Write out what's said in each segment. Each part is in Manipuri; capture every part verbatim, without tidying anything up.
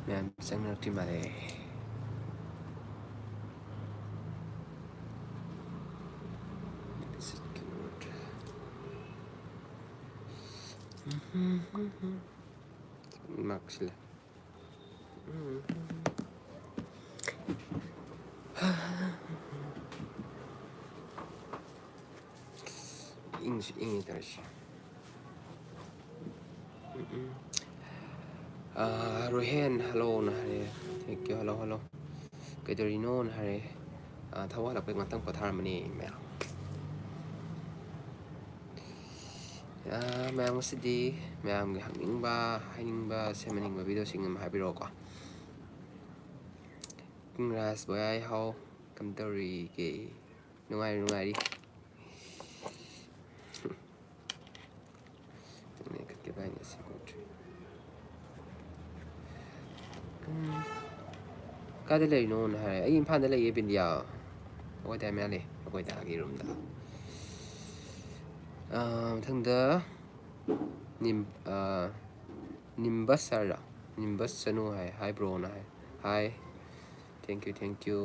ꯃꯌꯥꯝ ꯆꯪꯅꯔꯛꯇ꯭ꯔꯤ ꯃꯥꯜꯂꯦ꯫ This is cute. ꯃꯥꯛꯁꯤꯜꯂꯦ꯫ ꯏꯪꯁꯨ ꯏꯪꯉꯤ ꯇꯧꯔꯤꯁꯦ꯫ ꯎꯝ, ꯎꯝ꯫ ꯑꯥ, ꯔꯣꯍꯦꯟ, hello ꯅ ꯍꯥꯏꯔꯦ꯫ Thank you, hello, hello꯫ ꯀꯩꯗꯧꯔꯤꯅꯣꯅ ꯍꯥꯏꯔꯦ꯫ ꯑꯥ, ꯊꯕꯛ ꯍꯜꯂꯛꯄꯩ ꯉꯥꯛꯇꯪ ꯄꯣꯊꯥꯔꯝꯕꯅꯤ ꯃꯌꯥꯝ꯫ ꯑꯥ, ꯃꯌꯥꯝ ꯉꯁꯤꯗꯤ ꯃꯌꯥꯝꯒꯤ ꯍꯪꯅꯤꯡꯕ, ꯍꯥꯏꯅꯤꯡꯕ, ꯁꯦꯝꯍꯟꯅꯤꯡꯕ videoꯁꯤꯡ ꯑꯃ ꯍꯥꯏꯕꯤꯔꯛꯑꯣꯀꯣ꯫ ꯀꯪꯒ꯭ꯔꯥꯁ ꯕꯣꯌꯥꯏ ꯍꯥꯎ, ꯀꯝꯗꯧꯔꯤꯒꯦ? ꯅꯨꯡꯉꯥꯏꯔꯤ, ꯅꯨꯡꯉꯥꯏꯔꯤ꯫ ꯅꯦꯠꯀꯠꯀꯦ ꯚꯥꯏ, ꯉꯁꯤ ꯀꯣꯛꯇ꯭ꯔꯤ꯫ ꯎꯝ꯫ ꯀꯥꯏꯗ ꯂꯩꯔꯤꯅꯣꯅ ꯍꯥꯏꯔꯦ꯫ ꯑꯩ ꯏꯝꯐꯥꯜꯗ ꯂꯩꯌꯦ ꯕꯤꯟꯗꯤꯌꯥ꯫ ꯑꯩꯈꯣꯏ ꯗꯥ ꯃꯌꯥ ꯂꯩ, ꯑꯩꯈꯣꯏ ꯗꯥꯒꯤ ꯔꯨꯝꯗ꯫ ꯑꯥ, ꯃꯊꯪꯗ ꯅꯤꯝ-, ꯑꯥ, ꯅꯤꯝꯕꯁ ꯍꯥꯏꯔ? ꯅꯤꯝꯕꯁ ꯆꯅꯨ ꯍꯥꯏ꯫ Hi bro ꯅ ꯍꯥꯏ꯫ Hi꯫ Thank you, thank you꯫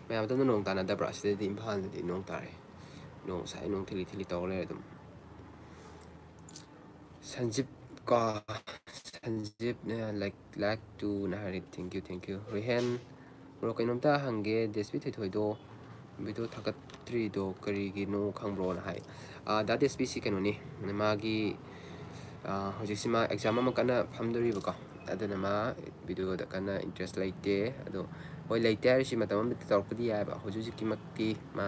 ꯃꯌꯥꯝ ꯑꯗꯣꯝꯗ ꯅꯣꯡ ꯇꯥꯅꯗꯕ꯭ꯔꯥ? ꯁꯤꯗꯗꯤ, ꯏꯝꯐꯥꯜꯗꯗꯤ ꯅꯣꯡ ꯇꯥꯔꯦ꯫ ꯅꯣꯡ ꯉꯁꯥꯏ ꯅꯣꯡ ꯊꯤꯂꯤ ꯊꯤꯂꯤ ꯇꯧꯔ ꯂꯩꯔꯦ ꯑꯗꯨꯝ꯫ ꯁꯟꯖꯤꯞ ꯀꯣ, ꯁꯟꯖꯤꯞꯅ like, like to ꯅ ꯍꯥꯏꯔꯦ꯫ Thank you, thank you꯫ ꯔꯤꯍꯦꯟ, bro, ꯀꯩꯅꯣꯝꯇ ꯍꯪꯒꯦ, ꯗꯤ ꯑꯦꯁ ꯄꯤ ꯊꯣꯏꯊꯣꯏꯗꯣ video ꯊꯥꯒꯠꯇ꯭ꯔꯤꯗꯣ ꯀꯔꯤꯒꯤꯅꯣ ꯈꯪꯕ꯭ꯔꯣꯅ ꯍꯥꯏ꯫ ꯑꯥ, ꯗꯥ ꯗꯤ ꯑꯦꯁ ꯄꯤꯁꯤ ꯀꯩꯅꯣꯅꯤ, ꯃꯥꯒꯤ, ꯑꯥ, ꯍꯧꯖꯤꯛꯁꯤ ꯃꯥ exam ꯑꯃ ꯀꯟꯅ ꯐꯝꯗꯣꯔꯤꯕꯀꯣ, ꯑꯗꯨꯅ ꯃꯥ videoꯗ ꯀꯟꯅ interest ꯂꯩꯇꯦ꯫ ꯑꯗꯣ ꯍꯣꯏ, ꯂꯩꯇꯦ ꯍꯥꯏꯔꯤꯁꯤ ꯃꯇꯝ ꯑꯃꯗ ꯇꯧꯔꯛꯄꯗꯤ ꯌꯥꯏꯑꯕ, ꯍꯧꯖꯤꯛ ꯍꯧꯖꯤꯛꯀꯤꯃꯛꯇꯤ ꯃꯥ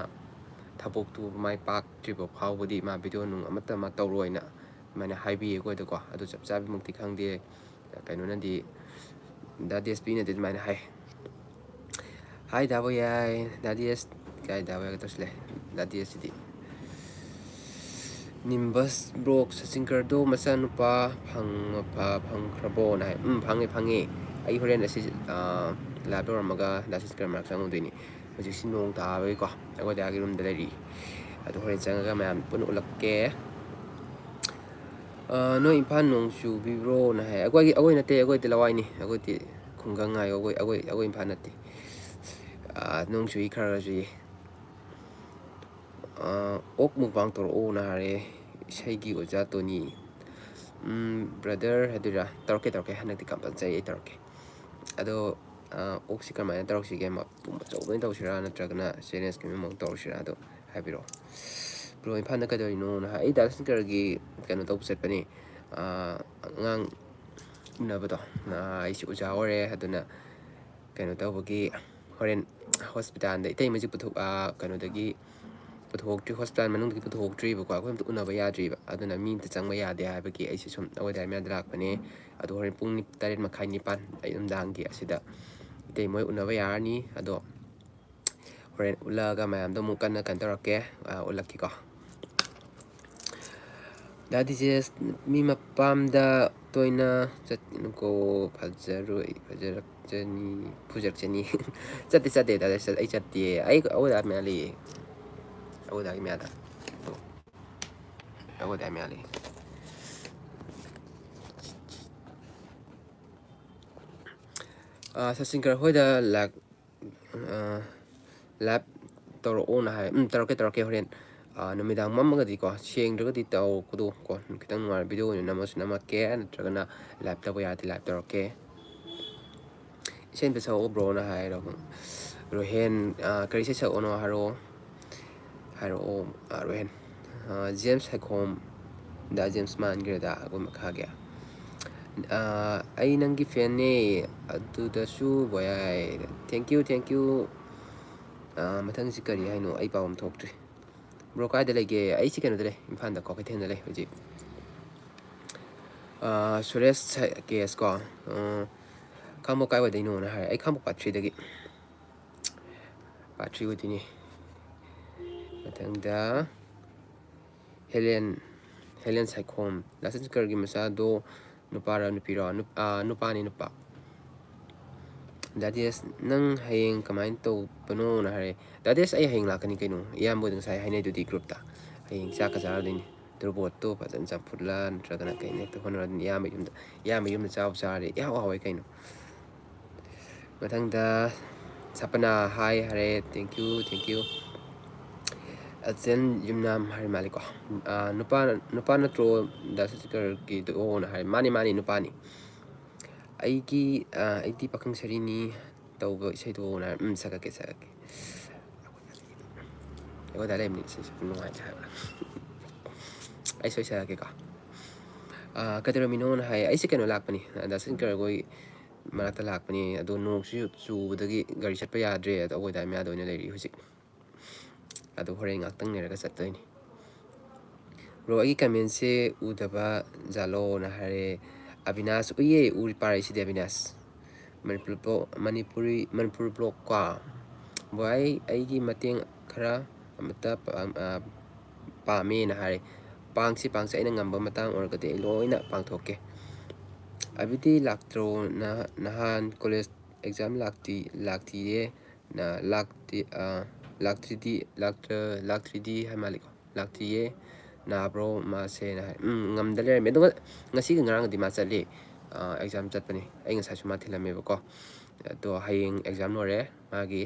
ꯊꯕꯛꯇꯨ ꯃꯥꯏ ꯄꯥꯛꯇ꯭ꯔꯤꯕ ꯐꯥꯎꯕꯗꯤ ꯃꯥ video ꯅꯨꯡ ꯑꯃꯠꯇ ꯃꯥ ꯇꯧꯔꯣꯏꯅ ꯑꯗꯨꯃꯥꯏꯅ ꯍꯥꯏꯕꯤꯌꯦ ꯑꯩꯈꯣꯏꯗꯀꯣ꯫ ꯑꯗꯨ ꯆꯞ ꯆꯥꯕꯤꯃꯛꯇꯤ ꯈꯪꯗꯦ꯫ ꯀꯩꯅꯣꯅꯗꯤ, ꯗꯥ ꯗꯤ ꯑꯦꯁ ꯄꯤꯅꯗꯤ ꯑꯗꯨꯃꯥꯏꯅ ꯍꯥꯏ꯫ Hi ꯗꯥ ꯕꯣꯌꯥꯏ꯫ ꯗꯥ ꯗꯤ ꯑꯦꯁ ꯀꯥꯏ ꯗꯥ ꯕꯣꯌꯥꯏꯒ ꯇꯧꯁꯤꯜꯂꯦ꯫ ꯗꯥ ꯗꯤ ꯑꯦꯁꯁꯤꯗꯤ꯫ ꯅꯤꯝꯕꯁ bro, ꯁꯆꯤꯟꯀꯔꯗꯣ ꯃꯆꯥꯅꯨꯄꯥ ꯐꯪ-, ꯐ-, ꯐꯪꯈ꯭ꯔꯕꯣꯅ ꯍꯥꯏ꯫ ꯎꯝ, ꯐꯪꯉꯦ, ꯐꯪꯉꯦ꯫ ꯑꯩ ꯍꯣꯔꯦꯟ ꯑꯁꯤ, ꯑꯥ, live ꯇꯧꯔꯝꯃꯒ ꯗꯥ ꯁꯆꯤꯟꯀꯔ ꯃꯅꯥꯛ ꯆꯪꯉꯨꯗꯣꯏꯅꯤ꯫ ꯍꯧꯖꯤꯛꯁꯤ ꯅꯣꯡ ꯇꯥꯕꯒꯤꯀꯣ, ꯑꯩꯈꯣꯏ ꯗꯥꯒꯤ ꯔꯨꯝꯗ ꯂꯩꯔꯤ꯫ ꯑꯗꯨ ꯍꯣꯔꯦꯟ ꯆꯪꯉꯒ ꯃꯌꯥꯝ ꯄꯨꯟꯅ ꯎꯠꯂꯛꯀꯦ꯫ "ꯑ, ꯅꯣꯏ ꯏꯝꯐꯥꯜ ꯅꯣꯡ ꯆꯨꯕꯤꯕ꯭ꯔꯣꯅ?" ꯍꯥꯏ꯫ "ꯑꯩꯈꯣꯏꯒꯤ, ꯑꯩꯈꯣꯏ ꯅꯠꯇꯦ, ꯑꯩꯈꯣꯏꯗꯤ ꯂꯋꯥꯏꯅꯤ, ꯑꯩꯈꯣꯏꯗꯤ ꯈꯨꯡꯒꯪ ꯍꯥꯏꯌꯣ, ꯑꯩꯈꯣꯏ, ꯑꯩꯈꯣꯏ, ꯑꯩꯈꯣꯏ ꯏꯝꯐꯥꯜ ꯅꯠꯇꯦ꯫ ꯑ, ꯅꯣꯡ ꯆꯨꯏ, ꯈꯔ ꯈꯔ ꯆꯨꯏ꯫ ꯑ, ꯑꯣꯛ ꯃꯨꯛꯕꯥꯡ ꯇꯧꯔꯛꯑꯣꯅ ꯍꯥꯏꯔꯦ ꯏꯁꯩꯒꯤ ꯑꯣꯖꯥ ꯇꯣꯅꯤ꯫ ꯎꯝ, brother ꯍꯥꯏꯗꯣꯏꯔꯥ? ꯇꯧꯔꯛꯀꯦ, ꯇꯧꯔꯛꯀꯦ, ꯍꯟꯗꯛꯇꯤ compulsory ꯑꯩ ꯇꯧꯔꯛꯀꯦ꯫ ꯑꯗꯣ, ꯑ, ꯑꯣꯛꯁꯤ ꯀꯃꯥꯏꯅ ꯇꯧꯔꯛꯁꯤꯒꯦ? ꯃꯄꯨꯝ ꯑꯆꯧꯕ ꯑꯣꯏꯅ ꯇꯧꯁꯤꯔꯥ, ꯅꯠꯇ꯭ꯔꯒꯅ challenge ꯀꯤ ꯃꯑꯣꯡ ꯇꯧꯔꯁꯤꯔꯥ? ꯑꯗꯣ ꯍꯥꯏꯕꯤꯔꯛꯑꯣ꯫ "Bro, ꯏꯝꯐꯥꯜꯗ ꯀꯩꯗꯧꯔꯤꯅꯣꯅ?" ꯍꯥꯏ꯫ ꯑꯩ ꯗꯥ ꯁꯪꯀꯔꯒꯤ ꯀꯩꯅꯣ ꯇꯧꯕ ꯆꯠꯄꯅꯤ, ꯑ, ꯑꯉꯥꯡ ꯎꯅꯕꯗꯣ꯫ ꯑ, ꯑꯩꯁꯦ ꯑꯣꯖꯥ ꯑꯣꯏꯔꯦ, ꯑꯗꯨꯅ ꯀꯩꯅꯣ ꯇꯧꯕꯒꯤ ꯍꯣꯔꯦꯟ hospital ꯗ ꯏꯇꯩꯃꯁꯦ ꯄꯨꯊꯣꯛ-, ꯑ, ꯀꯩꯅꯣꯗꯒꯤ ꯄꯨꯊꯣꯛꯇ꯭ꯔꯤ, hospital ꯃꯅꯨꯡꯗꯒꯤ ꯄꯨꯊꯣꯛꯇ꯭ꯔꯤꯕꯀꯣ꯫ ꯑꯩꯈꯣꯏ ꯑꯝꯇ ꯎꯅꯕ ꯌꯥꯗ꯭ꯔꯤꯕ, ꯑꯗꯨꯅ ꯃꯤ ꯑꯝꯇ ꯆꯪꯕ ꯌꯥꯗꯦ ꯍꯥꯏꯕꯒꯤ ꯑꯩꯁꯦ ꯁꯨꯝ ꯑꯩꯈꯣꯏ ꯗꯥꯏ ꯃꯌꯥꯗ ꯂꯥꯛꯄꯅꯦ꯫ ꯑꯗꯣ ꯍꯣꯔꯦꯟ ꯄꯨꯡ ꯅꯤ-, ꯇꯔꯦꯠ ꯃꯈꯥꯏ, ꯅꯤꯄꯥꯟ ꯑꯌꯨꯛ ꯅꯨꯡꯗꯥꯡꯒꯤ ꯑꯁꯤꯗ ꯏꯇꯩ ꯃꯣꯏ ꯎꯅꯕ ꯌꯥꯔꯅꯤ꯫ ꯑꯗꯣ ꯍꯣꯔꯦꯟ ꯎꯠꯂꯛꯑꯒ ꯃꯌꯥꯝꯗꯣ ꯑꯃꯨꯛ ꯀꯟꯅ ꯀꯩꯅꯣ ꯇꯧꯔꯛꯀꯦ, ꯑ, ꯎꯠꯂꯛꯀꯦꯀꯣ꯫ ꯗꯥ ꯗꯤꯖꯦꯁ, ꯃꯤ ꯃꯄꯥꯝꯗ ꯇꯣꯏꯅ ꯆꯠꯀꯣ, ꯐꯖꯔꯣꯏ, ꯐꯖꯔꯛꯆꯅꯤ, ꯐꯨꯖꯔꯛꯆꯅꯤ꯫ ꯆꯠꯇꯦ, ꯆꯠꯇꯦ, ꯗꯥ ꯗꯤꯖꯦꯁ, ꯑꯩ ꯆꯠꯇꯦ꯫ ꯑꯩ ꯑꯩꯈꯣꯏ ꯗꯥ ꯃꯌꯥ ꯂꯩꯌꯦ꯫ ꯑꯩꯈꯣꯏ ꯗꯥꯒꯤ ꯃꯌꯥꯗ꯫ ꯑꯩꯈꯣꯏ ꯗꯥꯒꯤ ꯃꯌꯥ ꯂꯩꯌꯦ꯫ ꯑ, ꯁꯆꯤꯟꯀꯔ ꯍꯣꯏꯗ ꯂꯥꯛ-, ꯑ, live ꯇꯧꯔꯛꯑꯣꯅ ꯍꯥꯏ꯫ ꯎꯝ, ꯇꯧꯔꯛꯀꯦ, ꯇꯧꯔꯛꯀꯦ ꯍꯣꯔꯦꯟ꯫ ꯑ, ꯅꯨꯃꯤꯗꯥꯡ ꯃꯝꯃꯒꯗꯤꯀꯣ, ꯁꯦꯡꯗ꯭ꯔꯒꯗꯤ ꯇꯧꯔꯛꯀꯗꯣ ꯀꯣ, ꯈꯤꯇꯪ ꯅꯨꯡꯉꯥꯏꯔ video ꯑꯣꯏꯅ ꯅꯝꯃꯁꯨ ꯅꯝꯃꯛꯀꯦ, ꯅꯠꯇ꯭ꯔꯒꯅ live ꯇꯧꯕ ꯌꯥꯔꯗꯤ live ꯇꯧꯔꯛꯀꯦ꯫ "ꯏꯁꯩ ꯑꯝꯇ ꯁꯛꯂꯛꯑꯣ bro"ꯅ ꯍꯥꯏꯔꯣ꯫ ꯔꯣꯍꯦꯟ, ꯑ, ꯀꯔꯤ ꯏꯁꯩ ꯁꯛꯂꯛꯑꯣꯅꯣ ꯍꯥꯏꯔꯛꯑꯣ꯫ ꯍꯥꯏꯔꯛꯑꯣ, ꯑ, ꯔꯣꯍꯦꯟ꯫ ꯑ, ꯖꯦꯝꯁ ꯁꯥꯏꯈꯣꯝ, ꯗꯥ ꯖꯦꯝꯁ ꯃꯥꯟꯈ꯭ꯔꯦꯗ, ꯑꯩꯈꯣꯏ ꯃꯈꯥꯒꯤ꯫ ꯑ, "ꯑꯩ ꯅꯪꯒꯤ fan ꯅꯦ, ꯑꯗꯨꯗꯁꯨ ꯕꯣꯌꯥꯏ"꯫ Thank you, thank you꯫ ꯑ, ꯃꯊꯪꯁꯤ ꯀꯔꯤ ꯍꯥꯏꯅꯣ? ꯑꯩ ꯄꯥꯎ ꯑꯃ ꯊꯣꯛꯇ꯭ꯔꯤ꯫ Bro ꯀꯥꯏꯗ ꯂꯩꯒꯦ? ꯑꯩꯁꯤ ꯀꯩꯅꯣꯗ ꯂꯩ, ꯏꯝꯐꯥꯜꯗ, ꯀ꯭ꯋꯥꯀꯩꯊꯦꯜꯗ ꯂꯩ ꯍꯧꯖꯤꯛ꯫ ꯑ, ꯁꯨꯔꯦꯁ ꯁ-, ꯀꯦ ꯑꯦꯁ ꯀꯣ꯫ ꯑ, "ꯈꯥꯡꯕꯣꯛ ꯀꯥꯏꯋꯥꯏꯗꯩꯅꯣꯅ?" ꯍꯥꯏ꯫ ꯑꯩ ꯈꯥꯡꯕꯣꯛ part three ꯗꯒꯤ꯫ Part three ꯑꯣꯏꯗꯣꯏꯅꯤ꯫ ꯃꯊꯪꯗ ꯍꯦꯂꯦꯟ, ꯍꯦꯂꯦꯟ ꯁꯥꯏꯈꯣꯝ, ꯗꯥ ꯁꯪꯀꯔꯒꯤ ꯃꯆꯥꯗꯣ ꯅꯨꯄꯥꯔ ꯅꯨꯄꯤꯔꯣ? ꯅꯨꯞ-, ꯑꯥ, ꯅꯨꯄꯥꯅꯤ, ꯅꯨꯄꯥ꯫ "ꯗꯥ ꯗꯦꯁ, ꯅꯪ ꯍꯌꯦꯡ ꯀꯃꯥꯏꯅ ꯇꯧꯕꯅꯣꯅ?" ꯍꯥꯏꯔꯦ꯫ "ꯗꯥ ꯗꯦꯁ, ꯑꯩ ꯍꯌꯦꯡ ꯂꯥꯛꯀꯅꯤ ꯀꯩꯅꯣ, ꯏꯌꯥꯝꯕ ꯍꯣꯏꯗ ꯉꯁꯥꯏ ꯍꯥꯏꯅꯩꯗꯨꯗꯤ group ꯇ꯫ ꯍꯌꯦꯡ ꯆꯥꯛꯀ ꯆꯥꯔꯗꯣꯏꯅꯤ"꯫ ꯇꯣꯔꯕꯣꯠꯇꯣ ꯐꯖꯅ ꯆꯝꯐꯨꯠꯂ ꯅꯠꯇ꯭ꯔꯒꯅ ꯀꯩꯅꯣ ꯍꯦꯛꯇ ꯍꯣꯠꯅꯔ ꯑꯗꯨꯝ ꯏꯌꯥꯝꯕ ꯌꯨꯝꯗ, ꯏꯌꯥꯝꯕ ꯌꯨꯝꯗ ꯆꯥꯕ ꯆꯥꯔꯗꯤ ꯏꯍꯥꯎ ꯍꯥꯎꯋꯦ ꯀꯩꯅꯣ꯫ ꯃꯊꯪꯗ ꯁꯄꯅꯥ ꯍꯥꯏ ꯍꯥꯏꯔꯦ, thank you, thank you꯫ ꯑꯆꯦꯟ ꯌꯨꯝꯅꯥꯝ ꯍꯥꯏꯔ ꯃꯥꯜꯂꯦꯀꯣ꯫ ꯑꯥ, ꯅꯨꯄꯥ, ꯅꯨꯄꯥ ꯅꯠꯇ꯭ꯔꯣ ꯗꯥ ꯁꯇꯤꯀꯔꯒꯤꯗꯣꯅ ꯍꯥꯏꯔꯦ꯫ ꯃꯥꯅꯤ, ꯃꯥꯅꯤ, ꯅꯨꯄꯥꯅꯤ꯫ ꯑꯩꯒꯤ, ꯑꯥ, ꯑꯩꯗꯤ ꯄꯥꯈꯪ ꯁꯔꯤꯅꯤ ꯇꯧꯕ ꯏꯁꯩꯗꯣꯅ ꯍꯥꯏꯔꯦ꯫ ꯎꯝ, ꯁꯛꯂꯛꯀꯦ, ꯁꯛꯂꯛꯀꯦ꯫ ꯑꯩꯈꯣꯏꯗ ꯂꯩꯕꯅꯤ, ꯏꯁꯩ ꯁꯛꯄ ꯅꯨꯡꯉꯥꯏꯇꯦ ꯍꯥꯏꯕ꯫ ꯑꯩ ꯁꯣꯏ ꯁꯛꯂꯛꯀꯦꯀꯣ꯫ ꯑꯥ, ꯀꯩꯗꯧꯔꯝꯃꯤꯅꯣꯅ ꯍꯥꯏ꯫ ꯑꯩꯁꯦ ꯀꯩꯅꯣ ꯂꯥꯛꯄꯅꯤ, ꯗꯥ ꯁꯇꯤꯀꯔ ꯍꯣꯏ ꯃꯅꯥꯛꯇ ꯂꯥꯛꯄꯅꯤ꯫ ꯑꯗꯣ ꯅꯣꯡꯁꯨ ꯆꯨꯕꯗꯒꯤ ꯒꯥꯔꯤ ꯆꯠꯄ ꯌꯥꯗ꯭ꯔꯦ꯫ ꯑꯗꯣ ꯑꯩꯈꯣꯏ ꯗꯥꯏ ꯃꯌꯥꯗ ꯑꯣꯏꯅ ꯂꯩꯔꯤ ꯍꯧꯖꯤꯛ꯫ ꯑꯗꯣ ꯍꯣꯔꯦꯟ ꯉꯥꯛꯇꯪ ꯂꯩꯔꯒ ꯆꯠꯇꯣꯏꯅꯤ꯫ ꯕ꯭ꯔꯣ, ꯑꯩꯒꯤ ꯀꯃꯦꯟꯁꯦ ꯎꯗꯕ ꯖꯥꯠꯂꯣꯅ ꯍꯥꯏꯔꯦ꯫ ꯑꯕꯤꯅꯥꯁ, ꯎꯏꯌꯦ, ꯎꯔꯤ ꯄꯥꯔꯛꯏꯁꯤꯗꯤ ꯑꯕꯤꯅꯥꯁ꯫ ꯃꯅꯤꯄꯨꯔ ꯕ꯭ꯂꯣꯛ, ꯃꯅꯤꯄꯨꯔꯤ, ꯃꯅꯤꯄꯨꯔ ꯕ꯭ꯂꯣꯛ ꯀꯣ꯫ ꯕ꯭ꯔꯣ, ꯑꯩ, ꯑꯩꯒꯤ ꯃꯇꯦꯡ ꯈꯔ ꯑꯃꯠꯇ ꯄꯥꯝ-, ꯑ, ꯄꯥꯝꯃꯦꯅ ꯍꯥꯏꯔꯦ꯫ ꯄꯥꯡꯁꯤ, ꯄꯥꯡꯁꯤ, ꯑꯩꯅ ꯉꯝꯕ ꯃꯇꯥꯡ ꯑꯣꯏꯔꯒꯗꯤ ꯑꯩ ꯂꯣꯏꯅ ꯄꯥꯡꯊꯣꯛꯀꯦ꯫ ꯑꯕꯤꯗꯤ ꯂꯥꯛꯇ꯭ꯔꯣ? ꯅꯍ-, ꯅꯍꯥꯟ ꯀꯣꯂꯦꯖ ꯑꯦꯛꯖꯥꯝ ꯂꯥꯛꯇꯤ, ꯂꯥꯛꯇꯤꯌꯦ꯫ ꯅ-, ꯂꯥꯛꯇꯤ, ꯑ, ꯂꯥꯛꯇ꯭ꯔꯤꯗꯤ, ꯂꯥꯛꯇ꯭ꯔ-, ꯂꯥꯛꯇ꯭ꯔꯤꯗꯤ ꯍꯥꯏ ꯃꯥꯜꯂꯤꯀꯣ꯫ ꯂꯥꯛꯇꯤꯌꯦ, ꯅꯥꯕ꯭ꯔꯣ ꯃꯥꯁꯦꯅ ꯍꯥꯏ꯫ ꯎꯝ, ꯉꯝꯗ ꯂꯩꯔꯝꯃꯦ꯫ ꯑꯗꯨꯒ ꯉꯁꯤꯒ ꯉꯔꯥꯡꯒꯗꯤ ꯃꯥ ꯆꯠꯂꯤ, ꯑ, ꯑꯦꯛꯖꯥꯝ ꯆꯠꯄꯅꯤ꯫ ꯑꯩ ꯉꯁꯥꯏꯁꯨ ꯃꯥ ꯊꯤꯜꯂꯝꯃꯦꯕꯀꯣ꯫ ꯑꯗꯣ ꯍꯌꯦꯡ ꯑꯦꯛꯖꯥꯝ ꯂꯣꯏꯔꯦ ꯃꯥꯒꯤ꯫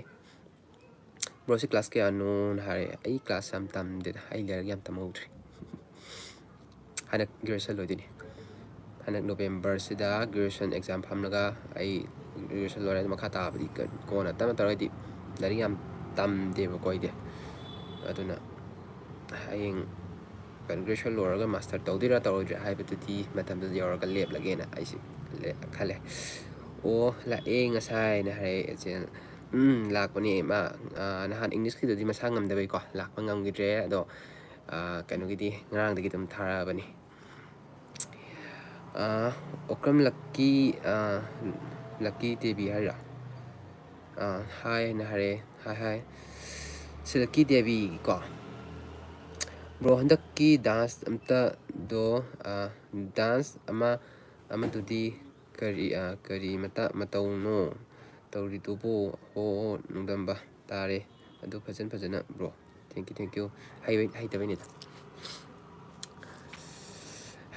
ꯕ꯭ꯔꯣꯁꯤ ꯀ꯭ꯂꯥꯁ ꯀꯌꯥꯅꯣꯅ ꯍꯥꯏꯔꯦ꯫ ꯑꯩ ꯀ꯭ꯂꯥꯁ ꯌꯥꯝ ꯇꯝꯗꯦꯗ, ꯑꯩ ꯂꯥꯏꯔꯤꯛ ꯌꯥꯝ ꯇꯝꯍꯧꯗ꯭ꯔꯤ꯫ ꯍꯟꯗꯛ ꯒ꯭ꯔꯦꯖꯨꯑꯦꯁꯟ ꯂꯣꯏꯗꯣꯏꯅꯤ꯫ ꯍꯟꯗꯛ ꯅꯣꯕꯦꯝꯕꯔꯁꯤꯗ ꯒ꯭ꯔꯦꯖꯨꯑꯦꯁꯟ ꯑꯦꯛꯖꯥꯝ ꯐꯝꯂꯒ ꯑꯩ ꯒ꯭ꯔꯦꯖꯨꯑꯦꯁꯟ ꯂꯣꯏꯔꯦ꯫ ꯃꯈꯥ ꯇꯥꯕꯗꯤ ꯀ-, ꯀꯣꯟꯅ ꯇꯞꯅ ꯇꯧꯔꯒꯗꯤ ꯂꯥꯏꯔꯤꯛ ꯌꯥꯝ ꯇꯝꯗꯦꯕꯀꯣ ꯑꯩꯗꯤ꯫ ꯑꯗꯨꯅ ꯍꯌꯦꯡ ꯀꯩꯅꯣ ꯒ꯭ꯔꯦꯖꯨꯑꯦꯁꯟ ꯂꯣꯏꯔꯒ ꯃꯥꯁꯇꯔ ꯇꯧꯗꯣꯏꯔꯥ ꯇꯧꯔꯣꯏꯗ꯭ꯔꯥ ꯍꯥꯏꯕꯗꯨꯗꯤ ꯃꯇꯝꯗꯨꯗ ꯌꯧꯔꯒ ꯂꯦꯞꯂꯒꯦꯅ ꯑꯩꯁꯦ ꯂꯦ-, ꯈꯜꯂꯦ꯫ ꯑꯣ, ꯂꯥꯛꯑꯦ ꯉꯁꯥꯏꯅ ꯍꯥꯏꯔꯛꯑꯦ ꯏꯆꯦꯅ꯫ ꯎꯝ, ꯂꯥꯛꯄꯅꯦ ꯃꯥ꯫ ꯑꯥ, ꯅꯍꯥꯟ ꯏꯪꯂꯤꯁꯀꯤꯗꯨꯗꯤ ꯃꯁꯥ ꯉꯝꯗꯕꯩꯀꯣ ꯂꯥꯛꯄ ꯉꯝꯈꯤꯗ꯭ꯔꯦ꯫ ꯑꯗꯣ, ꯑꯥ, ꯀꯩꯅꯣꯒꯤꯗꯤ ꯉꯔꯥꯡꯗꯒꯤ ꯑꯗꯨꯝ ꯊꯥꯔꯛꯑꯕꯅꯤ꯫ ꯑꯥ, ꯑꯣꯀ꯭ꯔꯝ ꯂꯛꯀꯤ, ꯑꯥ, ꯂꯛꯀꯤ ꯗꯦꯕꯤ ꯍꯥꯏꯔꯤꯔꯥ? ꯑꯥ, ꯍꯥꯏꯅ ꯍꯥꯏꯔꯛꯑꯦ꯫ ꯍꯥꯏ, ꯍꯥꯏ꯫ ꯁꯤ ꯂꯛꯀꯤ ꯗꯦꯕꯤꯀꯣ꯫ ꯕ꯭ꯔꯣ, ꯍꯟꯗꯛꯀꯤ ꯗꯥꯟꯁ ꯑꯝꯇꯗꯣ, ꯑꯥ, ꯗꯥꯟꯁ ꯑꯃ, ꯑꯃꯗꯨꯗꯤ ꯀꯔꯤ, ꯑꯥ, ꯀꯔꯤ ꯃꯇ-, ꯃꯇꯧꯅꯣ ꯇꯧꯔꯤꯗꯨꯕꯨ? ꯑꯣ, ꯑꯣ, ꯅꯣꯡꯗꯝꯕ ꯇꯥꯔꯦ꯫ ꯑꯗꯨ ꯐꯖꯅ, ꯐꯖꯅ, bro. Thank you, thank you꯫ ꯍꯩꯕ-, ꯍꯩꯇꯕꯩꯅꯤꯗ꯫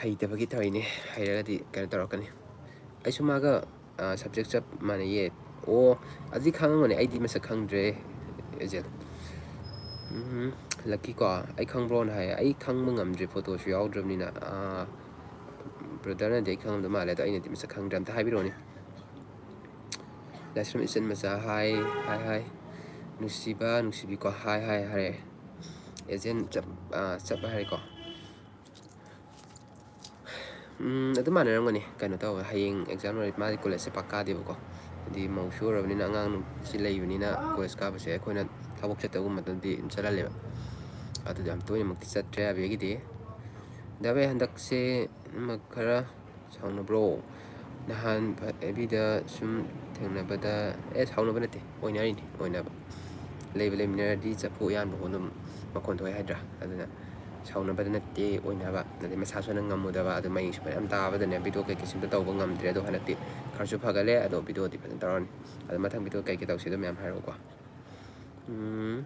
ꯍꯩꯇꯕꯒꯤ ꯇꯧꯔꯤꯅꯦ꯫ ꯍꯩꯔꯒꯗꯤ ꯀꯩꯅꯣ ꯇꯧꯔꯛꯀꯅꯤ꯫ ꯑꯩꯁꯨ ꯃꯥꯒ ꯁꯕꯖꯦꯛ ꯆꯞ ꯃꯥꯟꯅꯩꯌꯦ꯫ ꯑꯣ, ꯑꯗꯨꯗꯤ ꯈꯪꯉꯝꯒꯅꯤ, ꯑꯩꯗꯤ ꯃꯁꯛ ꯈꯪꯗ꯭ꯔꯦ꯫ ꯑꯦꯖꯦꯜ, ꯎꯝ, ꯂꯛꯀꯤ ꯀꯣ, ꯑꯩ ꯈꯪꯕ꯭ꯔꯣꯅ ꯍꯥꯏ꯫ ꯑꯩ ꯈꯪꯕ ꯉꯝꯗ꯭ꯔꯦ, ꯐꯣꯇꯣꯁꯨ ꯌꯥꯎꯗ꯭ꯔꯕꯅꯤꯅ꯫ ꯕ꯭ꯔꯗꯔꯅꯗꯤ ꯑꯩ ꯈꯪꯉꯝꯗꯧ ꯃꯥꯜꯂꯦ, ꯑꯗꯣ ꯑꯩꯅꯗꯤ ꯃꯁꯛ ꯈꯪꯗ꯭ꯔꯦ꯫ ꯑꯝꯇ ꯍꯥꯏꯕꯤꯔꯛꯑꯣꯅꯦ꯫ ꯂꯥꯏꯁ꯭ꯔꯝ ꯏꯆꯟ ꯃꯆꯥ, ꯍꯥꯏ ꯍꯥꯏ ꯍꯥꯏ꯫ ꯅꯨꯡꯁꯤꯕ ꯅꯨꯡꯁꯤꯕꯤꯀꯣ, ꯍꯥꯏ ꯍꯥꯏ ꯍꯥꯏꯔꯦ꯫ ꯑꯦꯖꯦꯟ ꯆꯞ, ꯑꯥ, ꯆꯞ ꯍꯥꯏꯔꯦꯀꯣ꯫ ꯎꯝ, ꯑꯗꯨꯝ ꯃꯥꯟꯅꯔꯝꯒꯅꯤ꯫ ꯀꯩꯅꯣ ꯇꯧꯋꯦ, ꯍꯌꯦꯡ ꯑꯦꯛꯖꯥꯝ ꯂꯣꯏꯔꯦ꯫ ꯃꯥꯗꯤ ꯀꯣꯂꯦꯖꯁꯦ ꯄꯥꯛ ꯀꯥꯗꯦꯕꯀꯣ꯫ ꯍꯥꯏꯗꯤ ꯃꯧꯁꯨ ꯑꯣꯏꯔꯕꯅꯤꯅ ꯑꯉꯥꯡꯁꯤ ꯂꯩꯕꯅꯤꯅ ꯀꯣꯂꯦꯖ ꯀꯥꯕꯁꯦ ꯑꯩꯈꯣꯏꯅ ꯊꯕꯛ ꯆꯠꯇꯕꯒꯨꯝꯕꯗꯗꯤ ꯑꯗꯨꯝ ꯆꯠꯍꯜꯂꯦꯕ꯫ ꯑꯗꯨꯗꯤ ꯌꯥꯝ ꯇꯣꯏꯅꯃꯛꯇꯤ ꯆꯠꯇ꯭ꯔꯦ ꯑꯕꯦꯒꯤꯗꯤ꯫ ꯗꯥ ꯕꯦ, ꯍꯟꯗꯛꯁꯦ ꯑꯃ ꯈꯔ ꯁꯥꯎꯅꯕ꯭ꯔꯣ? ꯅꯍꯥꯟ ꯑꯦꯐ ꯕꯤꯗ ꯁꯨꯝ ꯊꯦꯡꯅꯕꯗ, ꯑꯦ, ꯁꯥꯎꯅꯕ ꯅꯠꯇꯦ, ꯑꯣꯏꯅꯔꯤꯅꯤ, ꯑꯣꯏꯅꯕ꯫ ꯂꯩꯕ ꯂꯩꯃꯤꯟꯅꯔꯗꯤ ꯆꯐꯨ ꯎꯌꯥꯟꯕ ꯍꯣꯟ ꯑꯗꯨꯝ ꯃꯈꯣꯟ ꯊꯣꯛꯑꯦ ꯍꯥꯏꯗ꯭ꯔꯥ? ꯑꯗꯨꯅ ꯁꯥꯎꯅꯕꯗ ꯅꯠꯇꯦ, ꯑꯣꯏꯅꯕ꯫ ꯑꯗꯩ ꯃꯁꯥꯁꯨ ꯅꯪ ꯉꯝꯃꯨꯗꯕ, ꯑꯗꯨ ꯃꯌꯦꯡꯁꯨ ꯐꯖꯅ ꯇꯥꯕꯗꯅꯦ ꯚꯤꯗꯤꯑꯣ ꯀꯩꯀꯩ ꯁꯤꯝꯇ ꯇꯧꯕ ꯉꯝꯗ꯭ꯔꯦ꯫ ꯑꯗꯣ ꯍꯟꯗꯛꯇꯤ ꯈꯔꯁꯨ ꯐꯒꯠꯂꯦ, ꯑꯗꯣ ꯚꯤꯗꯤꯑꯣꯗꯤ ꯐꯖꯅ ꯇꯧꯔꯅꯤ꯫ ꯑꯗꯣ ꯃꯊꯪ ꯚꯤꯗꯤꯑꯣ ꯀꯩꯀꯩ ꯇꯧꯁꯦ ꯑꯗꯨ ꯃꯌꯥꯝ ꯍꯥꯏꯔꯛꯎꯀꯣ꯫ ꯎꯝ,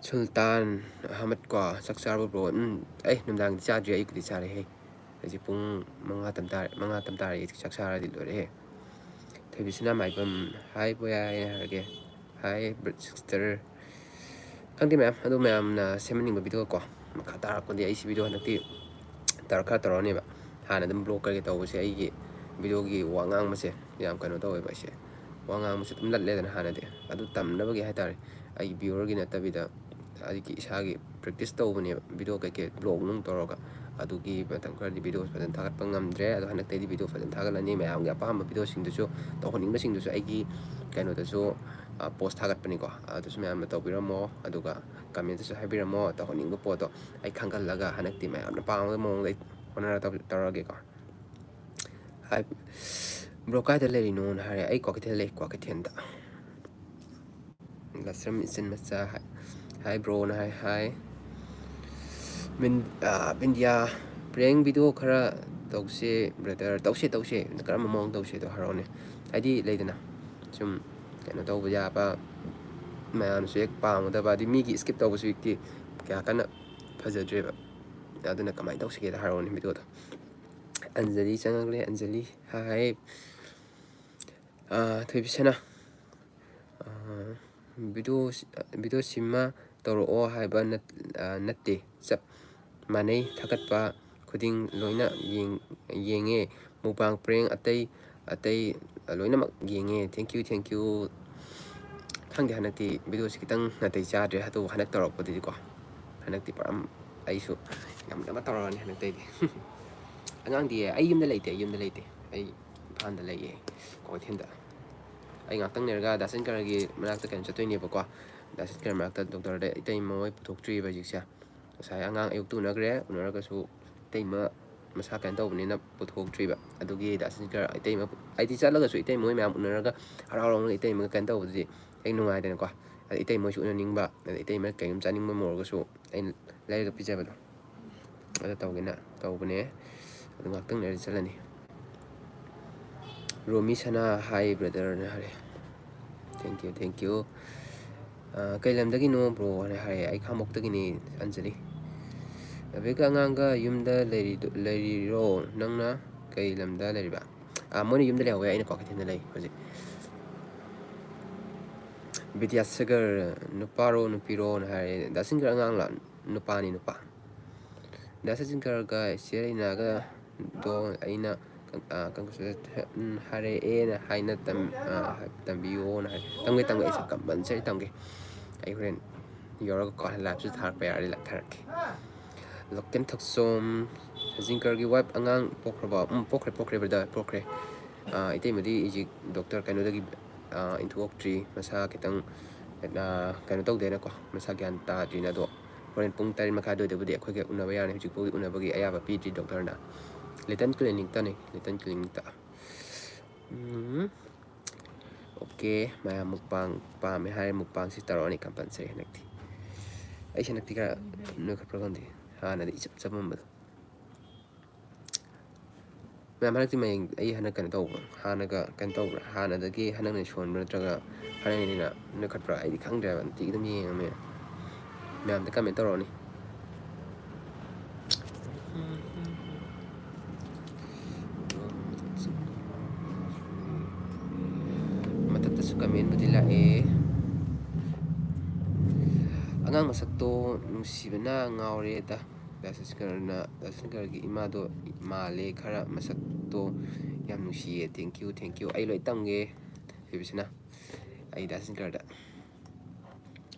ꯁꯨꯜꯇꯥꯟ ꯑꯍꯃꯠ ꯀꯣ, "ꯆꯥꯛ ꯆꯥꯔꯕꯣ ꯕ꯭ꯔꯣ?" ꯎꯝ, ꯑꯩ ꯅꯨꯡꯗꯥꯡꯗꯤ ꯆꯥꯗ꯭ꯔꯤ, ꯑꯌꯨꯛꯇꯗꯤ ꯆꯥꯔꯦꯍꯦ꯫ ꯍꯧꯖꯤꯛ ꯄꯨꯡ ꯃꯉꯥ ꯇꯝ ꯇꯥꯔꯦ, ꯃꯉꯥ ꯇꯝ ꯇꯥꯔꯦ, ꯑꯩꯗꯤ ꯆꯥꯛ ꯆꯥꯔꯗꯤ ꯂꯣꯏꯔꯦꯍꯦ꯫ ꯊꯣꯏꯕꯤꯁꯅꯥ ꯃꯥꯏꯕꯝ, "ꯍꯥꯏ ꯕꯣꯌꯥ" ꯍꯥꯏꯔꯒꯦ꯫ "ꯍꯥꯏ ꯕ꯭ꯔ-, ꯁꯤꯁꯇꯔ"꯫ ꯈꯪꯗꯦ ꯃꯌꯥꯝ, ꯑꯗꯣ ꯃꯌꯥꯝꯅ ꯁꯦꯝꯍꯟꯅꯤꯡꯕ ꯚꯤꯗꯤꯑꯣ ꯀꯣ, ꯃꯈꯥ ꯇꯥꯔꯛꯄꯗꯤ ꯑꯩꯁꯤ ꯚꯤꯗꯤꯑꯣ ꯍꯟꯗꯛꯇꯤ ꯇꯧꯔ-, ꯈꯔ ꯇꯧꯔꯅꯦꯕ꯫ ꯍꯥꯟꯅ ꯑꯗꯨꯝ ꯕ꯭ꯂꯣꯒ ꯀꯩꯀꯩ ꯇꯧꯕꯁꯦ ꯑꯩꯒꯤ ꯚꯤꯗꯤꯑꯣꯒꯤ ꯋꯥ ꯉꯥꯡꯕꯁꯦ ꯌꯥꯝ ꯀꯩꯅꯣ ꯇꯧꯋꯦꯕ ꯑꯩꯁꯦ꯫ ꯋꯥ ꯉꯥꯡꯕꯁꯦ ꯑꯗꯨꯝ ꯂꯠꯂꯦꯗꯅ ꯍꯥꯟꯅꯗꯤ꯫ ꯑꯗꯨ ꯇꯝꯅꯕꯒꯤ ꯍꯥꯏ ꯇꯥꯔꯦ, ꯑꯩꯒꯤ ꯚ꯭ꯌꯨꯋꯔꯒꯤ ꯅꯠꯇꯕꯤꯗ ꯑꯩꯒꯤ ꯏꯁꯥꯒꯤ ꯄ꯭ꯔꯦꯛꯇꯤꯁ ꯇꯧꯕꯅꯦꯕ, ꯚꯤꯗꯤꯑꯣ ꯀꯩꯀꯩ ꯕ꯭ꯂꯣꯒ ꯅꯨꯡ ꯇꯧꯔꯒ꯫ ꯑꯗꯨꯒꯤ ꯃꯇꯝ ꯈꯔꯗꯤ ꯚꯤꯗꯤꯑꯣ ꯐꯖꯅ ꯊꯥꯒꯠꯄ ꯉꯝꯗ꯭ꯔꯦ꯫ ꯑꯗꯣ ꯍꯟꯗꯛꯇꯩꯗꯤ ꯚꯤꯗꯤꯑꯣ ꯐꯖꯅ ꯊꯥꯒꯠꯂꯅꯤ꯫ ꯃꯌꯥꯝꯒꯤ ꯑꯄꯥꯝꯕ ꯚꯤꯗꯤꯑꯣꯁꯤꯡꯗꯨꯁꯨ, ꯇꯧꯍꯟꯅꯤꯡꯕꯁꯤꯡꯗꯨꯁꯨ ꯑꯩꯒꯤ ꯀꯩꯅꯣꯗꯁꯨ, ꯑ, ꯄꯣꯁ ꯊꯥꯒꯠꯄꯅꯤꯀꯣ꯫ ꯑꯗꯨꯁꯨ ꯃꯌꯥꯝꯅ ꯇꯧꯕꯤꯔꯝꯃꯣ, ꯑꯗꯨꯒ ꯀꯃꯦꯟꯇꯁꯨ ꯍꯥꯏꯕꯤꯔꯝꯃꯣ꯫ ꯇꯧꯍꯟꯅꯤꯡꯕ ꯄꯣꯠꯇꯣ ꯑꯩ ꯈꯪꯒꯜꯂꯒ ꯍꯟꯗꯛꯇꯤ ꯃꯌꯥꯝꯅ ꯄꯥꯝꯕ ꯃꯑꯣꯡꯗ ꯑꯩ ꯍꯣꯠꯅꯔ ꯇꯧ-, ꯇꯧꯔꯒꯦꯀꯣ꯫ ꯍꯥꯏ, "ꯕ꯭ꯔꯣ, ꯀꯥꯏꯗ ꯂꯩꯔꯤꯅꯣꯅ?" ꯍꯥꯏꯔꯦ꯫ "ꯑꯩ ꯀ꯭ꯋꯥꯀꯩꯊꯦꯜ ꯂꯩ, ꯀ꯭ꯋꯥꯀꯩꯊꯦꯜꯗ"꯫ ꯂꯥꯏꯁ꯭ꯔꯝ ꯏꯆꯟ ꯃꯆꯥ, ꯍꯥꯏ, "ꯍꯥꯏ ꯕ꯭ꯔꯣꯅ", ꯍꯥꯏ, ꯍꯥꯏ꯫ ꯕꯤꯟ-, ꯑꯥ, ꯕꯤꯟꯗꯤꯌꯥ, "ꯄ꯭ꯔꯦꯡ ꯚꯤꯗꯤꯑꯣ ꯈꯔ ꯇꯧꯁꯦ ꯕ꯭ꯔꯗꯔ"꯫ "ꯇꯧꯁꯦ, ꯇꯧꯁꯦ꯫ ꯀꯔꯝꯕ ꯃꯑꯣꯡ ꯇꯧꯁꯦꯗꯣ ꯍꯥꯏꯔꯛꯑꯣꯅꯦ"꯫ ꯍꯥꯏꯗꯤ ꯂꯩꯗꯅ, ꯁꯨꯝ ꯀꯩꯅꯣ ꯇꯧꯕ ꯌꯥꯕ, ꯃꯌꯥꯝꯁꯨ ꯍꯦꯛ ꯄꯥꯝꯒꯗꯕ, ꯑꯗꯩ ꯃꯤꯒꯤ ꯁ꯭ꯀꯤꯞ ꯇꯧꯕꯁꯨ ꯍꯦꯛꯇꯤ ꯀꯌꯥ ꯀꯟꯅ ꯐꯖꯗ꯭ꯔꯦꯕ꯫ ꯑꯗꯨꯅ ꯀꯃꯥꯏꯅ ꯇꯧꯁꯤꯒꯦꯗ ꯍꯥꯏꯔꯛꯑꯣꯅꯦ ꯚꯤꯗꯤꯑꯣꯗꯣ꯫ ꯑꯟꯖꯂꯤ ꯆꯪꯉꯛꯂꯦ꯫ ꯑꯟꯖꯂꯤ, ꯍꯥꯏ꯫ ꯑꯥ, ꯊꯣꯏꯕꯤꯁꯅꯥ, ꯚꯤꯗꯤꯑꯣ, ꯚꯤꯗꯤꯑꯣ ꯁꯤꯃ ꯇꯧꯔꯛꯑꯣ ꯍꯥꯏꯕ ꯅꯠ-, ꯅꯠꯇꯦ, ꯆꯞ ꯃꯥꯟꯅꯩ꯫ ꯊꯥꯒꯠꯄ ꯈꯨꯗꯤꯡ ꯂꯣꯏꯅ ꯌꯦꯡ-, ꯌꯦꯡꯉꯦ꯫ ꯃꯨꯛꯕꯥꯡ ꯄ꯭ꯔꯦꯡ ꯑꯇꯩ ꯑꯇꯩ ꯂꯣꯏꯅꯃꯛ ꯌꯦꯡꯉꯦ꯫ Thank you, thank you꯫ ꯈꯪꯗꯦ, ꯍꯟꯗꯛꯇꯤ ꯚꯤꯗꯤꯑꯣꯁꯤ ꯈꯤꯇꯪ ꯅꯥꯇꯩ ꯆꯥꯗ꯭ꯔꯦ꯫ ꯑꯗꯨꯕꯨ ꯍꯟꯗꯛ ꯇꯧꯔꯛꯄꯗꯨꯗꯤꯀꯣ, ꯍꯟꯗꯛꯇꯤ ꯄꯨꯔꯥ ꯑꯩꯁꯨ ꯉꯝꯅꯕ ꯇꯧꯔꯛꯑꯅꯤ ꯍꯟꯗꯛꯇꯩꯗꯤ꯫ ꯑꯉꯥꯡꯗꯤ ꯑꯩ ꯌꯨꯝꯗ ꯂꯩꯇꯦ, ꯑꯩ ꯌꯨꯝꯗ ꯂꯩꯇꯦ꯫ ꯑꯩ ꯏꯝꯐꯥꯜꯗ ꯂꯩꯌꯦ, ꯀ꯭ꯋꯥꯀꯩꯊꯦꯜꯗ꯫ ꯑꯩ ꯉꯥꯛꯇꯪ ꯂꯩꯔꯒ ꯗꯥ ꯁꯟꯀꯔꯒꯤ ꯃꯅꯥꯛꯇ ꯀꯩꯅꯣ ꯆꯠꯇꯣꯏꯅꯦꯕꯀꯣ꯫ ꯗꯥ ꯁꯟꯀꯔ ꯃꯅꯥꯛꯇ ꯗꯣꯛꯇꯔꯗ ꯏꯇꯩꯃ ꯍꯣꯏ ꯄꯨꯊꯣꯛꯇ꯭ꯔꯤꯕ ꯍꯧꯖꯤꯛꯁꯦ꯫ ꯉꯁꯥꯏ ꯑꯉꯥꯡ ꯑꯌꯨꯛꯇ ꯎꯅꯈ꯭ꯔꯦ, ꯎꯅꯔꯒꯁꯨ ꯏꯇꯩꯃ ꯃꯁꯥ ꯀꯩꯅꯣ ꯇꯧꯕꯅꯤꯅ ꯄꯨꯊꯣꯛꯇ꯭ꯔꯤꯕ꯫ ꯑꯗꯨꯒꯤ ꯗꯥ ꯁꯟꯀꯔ ꯏꯇꯩꯃ, ꯍꯥꯏꯗꯤ ꯆꯠꯂꯒꯁꯨ ꯏꯇꯩꯃ ꯍꯣꯏ ꯃꯌꯥꯝ ꯎꯅꯔꯒ ꯍꯔꯥꯎ ꯍꯔꯥꯎꯅ ꯏꯇꯩꯃꯒ ꯀꯩꯅꯣ ꯇꯧꯕꯗꯨꯗꯤ ꯑꯩ ꯅꯨꯡꯉꯥꯏꯗꯅꯀꯣ꯫ ꯑꯗ ꯏꯇꯩꯃ ꯍꯣꯏꯁꯨ ꯎꯅꯅꯤꯡꯕ, ꯑꯗ ꯏꯇꯩꯃ ꯀꯩꯅꯣꯝ ꯆꯥꯅꯤꯡꯕ ꯑꯃ ꯑꯣꯏꯔꯒꯁꯨ ꯑꯩꯅ ꯂꯩꯔꯒ ꯄꯤꯖꯕꯗꯣ꯫ ꯑꯗꯨ ꯇꯧꯒꯦꯅ ꯇꯧꯕꯅꯦ꯫ ꯑꯗꯨ ꯉꯥꯛꯇꯪ ꯂꯩꯔ ꯆꯠꯂꯅꯤ꯫ ꯔꯣꯃꯤ ꯁꯅꯥ, "Hi brother" ꯅ ꯍꯥꯏꯔꯦ꯫ Thank you, thank you꯫ ꯑꯥ, "ꯀꯩ ꯂꯝꯗꯒꯤꯅꯣ bro?" ꯍꯥꯏꯅ ꯍꯥꯏꯔꯦ꯫ "ꯑꯩ ꯈꯥꯡꯉꯕꯣꯛꯇꯒꯤꯅꯤ ꯑꯟꯖꯂꯤ꯫" "ꯑꯕꯦꯒ ꯑꯉꯥꯡꯒ ꯌꯨꯝꯗ ꯂꯩꯔꯤꯗꯣ-, ꯂꯩꯔꯤꯔꯣ? ꯅꯪꯅ ꯀꯩ ꯂꯝꯗ ꯂꯩꯔꯤꯕ?" ꯑꯥ, ꯃꯣꯏꯅ ꯌꯨꯝꯗ ꯂꯩꯍꯧꯋꯦ, ꯑꯩꯅ ꯀ꯭ꯋꯥꯀꯩꯊꯦꯜꯗ ꯂꯩ ꯍꯧꯖꯤꯛ꯫ ꯕꯤꯗ꯭ꯌꯥꯁꯥꯒꯔ, "ꯅꯨꯄꯥꯔꯣ ꯅꯨꯄꯤꯔꯣꯅ?" ꯍꯥꯏꯔꯦ꯫ ꯗꯥ ꯁꯟꯀꯔ ꯑꯉꯥꯡꯂ? ꯅꯨꯄꯥꯅꯤ, ꯅꯨꯄꯥ꯫ ꯗꯥ ꯁꯟꯀꯔꯒ ꯆꯦ ꯔꯩꯅꯥꯒꯗꯣ ꯑꯩꯅ, ꯑ, ꯀꯪ-, ꯎꯝ, ꯍꯥꯏꯔꯛꯑꯦꯅ ꯍꯥꯏꯅ ꯇꯝ-, ꯑ, ꯇꯝꯕꯤꯌꯣꯅ ꯍꯥꯏ꯫ ꯇꯝꯒꯦ, ꯇꯝꯒꯦ, ꯑꯩꯁꯨ compulsory ꯇꯝꯒꯦ꯫ ꯑꯩ ꯍꯣꯔꯦꯟ ꯌꯧꯔꯒꯀꯣ, live ꯁꯨ ꯊꯥꯔꯛꯄ ꯌꯥꯔꯗꯤ live ꯊꯥꯔꯛꯀꯦ꯫ ꯂꯣꯀꯦꯟ ꯊꯛꯆꯣꯝ, "ꯁꯟꯀꯔꯒꯤ wife ꯑꯉꯥꯡ ꯄꯣꯛꯈ꯭ꯔꯕꯣ?" ꯎꯝ, ꯄꯣꯛꯈ꯭ꯔꯦ, ꯄꯣꯛꯈ꯭ꯔꯦ brother, ꯄꯣꯛꯈ꯭ꯔꯦ꯫ ꯑ, ꯏꯇꯩꯃꯗꯤ ꯍꯧꯖꯤꯛ ꯗꯣꯛꯇꯔ ꯀꯩꯅꯣꯗꯒꯤ, ꯑ, ꯏꯟꯊꯣꯛꯇ꯭ꯔꯤ, ꯃꯁꯥ ꯈꯤꯇꯪ, ꯑ, ꯀꯩꯅꯣ ꯇꯧꯗꯦꯅꯀꯣ, ꯃꯁꯥ ꯒ꯭ꯌꯥꯟ ꯇꯥꯗ꯭ꯔꯤꯅ꯫ ꯑꯗꯣ ꯍꯣꯔꯦꯟ ꯄꯨꯡ ꯇꯔꯦꯠ ꯃꯈꯥꯏ ꯑꯗꯨꯋꯥꯏꯗꯕꯨꯗꯤ ꯑꯩꯈꯣꯏꯒ ꯎꯅꯕ ꯌꯥꯔꯅꯤ꯫ ꯍꯧꯖꯤꯛ ꯐꯥꯎꯒꯤ ꯎꯅꯕꯒꯤ ꯑꯌꯥꯕ ꯄꯤꯗ꯭ꯔꯤ ꯗꯣꯛꯇꯔꯅ꯫ ꯂꯤꯇꯜ ꯀ꯭ꯂꯤꯅꯤꯛꯇꯅꯤ, ꯂꯤꯇꯜ ꯀ꯭ꯂꯤꯅꯤꯛꯇ꯫ ꯎꯝ, okay, ꯃꯌꯥꯝ ꯃꯨꯛꯕꯥꯡ ꯄꯥꯝꯃꯦ ꯍꯥꯏꯔꯦ, ꯃꯨꯛꯕꯥꯡꯁꯤ ꯇꯧꯔꯛꯑꯅꯤ compulsory ꯍꯟꯗꯛꯇꯤ꯫ ꯑꯩꯁꯦ ꯍꯟꯗꯛꯇꯤ ꯈꯔ ꯅꯣꯏꯈꯠꯄ꯭ꯔꯥ ꯈꯪꯗꯦ, ꯍꯥꯟꯅꯗꯤ ꯏꯆꯞ ꯆꯞꯄꯝꯕꯗꯣ꯫ ꯃꯌꯥꯝ, ꯍꯟꯗꯛꯇꯤ ꯃꯌꯦꯡ, ꯑꯩ ꯍꯟꯗꯛ ꯀꯩꯅꯣ ꯇꯧꯕ꯭ꯔꯥ, ꯍꯥꯟꯅꯒ ꯀꯩꯅꯣ ꯇꯧꯕ꯭ꯔꯥ, ꯍꯥꯟꯅꯗꯒꯤ ꯍꯟꯗꯛꯅ ꯁꯣꯟꯕ꯭ꯔꯥ ꯅꯠꯇ꯭ꯔꯒ ꯍꯟꯗꯛꯅ ꯍꯦꯟꯅ ꯅꯣꯏꯈꯠꯄ꯭ꯔꯥ? ꯑꯩꯗꯤ ꯈꯪꯗ꯭ꯔꯦꯕ, ꯅꯨꯡꯇꯤꯒꯤ ꯑꯗꯨꯝ ꯌꯦꯡꯉꯃꯤꯅ꯫ ꯃꯌꯥꯝꯗ comment ꯇꯧꯔꯛꯑꯣꯅꯦ꯫ ꯀꯃꯦꯟꯕꯨꯗꯤ ꯂꯥꯛꯑꯦ꯫ "ꯑꯉꯥꯡ ꯃꯁꯛꯇꯣ ꯅꯨꯡꯁꯤꯕꯅ ꯉꯥꯎꯔꯦ ꯗ꯫ ꯗꯥ ꯁꯁꯤꯀꯔꯅ, ꯗꯥ ꯁꯁꯤꯀꯔꯒꯤ ꯏꯃꯥꯗꯣ ꯃꯥꯜꯂꯦ ꯈꯔ, ꯃꯁꯛꯇꯣ ꯌꯥꯝ ꯅꯨꯡꯁꯤꯌꯦ꯫ Thank you, thank you꯫ ꯑꯩ ꯂꯣꯏ ꯇꯝꯒꯦ ꯍꯥꯏꯕꯁꯤꯅ꯫ ꯑꯩ ꯗꯥ ꯁꯁꯤꯀꯔꯗ꯫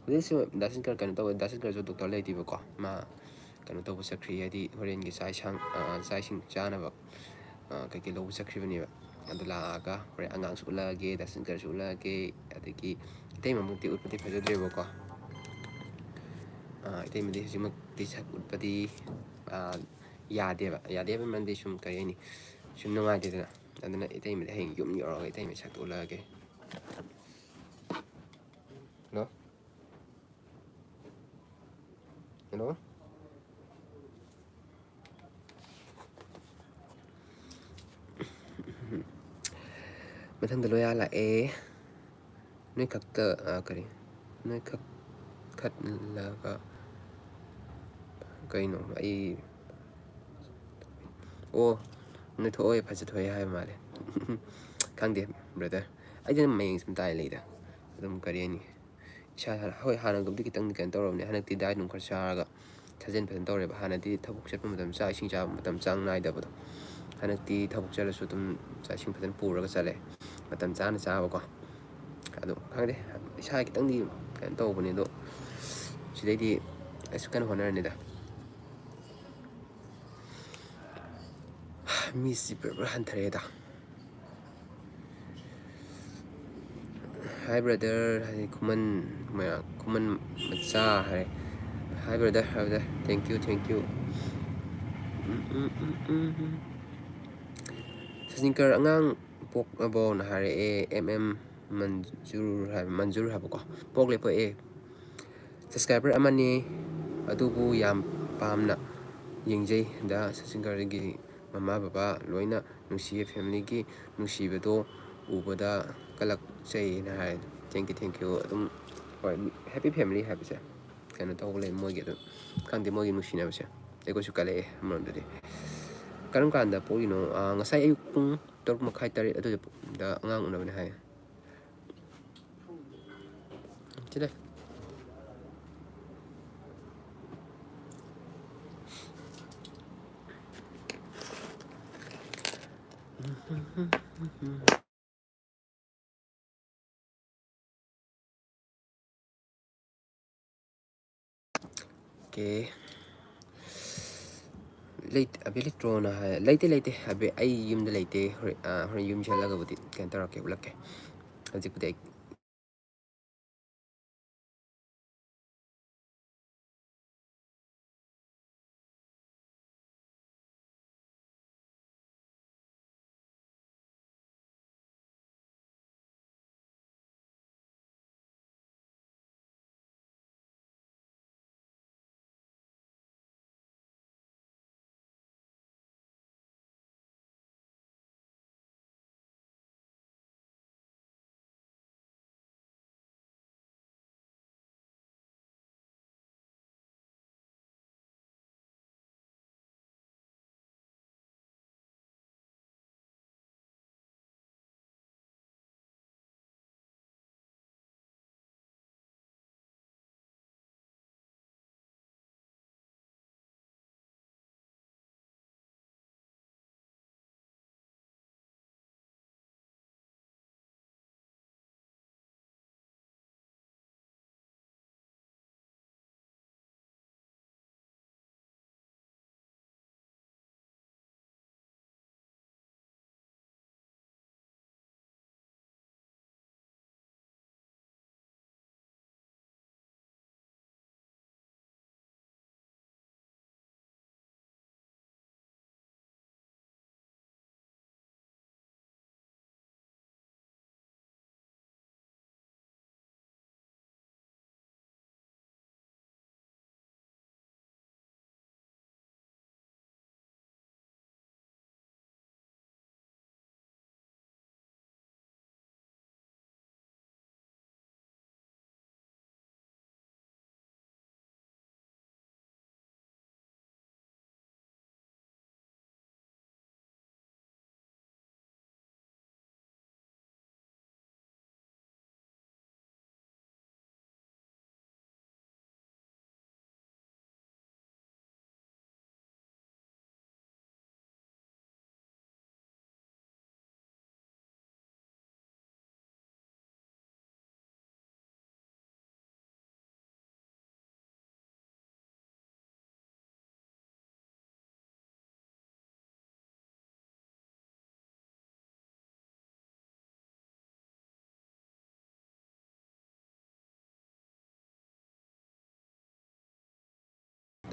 ꯍꯧꯖꯤꯛꯁꯨ ꯗꯥ ꯁꯁꯤꯀꯔ ꯀꯩꯅꯣ ꯇꯧꯋꯦ, ꯗꯥ ꯁꯁꯤꯀꯔꯁꯨ ꯗꯣꯛꯇꯔ ꯂꯩꯇꯦꯕꯀꯣ꯫ ꯃꯥ ꯀꯩꯅꯣ ꯇꯧꯕ ꯆꯠꯈ꯭ꯔꯤ, ꯍꯥꯏꯗꯤ ꯍꯣꯔꯦꯟꯒꯤ ꯆꯥꯛ ꯏꯁꯥꯡ, ꯑ, ꯆꯥꯛ ꯏꯁꯤꯡ ꯆꯥꯅꯕ, ꯑ, ꯀꯩꯀꯩ ꯂꯧꯕ ꯆꯠꯈ꯭ꯔꯤꯕꯅꯦꯕ꯫ ꯑꯗꯨ ꯂꯥꯛꯑꯒ ꯍꯣꯔꯦꯟ ꯑꯉꯥꯡꯁꯨ ꯎꯠꯂꯛꯑꯒꯦ, ꯗꯥ ꯁꯁꯤꯀꯔꯁꯨ ꯎꯠꯂꯛꯑꯒꯦ, ꯑꯗꯒꯤ ꯏꯇꯩꯃꯃꯛꯇꯤ ꯎꯠꯄꯗꯤ ꯐꯖꯗ꯭ꯔꯦꯕꯀꯣ꯫ ꯑ, ꯏꯇꯩꯃꯗꯤ ꯍꯧꯖꯤꯛꯃꯛꯇꯤ ꯁꯛ ꯎꯠꯄꯗꯤ, ꯑ, ꯌꯥꯗꯦꯕ꯫ ꯌꯥꯗꯦ ꯍꯥꯏꯕ ꯃꯔꯝꯗꯤ ꯁꯨꯝ ꯀꯔꯤ ꯍꯥꯏꯅꯤ, ꯁꯨꯝ ꯅꯨꯡꯉꯥꯏꯇꯦꯗꯅ꯫ ꯑꯗꯨꯅ ꯏꯇꯩꯃꯗꯤ ꯍꯌꯦꯡ ꯌꯨꯝ ꯌꯧꯔꯒ ꯏꯇꯩꯃ ꯁꯛꯇꯨ ꯎꯠꯂꯛꯑꯒꯦ꯫ ꯍꯜꯂꯣ? ꯍꯜꯂꯣ? ꯃꯊꯪꯗ ꯂꯣꯌꯥ ꯂꯥꯛꯑꯦ꯫ ꯅꯣꯏ ꯈꯛꯇ, ꯑ, ꯀꯔꯤ? ꯅꯣꯏ ꯈꯛ ꯈꯠꯂꯒ ꯀꯩꯅꯣ? ꯑꯩ, ꯑꯣ, ꯅꯣꯏ ꯊꯣꯛꯑꯣꯏ, ꯐꯖ ꯊꯣꯛꯑꯦ ꯍꯥꯏꯕ ꯃꯥꯜꯂꯦ꯫ ꯈꯪꯗꯦ, ꯕ꯭ꯔꯗꯔ꯫ ꯑꯩꯗꯤ ꯑꯗꯨꯝ ꯃꯌꯦꯡꯁꯦ ꯑꯗꯨꯝ ꯇꯥꯏ ꯂꯩꯗ꯫ ꯑꯗꯨꯝ ꯀꯔꯤ ꯍꯥꯏꯅꯤ? ꯏꯁꯥ, ꯍꯣꯏ, ꯍꯥꯟꯅꯒꯕꯨꯗꯤ ꯈꯤꯇꯪꯗꯤ ꯀꯩꯅꯣ ꯇꯧꯔꯕꯅꯦ꯫ ꯍꯟꯗꯛꯇꯤ ꯗꯥꯏꯠ ꯅꯨꯡ ꯈꯔ ꯆꯥꯔꯒ ꯁꯥꯖꯦꯜ ꯐꯖꯅ ꯇꯧꯔꯦꯕ꯫ ꯍꯥꯟꯅꯗꯤ ꯊꯕꯛ ꯆꯠꯄ ꯃꯇꯝ, ꯆꯥꯛ ꯏꯁꯤꯡ ꯆꯥꯕ ꯃꯇꯝ ꯆꯥꯡ ꯅꯥꯏꯗꯕꯗꯣ, ꯍꯟꯗꯛꯇꯤ ꯊꯕꯛ ꯆꯠꯂꯁꯨ ꯑꯗꯨꯝ ꯆꯥꯛ ꯏꯁꯤꯡ ꯐꯖꯅ ꯄꯨꯔꯒ ꯆꯠꯂꯦ, ꯃꯇꯝ ꯆꯥꯅ ꯆꯥꯕꯀꯣ꯫ ꯑꯗꯣ ꯈꯪꯗꯦ, ꯏꯁꯥ ꯈꯤꯇꯪꯗꯤ ꯀꯩꯅꯣ ꯇꯧꯕꯅꯦ, ꯑꯗꯣ ꯁꯤꯗꯩꯗꯤ ꯑꯩꯁꯨ ꯀꯟꯅ ꯍꯣꯠꯅꯔꯅꯤꯗ꯫ ꯃꯤꯁꯤ ꯄꯨꯔꯥ ꯄꯨꯔꯥ ꯍꯟꯊꯔꯛꯑꯦꯗ꯫ Hi brother ꯍꯥꯏꯗꯤ ꯈꯨꯃꯟ ꯃꯌꯥꯝ, ꯈꯨꯃꯟ ꯃꯆꯥ ꯍꯥꯏ꯫ Hi brother, hi brother, thank you, thank you꯫ ꯎꯝ, ꯎꯝ, ꯎꯝ, ꯎꯝ, ꯎꯝ꯫ ꯁꯆꯤꯟꯀꯔ ꯑꯉꯥꯡ ꯄꯣꯛꯂꯕꯣꯅ ꯍꯥꯏꯔꯛꯑꯦ꯫ ꯑꯦꯝ ꯑꯦꯝ ꯃꯟꯖꯨꯔ ꯍꯥꯏꯕ, ꯃꯟꯖꯨꯔ ꯍꯥꯏꯕꯀꯣ꯫ ꯄꯣꯛꯂꯦ, ꯄꯣꯛꯑꯦ꯫ Subscriber ꯑꯃꯅꯤ, ꯑꯗꯨꯕꯨ ꯌꯥꯝ ꯄꯥꯝꯅ ꯌꯦꯡꯖꯩ꯫ ꯗ ꯁꯆꯤꯟꯀꯔꯒꯤ ꯃꯃꯥ ꯕꯕꯥ ꯂꯣꯏꯅ ꯅꯨꯡꯁꯤꯌꯦ꯫ Familyꯒꯤ ꯅꯨꯡꯁꯤꯕꯗꯣ ꯎꯕꯗ ꯀꯂꯛꯆꯩꯅ ꯍꯥꯏ꯫ Thank you, thank you꯫ ꯑꯗꯨꯝ, ꯍꯣꯏ, happy family ꯍꯥꯏꯕꯁꯦ ꯀꯩꯅꯣ ꯇꯧꯕ ꯂꯩ, ꯃꯣꯏꯒꯤ ꯑꯗꯨꯝ, ꯈꯪꯗꯦ, ꯃꯣꯏꯒꯤ ꯅꯨꯡꯁꯤꯅꯕꯁꯦ ꯑꯩꯈꯣꯏꯁꯨ ꯀꯜꯂꯛꯑꯦ ꯑꯃꯔꯣꯝꯗꯗꯤ꯫ "ꯀꯔꯝ ꯀꯥꯟꯗ ꯄꯣꯛꯏꯅꯣ?" ꯑꯥ, ꯉꯁꯥꯏ ꯑꯌꯨꯛ ꯄꯨꯡ ꯇꯔꯨꯛ ꯃꯈꯥꯏ, ꯇꯔꯦꯠ ꯑꯗꯨꯗ ꯄꯣꯛ-, ꯗ ꯑꯉꯥꯡ ꯎꯅꯕꯅꯦ ꯍꯥꯏ꯫ ꯁꯤꯗ꯫ ꯑꯣꯀꯦ꯫ ꯂꯩꯠ-, ꯑꯕꯦ ꯂꯩꯇ꯭ꯔꯣꯅ ꯍꯥꯏ꯫ ꯂꯩꯇꯦ, ꯂꯩꯇꯦ꯫ ꯑꯕꯦ, ꯑꯩ ꯌꯨꯝꯗ ꯂꯩꯇꯦ꯫ ꯍꯣꯔꯦꯟ, ꯑꯥ, ꯍꯣꯔꯦꯟ ꯌꯨꯝ ꯆꯠꯂꯒꯕꯨꯗꯤ ꯀꯩꯅꯣ ꯇꯧꯔꯛꯀꯦ, ꯎꯠꯂꯛꯀꯦ꯫ ꯍꯧꯖꯤꯛꯄꯨꯗꯤ ꯑꯩ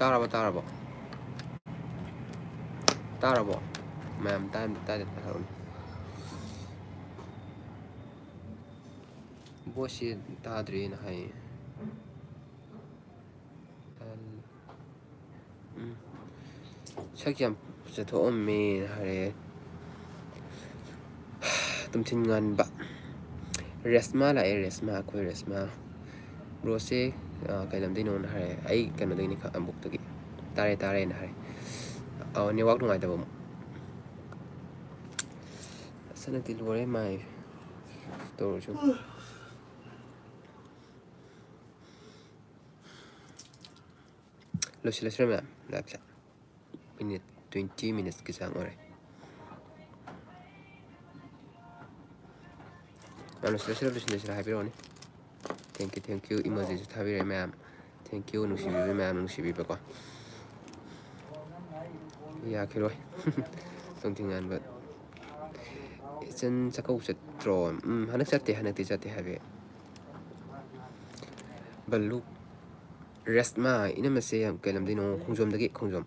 ꯇꯥꯔꯕꯣ, ꯇꯥꯔꯕꯣ? ꯇꯥꯔꯕꯣ? ꯃꯌꯥꯝ ꯇꯥꯏ, ꯇꯥꯗꯦ, ꯇꯥꯔꯕꯅꯤ꯫ ꯕꯣꯁꯁꯤ ꯇꯥꯗ꯭ꯔꯦꯅ ꯍꯥꯏꯌꯦ꯫ ꯎꯝ꯫ ꯁꯛ ꯌꯥꯝ ꯐꯖꯊꯣꯛꯑꯝꯃꯦꯅ ꯍꯥꯏꯔꯛꯑꯦ꯫ ꯇꯨꯝꯊꯤꯟ ꯉꯥꯟꯕ꯫ ꯔꯦꯁꯃꯥ ꯂꯥꯛꯑꯦ, ꯔꯦꯁꯃꯥ, ꯑꯩꯈꯣꯏ ꯔꯦꯁꯃꯥ꯫ ꯕ꯭ꯔꯣꯁꯦ, ꯑ, ꯀꯩ ꯂꯝꯗꯩꯅꯣꯅ ꯍꯥꯏꯔꯛꯑꯦ꯫ ꯑꯩ ꯀꯩꯅꯣꯗꯒꯤꯅꯤ, ꯈ-, ꯑꯝꯕꯣꯛꯇꯒꯤ꯫ ꯇꯥꯔꯦ, ꯇꯥꯔꯦꯅ ꯍꯥꯏ꯫ ꯑ, ꯅꯦꯠꯋꯥꯛ ꯅꯨꯡꯉꯥꯏꯇꯕ ꯑꯃꯨꯛ꯫ ꯑꯁ, ꯍꯟꯗꯛꯇꯤ ꯂꯣꯏꯔꯦ ꯃꯥꯏ ꯇꯧꯔꯤꯁꯤ꯫ ꯂꯣꯏꯁꯤꯜꯂꯁꯤꯔ ꯃꯌꯥꯝ, ꯂꯥꯏꯞꯁꯦ? ꯃꯤꯅꯤꯠ twenty ꯃꯤꯅꯤꯠꯁꯀꯤ ꯆꯥꯡ ꯑꯣꯏꯔꯦ꯫ ꯃꯌꯥꯝ ꯂꯣꯏꯁꯤꯜꯂꯁꯤꯔ, ꯂꯣꯏꯁꯤꯜꯂꯁꯤꯔ ꯍꯥꯏꯕꯤꯔꯛꯑꯣꯅꯦ꯫ Thank you, thank you, ꯏꯃꯣꯖꯤꯁꯨ ꯊꯥꯕꯤꯔꯛꯑꯦ ꯃꯌꯥꯝ꯫ Thank you, ꯅꯨꯡꯁꯤꯕꯤꯕ ꯃꯌꯥꯝ, ꯅꯨꯡꯁꯤꯕꯤꯕꯀꯣ꯫ ꯌꯥꯈꯤꯔꯣꯏ꯫ ꯇꯣꯡꯊꯤꯡꯉꯥꯟꯕ꯫ ꯏꯆꯟ ꯆꯥꯛꯀꯧ ꯆꯠꯇ꯭ꯔꯣ? ꯎꯝ, ꯍꯟꯗꯛ ꯆꯠꯇꯦ, ꯍꯟꯗꯛꯇꯤ ꯆꯠꯇꯦ ꯍꯥꯏꯕꯤ꯫ ꯕꯜꯂꯨ꯫ ꯔꯦꯁꯃꯥ, ꯏꯅꯝꯃꯁꯦ ꯌꯥꯝ ꯀꯩ ꯂꯝꯗꯩꯅꯣ? ꯈꯣꯡꯖꯣꯝꯗꯒꯤ, ꯈꯣꯡꯖꯣꯝ꯫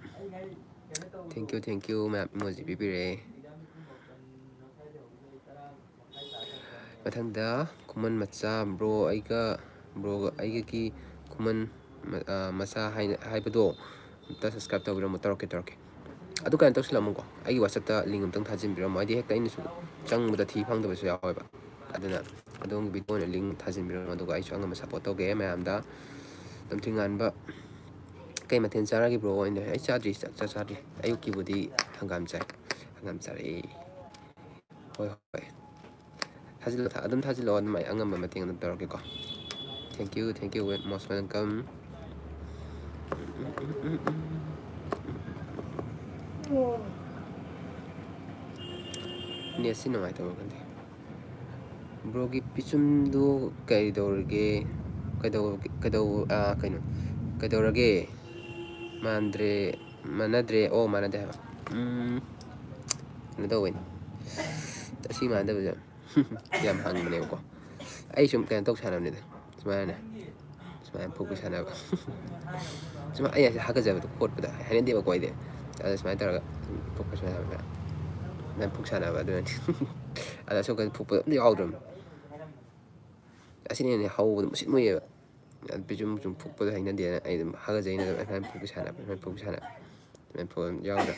Thank you, thank you, ꯃꯌꯥꯝ ꯏꯃꯣꯖꯤ ꯄꯤꯕꯤꯔꯛꯑꯦ꯫ ꯃꯊꯪꯗ ꯈꯨꯃꯟ ꯃꯆꯥ, ꯕ꯭ꯔꯣ ꯑꯩꯒ, ꯕ꯭ꯔꯣꯒ ꯑꯩꯒꯒꯤ ꯈꯨꯃꯟ ꯃ-, ꯑ, ꯃꯆꯥ ꯍꯥꯏꯅ, ꯍꯥꯏꯕꯗꯣ ꯑꯝꯇ subscribe ꯇꯧꯕꯤꯔꯝꯃꯣ, ꯇꯧꯔꯛꯀꯦ, ꯇꯧꯔꯛꯀꯦ꯫ ꯑꯗꯨ ꯀꯩꯅꯣ ꯇꯧꯁꯤꯜꯂꯝꯃꯨꯀꯣ, ꯑꯩꯒꯤ WhatsApp-ꯇ link ꯑꯝꯇꯪ ꯊꯥꯖꯤꯟꯕꯤꯔꯝꯃꯣ, ꯍꯥꯏꯗꯤ ꯍꯦꯛꯇ ꯑꯩꯅꯁꯨ ꯆꯪꯕꯗ ꯊꯤ ꯐꯪꯗꯕꯁꯨ ꯌꯥꯎꯋꯦꯕ꯫ ꯑꯗꯨꯅ ꯑꯗꯣꯝꯒꯤ video ꯑꯣꯏꯅ link ꯊꯥꯖꯤꯟꯕꯤꯔꯝꯃꯣ, ꯑꯗꯨꯒ ꯑꯩꯁꯨ ꯑꯉꯝꯕ support ꯇꯧꯒꯦ ꯃꯌꯥꯝꯗ꯫ ꯇꯝꯊꯤꯡꯉꯥꯟꯕ, ꯀꯩ ꯃꯊꯦꯜ ꯆꯥꯔꯒꯦ bro? ꯑꯩꯅ, ꯑꯩ ꯆꯥꯗ꯭ꯔꯤ, ꯆꯥꯛ ꯆꯥ ꯆꯥꯗ꯭ꯔꯤ꯫ ꯑꯌꯨꯛꯀꯤꯕꯨꯗꯤ ꯍꯪꯒꯥꯝ ꯆꯥꯏ, ꯍꯪꯒꯥꯝ ꯆꯥꯔꯛꯑꯦ꯫ ꯍꯣꯏ, ꯍꯣꯏ꯫ ꯊꯥꯖꯤꯜꯂꯣ, ꯊꯥ-, ꯑꯗꯨꯝ ꯊꯥꯖꯤꯜꯂꯛꯑꯣ, ꯑꯗꯨꯝ ꯑꯩ ꯑꯉꯝꯕ ꯃꯇꯦꯡ ꯑꯗꯨꯝ ꯇꯧꯔꯛꯀꯦꯀꯣ꯫ Thank you, thank you, most welcome꯫ Netꯁꯤ ꯅꯨꯡꯉꯥꯏꯇꯕ ꯈꯪꯗꯦ꯫ Broꯒꯤ ꯄꯤꯆꯨꯝꯗꯨ ꯀꯩꯗꯧꯔꯒꯦ? ꯀꯩꯗꯧ-, ꯀꯩꯗꯧ-, ꯑꯥ, ꯀꯩꯅꯣ? ꯀꯩꯗꯧꯔꯒꯦ? ꯃꯥꯟꯗ꯭ꯔꯦ, ꯃꯥꯟꯅꯗ꯭ꯔꯦ꯫ ꯑꯣ, ꯃꯥꯟꯅꯗꯦ ꯍꯥꯏꯕ꯫ ꯎꯝ, ꯀꯩꯅꯣ ꯇꯧꯕꯩꯅꯤ꯫ ꯑꯁꯤ ꯃꯥꯟꯅꯗꯕꯁꯦ ꯌꯥꯝ ꯍꯪꯕꯅꯦꯕꯀꯣ꯫ ꯑꯩ ꯁꯨꯝ ꯀꯩꯅꯣ ꯇꯧ ꯁꯥꯟꯅꯕꯅꯤꯗ꯫ ꯁꯨꯃꯥꯏꯅꯅꯦ꯫ ꯁꯨꯃꯥꯏꯅ ꯐꯨꯛꯄ ꯁꯥꯟꯅꯕ꯫ ꯁꯨꯃꯥꯏꯅ ꯑꯩ ꯍꯥꯏꯁꯦ ꯍꯥꯀꯠꯆꯕꯗꯣ, ꯈꯣꯠꯄꯗ ꯍꯩꯅꯗꯦꯕꯀꯣ ꯑꯩꯗꯤ꯫ ꯑꯗ ꯁꯨꯃꯥꯏꯅ ꯇꯧꯔꯒ ꯐꯨꯛꯄ ꯁꯥꯟꯅꯕ, ꯁꯨꯃꯥꯏꯅ ꯐꯨꯛ ꯁꯥꯟꯅꯕ ꯑꯗꯨꯅꯤ꯫ ꯑꯗ ꯑꯁꯣꯝ ꯀꯥꯟꯗ ꯐꯨꯛꯄꯗꯣ ꯑꯝꯇ ꯌꯥꯎꯗ꯭ꯔꯕꯅꯤ꯫ ꯑꯁꯤꯅ ꯍꯦꯟꯅ ꯍꯧꯕꯗꯣ ꯃꯨꯁꯤꯠ ꯃꯨꯏꯌꯦꯕ꯫ ꯑꯗ ꯄꯤꯆꯨꯝ ꯄꯤꯆꯨꯝ ꯐꯨꯛꯄꯗꯣ ꯍꯩꯅꯗꯦꯅ ꯑꯩ ꯑꯗꯨꯝ ꯍꯥꯀꯠꯖꯩꯅ ꯑꯗꯨꯝ ꯑꯗꯨꯃꯥꯏꯅ ꯐꯨꯛꯄ ꯁꯥꯟꯅꯕ, ꯑꯗꯨꯃꯥꯏꯅ ꯐꯨꯛꯄ ꯁꯥꯟꯅꯕ꯫ ꯑꯗꯨꯃꯥꯏꯅ ꯐꯨꯛꯄ ꯑꯗꯨꯝ ꯌꯥꯎꯗ꯭ꯔꯥ?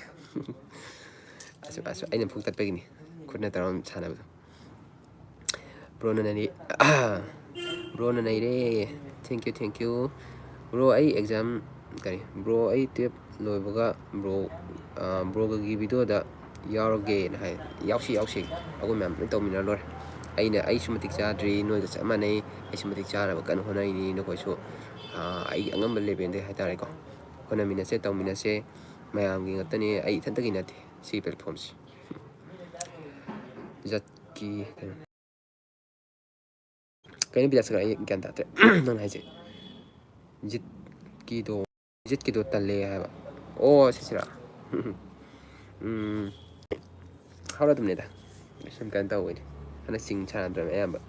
ꯑꯁ, ꯑꯁ, ꯑꯩꯅ ꯐꯨꯛ ꯇꯠꯄꯒꯤꯅꯤ꯫ ꯈꯨꯠꯅ ꯇꯧꯔꯒ ꯁꯥꯟꯅꯕꯗꯣ꯫ ꯕ꯭ꯔꯣꯅ ꯅꯩꯔꯦ꯫ ꯕ꯭ꯔꯣꯅ ꯅꯩꯔꯦ꯫ Thank you, thank you꯫ Bro, ꯑꯩ ꯑꯦꯛꯖꯥꯝ, ꯀꯔꯤ? ꯕ꯭ꯔꯣ, ꯑꯩ ꯇꯨꯌꯦꯜꯞ ꯂꯣꯏꯕꯒ ꯕ꯭ꯔꯣ, ꯑ, ꯕ꯭ꯔꯣꯒꯒꯤ ꯚꯤꯗꯤꯑꯣꯗ ꯌꯥꯎꯔꯒꯦꯅ ꯍꯥꯏ꯫ ꯌꯥꯎꯁꯤ, ꯌꯥꯎꯁꯤ꯫ ꯑꯩꯈꯣꯏ ꯃꯌꯥꯝ ꯂꯣꯏ ꯇꯧꯃꯤꯟꯅꯔ ꯂꯣꯏꯔꯦ꯫ ꯑꯩꯅ, ꯑꯩꯁꯨ ꯃꯇꯤꯛ ꯆꯥꯗ꯭ꯔꯤ, ꯅꯣꯏꯒ ꯆꯞ ꯃꯥꯟꯅꯩ꯫ ꯑꯩꯁꯨ ꯃꯇꯤꯛ ꯆꯥꯅꯕ ꯀꯟꯅ ꯍꯣꯠꯅꯔꯤꯅꯤ꯫ ꯅꯈꯣꯏꯁꯨ, ꯑ, ꯑꯩꯒꯤ ꯑꯉꯝꯕ ꯂꯦꯚꯦꯜꯗꯒꯤ ꯍꯥꯏꯇꯥꯔꯦꯀꯣ꯫ ꯍꯣꯠꯅꯃꯤꯟꯅꯁꯦ, ꯇꯧꯃꯤꯟꯅꯁꯦ꯫ ꯃꯌꯥꯝꯒꯤ ꯉꯥꯛꯇꯅꯤ, ꯑꯩ ꯏꯊꯟꯇꯒꯤ ꯅꯠꯇꯦ ꯁꯤ ꯄ꯭ꯂꯦꯠꯐꯣꯝꯁꯤ꯫ ꯖꯠꯀꯤ ꯀꯩꯅꯣ, ꯀꯩꯅꯣ ꯕꯤꯗ꯭ꯌꯥꯁꯥꯒꯔ, ꯑꯩ ꯒ꯭ꯌꯥꯟ ꯇꯥꯗ꯭ꯔꯦ꯫ ꯅꯪꯅ ꯍꯥꯏꯁꯦ ꯖꯤꯠꯀꯤꯗꯣ, ꯖꯤꯠꯀꯤꯗꯣ ꯇꯜꯂꯦ ꯍꯥꯏꯕ꯫ ꯑꯣ, ꯁꯤꯁꯤꯔꯥ? ꯎꯝ, ꯍꯧꯔ ꯑꯗꯨꯝꯅꯦꯗ꯫ ꯁꯨꯝ ꯀꯩꯅꯣ ꯇꯧꯕꯩꯅꯤ꯫ ꯍꯟꯗꯛ ꯆꯤꯡ ꯁꯥꯟꯅꯗ꯭ꯔꯕꯅꯦ ꯑꯌꯥꯝꯕ꯫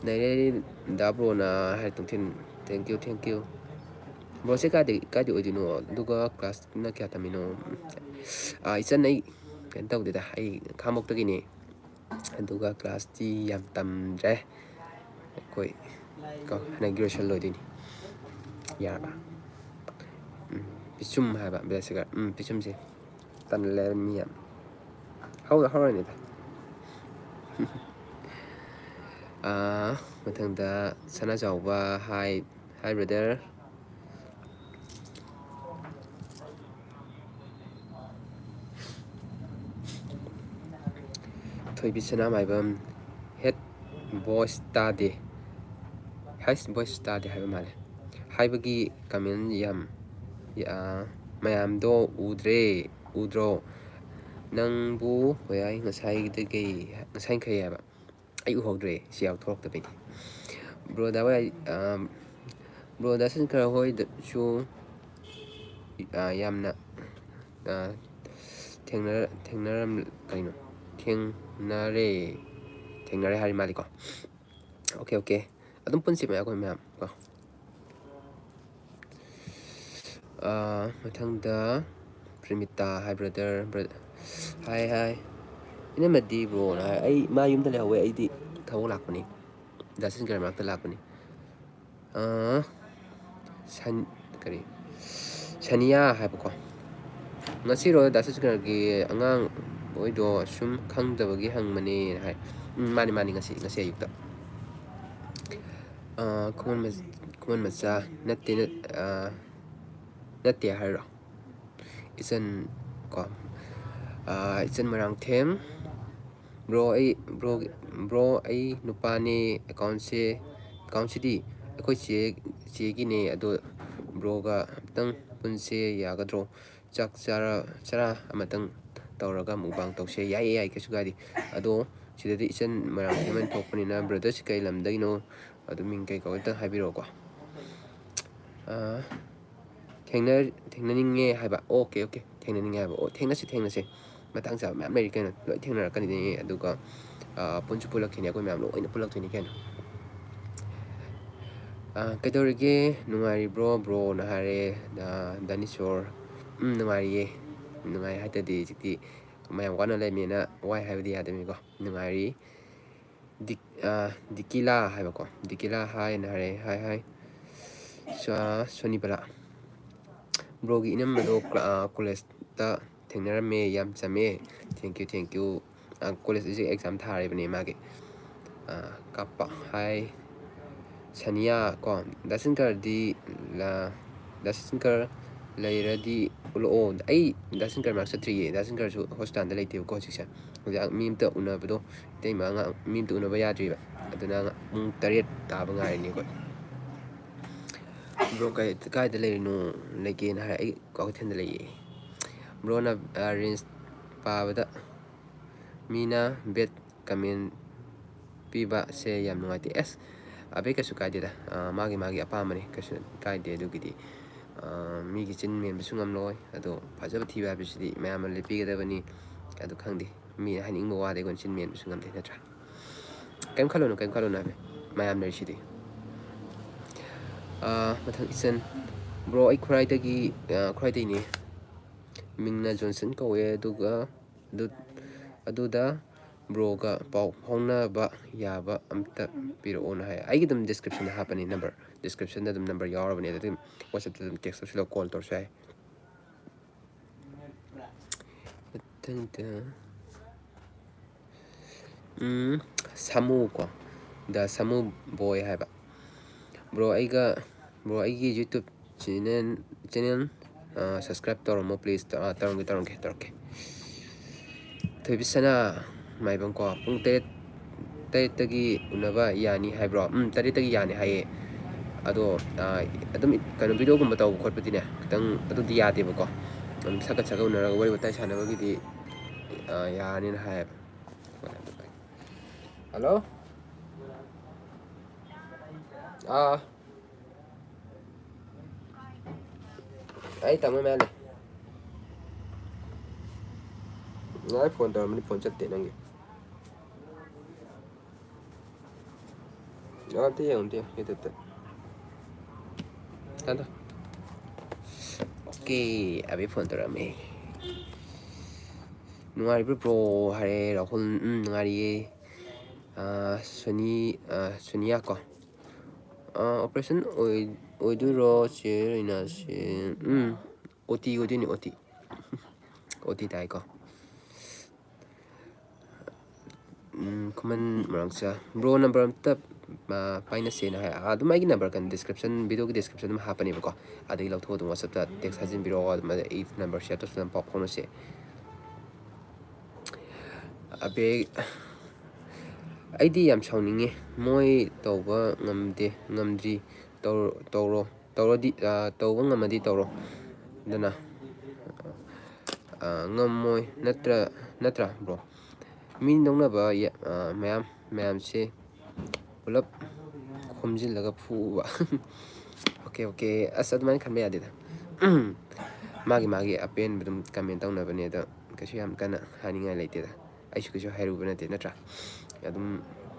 ꯅꯩꯔꯦ ꯗꯥ ꯕ꯭ꯔꯣꯅ ꯍꯥꯏ ꯇꯨꯡꯊꯤꯟ꯫ Thank you, thank you꯫ ꯕ꯭ꯔꯣꯁꯦ ꯀꯥꯏꯗꯩ, ꯀꯥꯏꯗꯩ ꯑꯣꯏꯗꯣꯏꯅꯣ? ꯑꯗꯨꯒ ꯀ꯭ꯂꯥꯁꯅ ꯀꯌꯥ ꯇꯝꯃꯤꯅꯣ? ꯑꯥ, ꯏꯆꯟ, ꯑꯩ ꯀꯩꯅꯣ ꯇꯧꯗꯦꯗ, ꯑꯩ ꯈꯥꯉꯕꯣꯛꯇꯒꯤꯅꯦ꯫ ꯑꯗꯨꯒ ꯀ꯭ꯂꯥꯁꯇꯤ ꯌꯥꯝ ꯇꯝꯗ꯭ꯔꯦ꯫ ꯑꯩꯈꯣꯏ ꯀꯣ, ꯍꯟꯗꯛ ꯒ꯭ꯔꯦꯖꯨꯑꯦꯁꯟ ꯂꯣꯏꯗꯣꯏꯅꯤ꯫ ꯌꯥꯔꯕ? ꯎꯝ, ꯄꯤꯁꯨꯝ ꯍꯥꯏꯕ, ꯕꯦꯁꯤꯒ꯫ ꯎꯝ, ꯄꯤꯁꯨꯝꯁꯦ ꯇꯜꯂꯦ ꯃꯤ ꯌꯥꯝ꯫ ꯍꯧ-, ꯍꯧꯔꯅꯤꯗ꯫ ꯑꯥ, ꯃꯊꯪꯗ ꯁꯅꯥꯖꯥꯎꯕ, hi, hi brother꯫ ꯊꯣꯏꯕꯤ ꯁꯅꯥꯃꯥꯏꯕꯝ, head voice ꯇꯥꯗꯦ꯫ ꯍꯩꯁ, voice ꯇꯥꯗꯦ ꯍꯥꯏꯕ ꯃꯥꯜꯂꯦ꯫ ꯍꯥꯏꯕꯒꯤ comment ꯌꯥꯝ, ꯑꯥ, ꯃꯌꯥꯝꯗꯣ ꯎꯗ꯭ꯔꯦ, ꯎꯗ꯭ꯔꯣ? ꯅꯪꯕꯨ ꯍꯣꯏ, ꯑꯩ ꯉꯁꯥꯏꯗꯒꯤ, ꯉꯁꯥꯏꯈꯩ ꯍꯥꯏꯕ꯫ ꯑꯩ ꯎꯍꯧꯗ꯭ꯔꯦ, ꯁꯤ ꯌꯥꯎꯊꯣꯔꯛꯇꯕꯩꯅꯤ꯫ ꯕ꯭ꯔꯣꯗ ꯍꯣꯏ, ꯑꯥ, ꯕ꯭ꯔꯣꯗ ꯁꯟꯈꯔ ꯍꯣꯏꯗꯁꯨ, ꯑꯥ, ꯌꯥꯝꯅ, ꯑꯥ, ꯊꯦꯡꯅꯔ-, ꯊꯦꯡꯅꯔꯝ-, ꯀꯩꯅꯣ? ꯊꯦꯡꯅꯔꯦ, ꯊꯦꯡꯅꯔꯦ ꯍꯥꯏꯔꯤ ꯃꯥꯜꯂꯤꯀꯣ꯫ OK, OK꯫ ꯑꯗꯨꯝ ꯄꯨꯟꯁꯤ ꯃꯌꯥꯝ, ꯑꯩꯈꯣꯏ ꯃꯌꯥꯝ ꯀꯣ꯫ ꯑꯥ, ꯃꯊꯪꯗ ꯄ꯭ꯔꯤꯃꯤꯇꯥ ꯍꯥꯏ, ꯕ꯭ꯔꯗꯔ, ꯕ꯭ꯔ-, ꯍꯥꯏ, ꯍꯥꯏ꯫ ꯏꯅꯝꯃꯗꯤ ꯕ꯭ꯔꯣꯅ ꯍꯥꯏ, "ꯑꯩ ꯃꯥ ꯌꯨꯝꯗ ꯂꯩꯍꯧꯋꯦ, ꯑꯩꯗꯤ ꯊꯕꯛ ꯂꯥꯛꯄꯅꯤ, ꯗꯥ ꯁꯟꯀꯔ ꯃꯅꯥꯛꯇ ꯂꯥꯛꯄꯅꯤ꯫" ꯑꯥ, ꯁꯟ-, ꯀꯔꯤ? ꯁꯅꯤꯌꯥ ꯍꯥꯏꯕꯀꯣ꯫ "ꯉꯁꯤꯔꯣ ꯗꯥ ꯁꯟꯀꯔꯒꯤ ꯑꯉꯥꯡ ꯍꯣꯏꯗꯣ ꯁꯨꯝ ꯈꯪꯗꯕꯒꯤ ꯍꯪꯕꯅꯦꯅ" ꯍꯥꯏ꯫ ꯎꯝ, ꯃꯥꯅꯤ, ꯃꯥꯅꯤ, ꯉꯁꯤ, ꯉꯁꯤ ꯑꯌꯨꯛꯇ꯫ ꯑꯥ, ꯈꯨꯃꯟ ꯃ-, ꯈꯨꯃꯟ ꯃꯆꯥ ꯅꯠꯇꯦ, ꯅꯠ-, ꯑꯥ, ꯅꯠꯇꯦ ꯍꯥꯏꯔꯣ? ꯏꯆꯟ ꯀꯣ, ꯑꯥ, ꯏꯆꯟ ꯃꯣꯏꯔꯥꯡꯊꯦꯝ꯫ "ꯕ꯭ꯔꯣ, ꯑꯩ, ꯕ꯭ꯔꯣ, ꯕ꯭ꯔꯣ, ꯑꯩ ꯅꯨꯄꯥꯅꯦ, ꯑꯦꯀꯥꯎꯟꯁꯦ, ꯑꯦꯀꯥꯎꯟꯁꯤꯗꯤ ꯑꯩꯈꯣꯏ ꯆꯦ, ꯆꯦꯒꯤꯅꯦ, ꯑꯗꯣ ꯕ꯭ꯔꯣꯒ ꯑꯝꯇꯪ ꯄꯨꯟꯁꯦ ꯌꯥꯒꯗ꯭ꯔꯣ? ꯆꯥꯛ ꯆꯥꯔ, ꯆꯔꯥ ꯑꯃꯇꯪ ꯇꯧꯔꯒ ꯃꯨꯛꯕꯥꯡ ꯇꯧꯁꯦ꯫" "ꯌꯥꯏꯌꯦ, ꯌꯥꯏꯌꯦ, ꯀꯩꯁꯨ ꯀꯥꯏꯗꯦ꯫ ꯑꯗꯣ ꯁꯤꯗꯗꯤ ꯏꯆꯟ ꯃꯣꯏꯔꯥꯡꯊꯦꯝ ꯑꯣꯏꯅ ꯊꯣꯛꯄꯅꯤꯅ, ꯕ꯭ꯔꯗꯔꯁꯤ ꯀꯩ ꯂꯝꯗꯒꯤꯅꯣ, ꯑꯗꯨ ꯃꯤꯡ ꯀꯩ ꯀꯧꯋꯦ ꯑꯝꯇꯪ ꯍꯥꯏꯕꯤꯔꯛꯑꯣꯀꯣ꯫" ꯑꯥ, ꯊꯦꯡꯅ-, ꯊꯦꯡꯅꯅꯤꯡꯉꯦ ꯍꯥꯏꯕ꯫ Okay, okay. ꯊꯦꯡꯅꯅꯤꯡꯉꯦ ꯍꯥꯏꯕ꯫ ꯑꯣ, ꯊꯦꯡꯅꯁꯤ, ꯊꯦꯡꯅꯁꯤ꯫ ꯃꯇꯥꯡ ꯆꯥꯕ ꯃꯌꯥꯝ ꯂꯩꯔꯤ ꯀꯩꯅꯣ꯫ ꯂꯣꯏ ꯊꯦꯡꯅꯔꯛꯀꯅꯤꯗꯤ꯫ ꯑꯗꯨꯒ, ꯑꯥ, ꯄꯨꯟꯁꯨ ꯄꯨꯜꯂꯛꯈꯤꯅꯤ꯫ ꯑꯩꯈꯣꯏ ꯃꯌꯥꯝ ꯂꯣꯏꯅ ꯄꯨꯜꯂꯛꯇꯣꯏꯅꯤ ꯀꯩꯅꯣ꯫ ꯑꯥ, "ꯀꯩꯗꯧꯔꯤꯒꯦ? ꯅꯨꯡꯉꯥꯏꯔꯤꯕ꯭ꯔꯣ, ꯕ꯭ꯔꯣꯅ?" ꯍꯥꯏꯔꯦ, ꯑꯥ, ꯗꯥꯅꯤꯁꯣꯔ꯫ "ꯎꯝ, ꯅꯨꯡꯉꯥꯏꯔꯤꯌꯦ꯫ ꯅꯨꯡꯉꯥꯏ ꯍꯥꯏꯇꯗꯤ ꯍꯧꯖꯤꯛꯇꯤ ꯃꯌꯥꯝ ꯋꯥꯅ ꯂꯩꯕꯅꯤꯅ ꯋꯥꯏ ꯍꯥꯏꯕꯗꯤ ꯌꯥꯗꯕꯅꯤꯀꯣ꯫ ꯅꯨꯡꯉꯥꯏꯔꯤ꯫" ꯗꯤꯛ-, ꯑꯥ, ꯗꯤꯀꯤꯂꯥ ꯍꯥꯏꯕꯀꯣ꯫ ꯗꯤꯀꯤꯂꯥ ꯍꯥꯏꯅ ꯍꯥꯏꯔꯦ꯫ ꯍꯥꯏ, ꯍꯥꯏ꯫ ꯁꯣ-, ꯁꯣꯅꯤꯕꯂꯥ꯫ "ꯕ꯭ꯔꯣꯒꯤ ꯏꯅꯝꯃꯗꯣ ꯀ꯭ꯂꯥ-, ꯑꯥ, ꯀꯣꯂꯦꯖꯇ ꯊꯦꯡꯅꯔꯝꯃꯦ꯫ ꯌꯥꯝ ꯆꯝꯃꯦ꯫" Thank you, thank you꯫ ꯑꯥ, ꯀꯣꯂꯦꯖ ꯍꯧꯖꯤꯛ ꯑꯦꯛꯖꯥꯝ ꯊꯥꯔꯤꯕꯅꯦ ꯃꯥꯒꯤ꯫ ꯑꯥ, ꯀꯥꯞꯄ꯫ ꯍꯥꯏ꯫ ꯁꯅꯤꯌꯥ ꯀꯣ꯫ "ꯗꯥ ꯁꯟꯀꯔꯗꯤ ꯂ-, ꯗꯥ ꯁꯟꯀꯔ ꯂꯩꯔꯗꯤ ꯎꯠꯂꯛꯑꯣ꯫" ꯑꯩ ꯗꯥ ꯁꯟꯀꯔ ꯃꯅꯥꯛ ꯆꯠꯇ꯭ꯔꯤꯌꯦ꯫ ꯗꯥ ꯁꯟꯀꯔꯁꯨ ꯍꯣꯁꯄꯤꯇꯥꯜꯗ ꯂꯩꯇꯦꯕꯀꯣ ꯍꯧꯖꯤꯛꯁꯦ꯫ ꯍꯧꯖꯤꯛ ꯃꯤ ꯑꯝꯇ ꯎꯅꯕꯗꯣ, ꯏꯇꯩꯃ ꯑꯉꯥꯡ ꯃꯤ ꯑꯝꯇ ꯎꯅꯕ ꯌꯥꯗ꯭ꯔꯤꯕ꯫ ꯑꯗꯨꯅ ꯄꯨꯡ ꯇꯔꯦꯠ ꯇꯥꯕ ꯉꯥꯏꯔꯤꯅꯤ ꯑꯩꯈꯣꯏ꯫ "ꯕ꯭ꯔꯣ ꯀꯥꯏ-, ꯀꯥꯏꯗ ꯂꯩꯔꯤꯅꯣ?" "ꯂꯩꯀꯦꯅ" ꯍꯥꯏ꯫ "ꯑꯩ ꯀ꯭ꯋꯥꯀꯩꯊꯦꯜꯗ ꯂꯩꯌꯦ꯫" "ꯕ꯭ꯔꯣꯅ, ꯑ, ꯔꯤꯜꯁ ꯄꯥꯕꯗ ꯃꯤꯅ ꯕꯦꯠ ꯀꯃꯦꯟ ꯄꯤꯕꯁꯦ ꯌꯥꯝ ꯅꯨꯡꯉꯥꯏꯇꯦ꯫" ꯑꯦꯁ, ꯑꯕꯦ, ꯀꯩꯁꯨ ꯀꯥꯏꯗꯦꯗ꯫ ꯑ, ꯃꯥꯒꯤ, ꯃꯥꯒꯤ ꯑꯄꯥꯝꯕꯅꯤ꯫ ꯀꯩꯁꯨ ꯀꯥꯏꯗꯦ ꯑꯗꯨꯒꯤꯗꯤ꯫ ꯑ, ꯃꯤꯒꯤ ꯆꯤꯟ ꯃꯦꯟꯕꯁꯨ ꯉꯝꯂꯣꯏ꯫ ꯑꯗꯣ ꯐꯖꯕ ꯊꯤꯕ ꯍꯥꯏꯕꯁꯤꯗꯤ ꯃꯌꯥꯝꯅ ꯂꯦꯞꯄꯤꯒꯗꯕꯅꯤ꯫ ꯑꯗꯨ ꯈꯪꯗꯦ꯫ ꯃꯤꯅ ꯍꯥꯏꯅꯤꯡꯕ ꯋꯥꯗꯤ ꯑꯩꯈꯣꯏꯅ ꯆꯤꯟ ꯃꯦꯟꯕꯁꯨ ꯉꯝꯗꯦ, ꯅꯠꯇ꯭ꯔꯥ? ꯀꯩꯝ ꯈꯜꯂꯨꯅꯨ, ꯀꯩꯝ ꯈꯜꯂꯨꯅꯨ ꯍꯥꯏꯕ꯫ ꯃꯌꯥꯝ ꯂꯩꯔꯤꯁꯤꯗꯤ꯫ ꯑꯥ, ꯃꯊꯪ ꯏꯆꯟ, ꯕ꯭ꯔꯣ, ꯑꯩ ꯈꯨꯔꯥꯏꯗꯒꯤ, ꯑ, ꯈꯨꯔꯥꯏꯗꯩꯅꯦ꯫ ꯃꯤꯡꯅ ꯖꯣꯟꯁꯟ ꯀꯧꯋꯦ, ꯑꯗꯨꯒ ꯑꯗꯨ-, ꯑꯗꯨꯗ ꯕ꯭ꯔꯣꯒ ꯄꯥꯎ ꯐꯥꯎꯅꯕ ꯌꯥꯕ ꯑꯝꯇ ꯄꯤꯔꯛꯑꯣꯅ ꯍꯥꯏ꯫ ꯑꯩꯒꯤ ꯑꯗꯨꯝ ꯗꯤꯁꯀ꯭ꯔꯤꯞꯁꯟꯗ ꯍꯥꯞꯄꯅꯤ ꯅꯝꯕꯔ, ꯗꯤꯁꯀ꯭ꯔꯤꯞꯁꯟꯗ ꯑꯗꯨꯝ ꯅꯝꯕꯔ ꯌꯥꯎꯔꯕꯅꯦ, ꯑꯗꯨꯝ ꯋꯥꯆꯞꯇ ꯑꯗꯨꯝ ꯇꯦꯛꯁ ꯇꯧꯁꯤꯜꯂꯒ ꯀꯣꯜ ꯇꯧꯔꯁꯨ ꯌꯥꯏ꯫ ꯃꯊꯪꯗ, ꯎꯝ, ꯁꯥꯃꯨ ꯀꯣ, ꯗ ꯁꯥꯃꯨ ꯕꯣꯏ ꯍꯥꯏꯕ꯫ ꯕ꯭ꯔꯣ, ꯑꯩꯒ, ꯕ꯭ꯔꯣ, ꯑꯩꯒꯤ ꯌꯨꯇ꯭ꯌꯨꯕ ꯆꯦꯅꯦꯜ, ꯆꯦꯅꯦꯜ, ꯑ, ꯁꯕꯁꯀ꯭ꯔꯥꯏꯕ ꯇꯧꯔꯝꯃꯣ, ꯄ꯭ꯂꯤꯖ꯫ ꯑ, ꯇꯧꯔꯝꯒꯦ, ꯇꯧꯔꯝꯒꯦ, ꯇꯧꯔꯛꯀꯦ꯫ ꯊꯣꯏꯕꯤꯁꯅꯥ ꯃꯥꯏꯕꯝ ꯀꯣ, ꯄꯨꯡ ꯇꯔꯦꯠ, ꯇꯔꯦꯠꯇꯒꯤ ꯎꯅꯕ ꯌꯥꯅꯤ ꯍꯥꯏꯕ꯭ꯔꯣ? ꯎꯝ, ꯇꯔꯦꯠꯇꯒꯤ ꯌꯥꯅꯤ ꯍꯥꯏꯌꯦ꯫ ꯑꯗꯣ, ꯑ, ꯑꯗꯨꯝ ꯀꯩꯅꯣ, ꯚꯤꯗꯤꯑꯣꯒꯨꯝꯕ ꯇꯧꯕ ꯈꯣꯠꯄꯗꯤꯅꯦ, ꯈꯤꯇꯪ ꯑꯗꯨꯗꯤ ꯌꯥꯗꯦꯕꯀꯣ꯫ ꯑꯗꯨꯝ ꯁꯛꯀ ꯁꯛꯀ ꯎꯅꯔꯒ ꯋꯥꯔꯤ ꯋꯥꯇꯥꯏ ꯁꯥꯟꯅꯕꯒꯤꯗꯤ, ꯑ, ꯌꯥꯔꯅꯤꯅ ꯍꯥꯏꯌꯦꯕ꯫ ꯍꯜꯂꯣ? ꯑꯥ꯫ ꯑꯩ ꯇꯥꯃꯣ ꯃꯌꯥ ꯂꯩ꯫ ꯉꯁꯥꯏ ꯐꯣꯟ ꯇꯧꯔꯝꯕꯅꯤ, ꯐꯣꯟ ꯆꯠꯇꯦ ꯅꯪꯒꯤ꯫ ꯑ, ꯑꯝꯇ ꯌꯦꯡꯉꯨ, ꯑꯝꯇ ꯌꯦꯡꯉꯨ, ꯌꯨꯇ꯭ꯌꯨꯕꯇ꯫ ꯊꯝꯃꯦ, ꯊꯝꯃꯦ꯫ ꯑꯣꯀꯦ, ꯑꯕꯤ ꯐꯣꯟ ꯇꯧꯔꯛꯑꯝꯃꯦ꯫ "ꯅꯨꯡꯉꯥꯏꯔꯤꯕ꯭ꯔꯣ, ꯕ꯭ꯔꯣ?" ꯍꯥꯏꯔꯦ ꯔꯥꯍꯨꯜ꯫ "ꯎꯝ, ꯅꯨꯡꯉꯥꯏꯔꯤꯌꯦ꯫" ꯑ, ꯁꯣꯅꯤ-, ꯑ, ꯁꯣꯅꯤꯌꯥ ꯀꯣ꯫ ꯑ, ꯑꯣꯄꯔꯦꯁꯟ ꯑꯣꯏ-, ꯑꯣꯏꯗꯣꯏꯔꯣ, ꯆꯦ ꯔꯤꯅꯥꯁꯦ? ꯎꯝ, ꯑꯣ ꯇꯤ ꯑꯣꯏꯗꯣꯏꯅꯤ, ꯑꯣ ꯇꯤ꯫ ꯑꯣ ꯇꯤ ꯇꯥꯏꯀꯣ꯫ ꯎꯝ, ꯈꯨꯃꯟ ꯃꯔꯛꯆꯥ꯫ ꯕ꯭ꯔꯣ, ꯅꯝꯕꯔ ꯑꯝꯇ, ꯑ, ꯄꯥꯏꯅꯁꯦꯅ ꯍꯥꯏ꯫ ꯑ, ꯑꯗꯨꯝ ꯑꯩꯒꯤ ꯅꯝꯕꯔ ꯀꯩꯅꯣ, ꯗꯤꯁꯀ꯭ꯔꯤꯞꯁꯟ, ꯚꯤꯗꯤꯑꯣꯒꯤ ꯗꯤꯁꯀ꯭ꯔꯤꯞꯁꯟ ꯑꯗꯨꯝ ꯍꯥꯞꯄꯅꯦꯕꯀꯣ꯫ ꯑꯗꯒꯤ ꯂꯧꯊꯣꯛꯑ ꯑꯗꯨꯝ ꯋꯥꯆꯞꯇ ꯇꯦꯛꯁ ꯊꯥꯖꯤꯟꯕꯤꯔꯛꯑꯣ, ꯑꯗꯨꯝ ꯑꯗ ꯑꯩ ꯅꯝꯕꯔ ꯁꯤꯌꯔ ꯇꯧꯁꯤꯜꯂ ꯄꯥꯎ ꯐꯥꯎꯅꯁꯦ꯫ ꯑꯕꯦ, ꯑꯩꯗꯤ ꯌꯥꯝ ꯁꯥꯎꯅꯤꯡꯉꯤ꯫ ꯃꯣꯏ ꯇꯧꯕ ꯉꯝꯗꯦ, ꯉꯝꯗ꯭ꯔꯤ꯫ ꯇꯧꯔꯣ, ꯇꯧꯔꯣ, ꯇꯧꯔꯗꯤ, ꯑ, ꯇꯧꯕ ꯉꯝꯃꯗꯤ ꯇꯧꯔꯣ꯫ ꯑꯗꯨꯅ, ꯑ, ꯉꯝꯃꯣꯏ ꯅꯠꯇ꯭ꯔ-, ꯅꯠꯇ꯭ꯔꯥ, ꯕ꯭ꯔꯣ? ꯃꯤ ꯅꯣꯛꯅꯕ ꯌꯥ-, ꯑ, ꯃꯌꯥꯝ, ꯃꯌꯥꯝꯁꯦ ꯄꯨꯂꯞ ꯈꯣꯝꯖꯤꯜꯂꯒ ꯐꯨꯕ꯫ Okay, okay. ꯑꯁ, ꯑꯗꯨꯃꯥꯏꯅ ꯈꯟꯕ ꯌꯥꯗꯦꯗ꯫ ꯃꯥꯒꯤ, ꯃꯥꯒꯤ ꯑꯄꯦꯟꯕ ꯑꯗꯨꯝ ꯀꯃꯦꯟ ꯇꯧꯅꯕꯅꯦ, ꯑꯗꯣ ꯀꯩꯁꯨ ꯌꯥꯝ ꯀꯟꯅ ꯍꯥꯏꯅꯤꯡꯉꯥꯏ ꯂꯩꯇꯦꯗ꯫ ꯑꯩꯁꯨ ꯀꯩꯁꯨ ꯍꯥꯏꯔꯨꯕ ꯅꯠꯇꯦ, ꯅꯠꯇ꯭ꯔꯥ? ꯑꯗꯨꯝ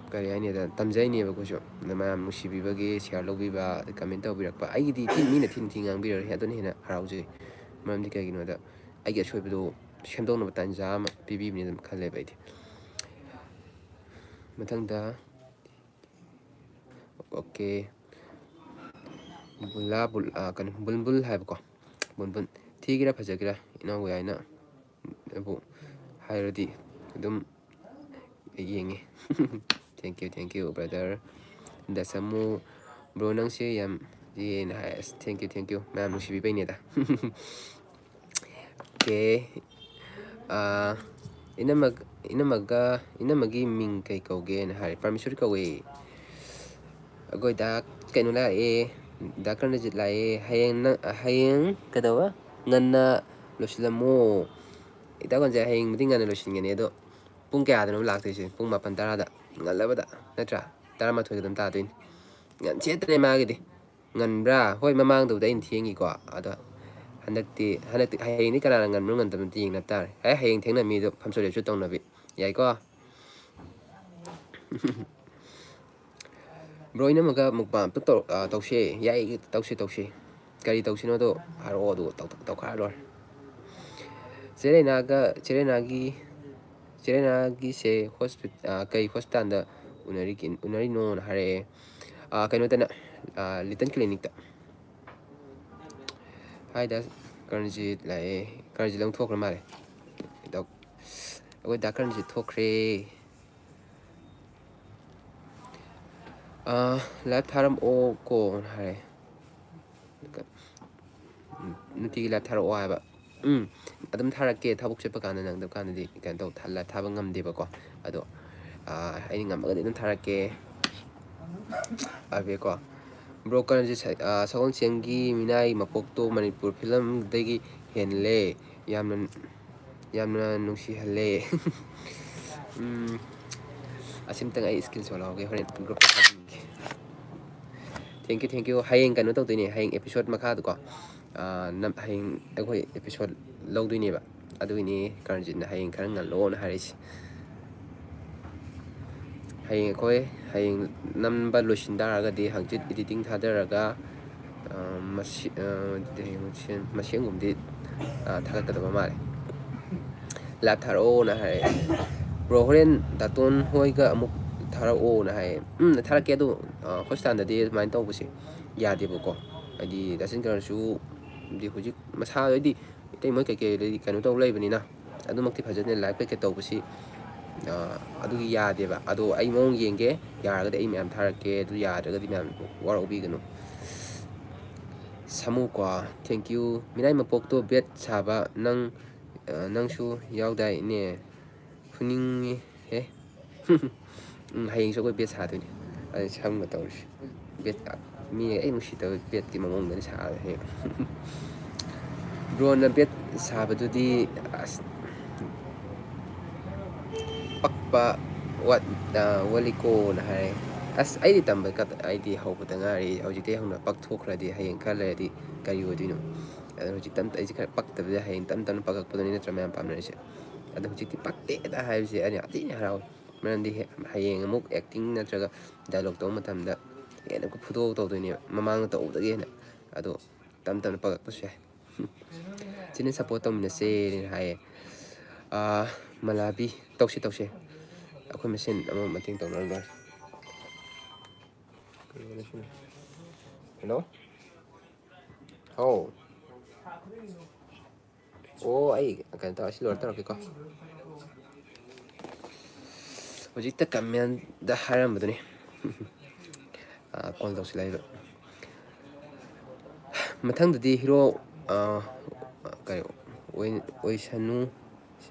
ꯀꯔꯤ ꯍꯥꯏꯅꯤꯗ, ꯇꯝꯖꯩꯅꯦꯕ ꯑꯩꯈꯣꯏꯁꯨ꯫ ꯑꯗ ꯃꯌꯥꯝ ꯅꯨꯡꯁꯤꯕꯤꯕꯒꯤ, ꯁꯤꯌꯥꯔ ꯂꯧꯕꯤꯕ, ꯑꯗ ꯀꯃꯦꯟ ꯇꯧꯕꯤꯔꯛꯄ, ꯑꯩꯒꯤꯗꯤ ꯊꯤ, ꯃꯤꯅ ꯊꯤꯅ ꯊꯤ ꯉꯥꯡꯕꯤꯔꯔꯣꯏ, ꯑꯗꯨꯅ ꯍꯦꯟꯅ ꯍꯔꯥꯎꯖꯩ꯫ ꯃꯔꯝꯗꯤ ꯀꯩꯒꯤꯅꯣꯗ, ꯑꯩꯒꯤ ꯑꯁꯣꯏꯕꯗꯣ ꯁꯦꯝꯗꯣꯛꯅꯕ ꯇꯥꯟꯖꯥ ꯑꯃ ꯄꯤꯕꯤꯕꯅꯤ ꯑꯗꯨꯝ ꯈꯜꯂꯦꯕ ꯑꯩꯗꯤ꯫ ꯃꯊꯪꯗ, ꯑꯣꯀꯦ, ꯕꯨꯜꯂꯥ ꯕꯨꯜ-, ꯑ, ꯀꯩꯅꯣ, ꯕꯨꯜꯕꯨꯜ ꯍꯥꯏꯕꯀꯣ꯫ ꯕꯨꯜꯕꯨꯜ ꯊꯤꯒꯦꯔꯥ ꯐꯖꯒꯦꯔꯥ, ꯏꯅꯥꯎ ꯌꯥꯏꯅ ꯑꯗꯨꯕꯨ ꯍꯥꯏꯔꯗꯤ ꯑꯗꯨꯝ ꯌꯦꯡꯉꯤ꯫ Thank you, thank you, brother. The ꯁꯃꯨ, bro, ꯅꯪꯁꯦ ꯌꯥꯝ ꯌꯦꯅ ꯍꯥꯏ꯫ ꯑꯁ, thank you, thank you, ꯃꯌꯥꯝ ꯅꯨꯡꯁꯤꯕꯤꯕꯩꯅꯦꯗ꯫ ꯑꯣꯀꯦ꯫ ꯑꯥ, ꯏꯅꯝꯃ-, ꯏꯅꯝꯃꯒ, ꯏꯅꯝꯃꯒꯤ ꯃꯤꯡ ꯀꯩ ꯀꯧꯒꯦꯅ ꯍꯥꯏꯔꯦ꯫ ꯄꯔꯃꯦꯁꯣꯔꯤ ꯀꯧꯋꯦ꯫ ꯑꯩꯈꯣꯏ ꯗꯥ ꯀꯩꯅꯣ ꯂꯥꯛꯑꯦ, ꯗꯥ ꯀꯔꯅꯖꯤꯠ ꯂꯥꯛꯑꯦ꯫ ꯍꯌꯦꯡ ꯅꯪ, ꯍꯌꯦꯡ ꯀꯩꯗꯧꯕ? ꯉꯟꯅ ꯂꯣꯏꯁꯤꯜꯂꯝꯃꯣ꯫ ꯏꯇꯥꯎ ꯀꯟꯖꯩ, ꯍꯌꯦꯡꯕꯨꯗꯤ ꯉꯟꯅ ꯂꯣꯏꯁꯤꯟꯒꯅꯤ, ꯑꯗꯣ ꯄꯨꯡ ꯀꯌꯥꯗꯅꯣ ꯂꯥꯛꯇꯣꯏꯁꯦ? ꯄꯨꯡ ꯃꯥꯄꯟ ꯇꯔꯥꯗ, ꯉꯜꯂꯕꯗ, ꯅꯠꯇ꯭ꯔꯥ? ꯇꯔꯥꯃꯥꯊꯣꯏꯒ ꯑꯗꯨꯝ ꯇꯥꯗꯣꯏꯅꯤ꯫ ꯉꯟ ꯆꯦꯠꯇꯅꯦ ꯃꯥꯒꯤꯗꯤ꯫ ꯉꯟꯕ꯭ꯔꯥ? ꯍꯣꯏ, ꯃꯃꯥꯡꯗꯕꯨꯗꯤ ꯑꯩꯅ ꯊꯦꯡꯉꯤꯀꯣ, ꯑꯗꯣ ꯍꯟꯗꯛꯇꯤ, ꯍꯟꯗꯛꯇꯤ, ꯍꯌꯦꯡꯗꯤ ꯀꯅꯥꯅ ꯉꯟꯕꯅꯣ ꯉꯟꯗꯕꯅꯣꯗꯤ ꯌꯦꯡꯅ ꯇꯥꯔꯦ꯫ ꯑꯦ, ꯍꯌꯦꯡ ꯊꯦꯡꯅ ꯃꯤꯗꯣ ꯐꯝꯁꯣꯔꯦꯞꯁꯨ ꯇꯧꯅꯕꯤ꯫ ꯌꯥꯏꯀꯣ? Bro, ꯏꯅꯝꯃꯒ mukbang ꯑꯝꯇ ꯇꯧ-, ꯑ, ꯇꯧꯁꯦ꯫ ꯌꯥꯏ, ꯇꯧꯁꯦ, ꯇꯧꯁꯦ꯫ ꯀꯔꯤ ꯇꯧꯁꯤꯅꯣꯗꯣ ꯍꯥꯏꯔꯛꯑꯣ, ꯑꯗꯨꯒ ꯇꯧ-, ꯇꯧꯈꯥꯏꯔ ꯂꯣꯏꯔꯦ꯫ ꯆꯦꯔꯦꯅꯥꯒ, ꯆꯦꯔꯦꯅꯥꯒꯤ, ꯆꯦꯔꯦꯅꯥꯒꯤꯁꯦ ꯍꯣꯁꯄꯤ-, ꯑ, ꯀꯩ ꯍꯣꯁꯄꯤꯇꯥꯜꯗ ꯎꯅꯔꯤꯒꯦ-, ꯎꯅꯔꯤꯅꯣꯅ ꯍꯥꯏꯔꯛꯑꯦ꯫ ꯑ, ꯀꯩꯅꯣꯗꯅ, ꯑ, ꯂꯤꯇꯜ ꯀ꯭ꯂꯤꯅꯤꯛꯇ꯫ ꯍꯥꯏꯗ, ꯀꯔꯟꯖꯤꯠ ꯂꯥꯛꯑꯦ꯫ ꯀꯔꯟꯖꯤꯠ ꯑꯃꯨꯛ ꯊꯣꯛꯈ꯭ꯔ ꯃꯥꯜꯂꯦ꯫ ꯗꯣꯛ-, ꯑꯩꯈꯣꯏ ꯗꯥ ꯀꯔꯟꯖꯤꯠ ꯊꯣꯛꯈ꯭ꯔꯦ꯫ ꯑ, live ꯊꯥꯔꯝꯑꯣ ꯀꯣ ꯍꯥꯏꯔꯦ꯫ ꯅꯨꯡꯇꯤꯒꯤ live ꯊꯥꯔꯛꯑꯣ ꯍꯥꯏꯕ꯫ ꯎꯝ, ꯑꯗꯨꯝ ꯊꯥꯔꯛꯀꯦ, ꯊꯕꯛ ꯆꯠꯄ ꯀꯥꯟꯗ, ꯅꯪꯗꯕ ꯀꯥꯟꯗꯗꯤ ꯀꯩꯅꯣ ꯇꯧ, ꯊꯥ-, live ꯊꯥꯕ ꯉꯝꯗꯦꯕꯀꯣ꯫ ꯑꯗꯣ, ꯑ, ꯑꯩꯅ ꯉꯝꯃꯒꯗꯤ ꯑꯗꯨꯝ ꯊꯥꯔꯛꯀꯦ꯫ ꯍꯥꯏꯕꯤꯀꯣ꯫ Bro, ꯀꯔꯟꯖꯤꯠ ꯁ-, ꯑ, ꯁꯒꯣꯜꯁꯦꯝꯒꯤ ꯃꯤꯅꯥꯏ ꯃꯄꯣꯛꯇꯣ ꯃꯅꯤꯄꯨꯔ film ꯗꯒꯤ ꯍꯦꯜꯂꯦ꯫ ꯌꯥꯝꯅ, ꯌꯥꯝꯅ ꯅꯨꯡꯁꯤꯍꯜꯂꯦ꯫ ꯎꯝ, ꯑꯁꯤꯝꯇꯪ ꯑꯩ screenshot ꯂꯧꯍꯧꯒꯦ, ꯍꯣꯔꯦꯟ group ꯇ ꯊꯥꯖꯤꯟꯒꯦ꯫ Thank you, thank you꯫ ꯍꯌꯦꯡ ꯀꯩꯅꯣ ꯇꯧꯗꯣꯏꯅꯦ, ꯍꯌꯦꯡ episode ꯃꯈꯥꯗꯀꯣ꯫ ꯑ, ꯅꯝ-, ꯍꯌꯦꯡ ꯑꯩꯈꯣꯏ episode ꯂꯧꯗꯣꯏꯅꯦꯕ꯫ ꯑꯗꯨꯒꯤꯅꯤ ꯀꯔꯟꯖꯤꯠꯅ ꯍꯌꯦꯡ ꯈꯔ ꯉꯜꯂꯣꯅ ꯍꯥꯏꯔꯛꯏꯁꯦ꯫ ꯍꯌꯦꯡ ꯑꯩꯈꯣꯏ ꯍꯌꯦꯡ ꯅꯝꯕ ꯂꯣꯏꯁꯤꯟ ꯇꯥꯔꯒꯗꯤ ꯍꯪꯆꯤꯠ ꯏꯗꯤꯇꯤꯡ ꯊꯥꯗꯔꯒ, ꯑ, ꯃꯁꯤ-, ꯑ, ꯑꯗꯨꯗꯤ ꯍꯌꯦꯡ ꯃꯁꯦꯝ-, ꯃꯁꯦꯝꯒꯨꯝꯕꯗꯤ, ꯑ, ꯊꯥꯒꯠꯀꯗꯕ ꯃꯥꯜꯂꯦ꯫ ꯂꯥꯏꯚ ꯊꯥꯔꯛꯑꯣꯅ ꯍꯥꯏꯔꯛꯑꯦ꯫ "ꯕ꯭ꯔꯣ, ꯍꯣꯔꯦꯟ ꯗꯥꯇꯣꯟ ꯍꯣꯏꯒ ꯑꯃꯨꯛ ꯊꯥꯔꯛꯑꯣꯅ" ꯍꯥꯏꯌꯦ꯫ ꯎꯝ, ꯊꯥꯔꯛꯀꯦ꯫ ꯑꯗꯣ, ꯑ, ꯍꯣꯁꯄꯤꯇꯥꯜꯗꯗꯤ ꯑꯗꯨꯃꯥꯏꯅ ꯇꯧꯕꯁꯦ ꯌꯥꯗꯦꯕꯀꯣ꯫ ꯍꯥꯏꯗꯤ ꯗꯥ ꯆꯤꯟꯀꯔꯁꯨ ꯍꯥꯏꯗꯤ ꯍꯧꯖꯤꯛ ꯃꯁꯥꯗꯣ ꯍꯥꯏꯗꯤ ꯏꯇꯩ ꯃꯣꯏ ꯀꯩꯀꯩ ꯂꯩ-, ꯀꯩꯅꯣ ꯇꯧ ꯂꯩꯕꯅꯤꯅ ꯑꯗꯨꯃꯛꯇꯤ ꯐꯖꯅ ꯂꯥꯏꯚ ꯀꯩꯀꯩ ꯇꯧꯕꯁꯤ, ꯑ, ꯑꯗꯨꯒꯤ ꯌꯥꯗꯦꯕ꯫ ꯑꯗꯣ ꯑꯩ ꯃꯑꯣꯡ ꯌꯦꯡꯒꯦ, ꯌꯥꯔꯒꯗꯤ ꯑꯩ ꯃꯌꯥꯝ ꯊꯥꯔꯛꯀꯦ, ꯑꯗꯨ ꯌꯥꯗ꯭ꯔꯒꯗꯤ ꯃꯌꯥꯝ ꯋꯥꯔꯧꯕꯤꯒꯅꯨ꯫ ꯁꯥꯃꯨꯀꯣ, thank you꯫ ꯃꯤꯅꯥꯏ ꯃꯄꯣꯛꯇꯣ ꯕꯦꯠ ꯁꯥꯕ ꯅꯪ, ꯑ, ꯅꯪꯁꯨ ꯌꯥꯎꯗꯥꯏꯅꯦ? ꯐꯨꯅꯤꯡꯉꯤꯍꯦ꯫ ꯎꯝ, ꯍꯌꯦꯡꯁꯨ ꯑꯩꯈꯣꯏ ꯕꯦꯠ ꯁꯥꯗꯣꯏꯅꯤ꯫ ꯑꯗꯨ ꯁꯝꯒ ꯇꯧꯔꯤꯁꯤ꯫ ꯕꯦꯠ, ꯃꯤꯅ ꯑꯩ ꯅꯨꯡꯁꯤꯗꯕ ꯕꯦꯠꯀꯤ ꯃꯑꯣꯡꯗꯅꯤ ꯁꯥꯔꯒ ꯍꯌꯦꯡ꯫ ꯕ꯭ꯔꯣꯅ ꯕꯦꯠ ꯁꯥꯕꯗꯨꯗꯤ ꯑꯁ, ꯄꯛꯄ ꯋꯥꯠ-, ꯑ, ꯋꯥꯠꯂꯤꯀꯣꯅ ꯍꯥꯏꯔꯦ꯫ ꯑꯁ, ꯑꯩꯗꯤ ꯇꯝꯕ ꯀꯠ-, ꯑꯩꯗꯤ ꯍꯧꯕꯗ ꯉꯥꯏꯔꯤ꯫ ꯍꯧꯖꯤꯛꯇꯩ ꯍꯧꯅ ꯄꯛꯊꯣꯛꯈ꯭ꯔꯗꯤ ꯍꯌꯦꯡ ꯈꯔ ꯂꯩꯔꯗꯤ ꯀꯔꯤ ꯑꯣꯏꯗꯣꯏꯅꯣ? ꯑꯗꯣ ꯍꯧꯖꯤꯛ ꯇꯝ-, ꯑꯩꯁꯦ ꯈꯔ ꯄꯛꯇꯕꯗ ꯍꯌꯦꯡ ꯇꯞ ꯇꯞꯅ ꯄꯛꯂꯛꯄꯗꯨꯅꯤ ꯅꯠꯇ꯭ꯔꯥ ꯃꯌꯥꯝ ꯄꯥꯝꯅꯔꯤꯁꯦ? ꯑꯗꯣ ꯍꯧꯖꯤꯛꯇꯤ ꯄꯛꯇꯦꯗ ꯍꯥꯏꯕꯁꯦ ꯑꯩꯅ ꯌꯥꯝ ꯊꯤꯅ ꯍꯔꯥꯎꯏ꯫ ꯃꯔꯝꯗꯤ ꯍꯦ-, ꯍꯌꯦꯡ ꯑꯃꯨꯛ ꯑꯦꯛꯇꯤꯡ ꯅꯠꯇ꯭ꯔꯒ ꯗꯥꯏꯂꯣꯛ ꯇꯧꯕ ꯃꯇꯝꯗ ꯍꯦꯟꯅ ꯐꯨꯗꯣꯛ ꯇꯧꯗꯣꯏꯅꯦꯕ, ꯃꯃꯥꯡꯗ ꯇꯧꯕꯗꯒꯤ ꯍꯦꯟꯅ꯫ ꯑꯗꯣ ꯇꯞ ꯇꯞꯅ ꯄꯛꯂꯛꯄꯁꯨ ꯌꯥꯏ꯫ ꯆꯦꯅꯦꯜ ꯁꯞꯄꯣꯔꯠ ꯇꯧꯃꯤꯟꯅꯁꯦꯅ ꯍꯥꯏꯌꯦ꯫ ꯑꯥ, ꯃꯂꯥꯕꯤ, ꯇꯧꯁꯤ, ꯇꯧꯁꯤ꯫ ꯑꯩꯈꯣꯏ ꯃꯁꯦꯟ ꯑꯃ ꯃꯇꯦꯡ ꯇꯧꯅꯔ ꯂꯣꯏꯔꯦ꯫ ꯍꯜꯂꯣ? ꯍꯥꯎ꯫ ꯑꯣ, ꯑꯩ ꯀꯩꯅꯣ ꯇꯧꯔ, ꯁꯤ ꯂꯣꯏꯔ ꯇꯧꯔꯛꯀꯦꯀꯣ꯫ ꯍꯧꯖꯤꯛꯇ ꯀꯃꯦꯟꯗ ꯍꯥꯏꯔꯝꯕꯗꯨꯅꯤ꯫ ꯑꯥ, ꯀꯣꯜ ꯇꯧꯁꯤꯜꯂꯛꯏꯕ꯫ ꯃꯊꯪꯗꯗꯤ ꯍꯤꯔꯣ, ꯑꯥ, ꯀꯩꯅꯣ, ꯑꯣꯏ-, ꯑꯣꯏꯁꯅꯨ,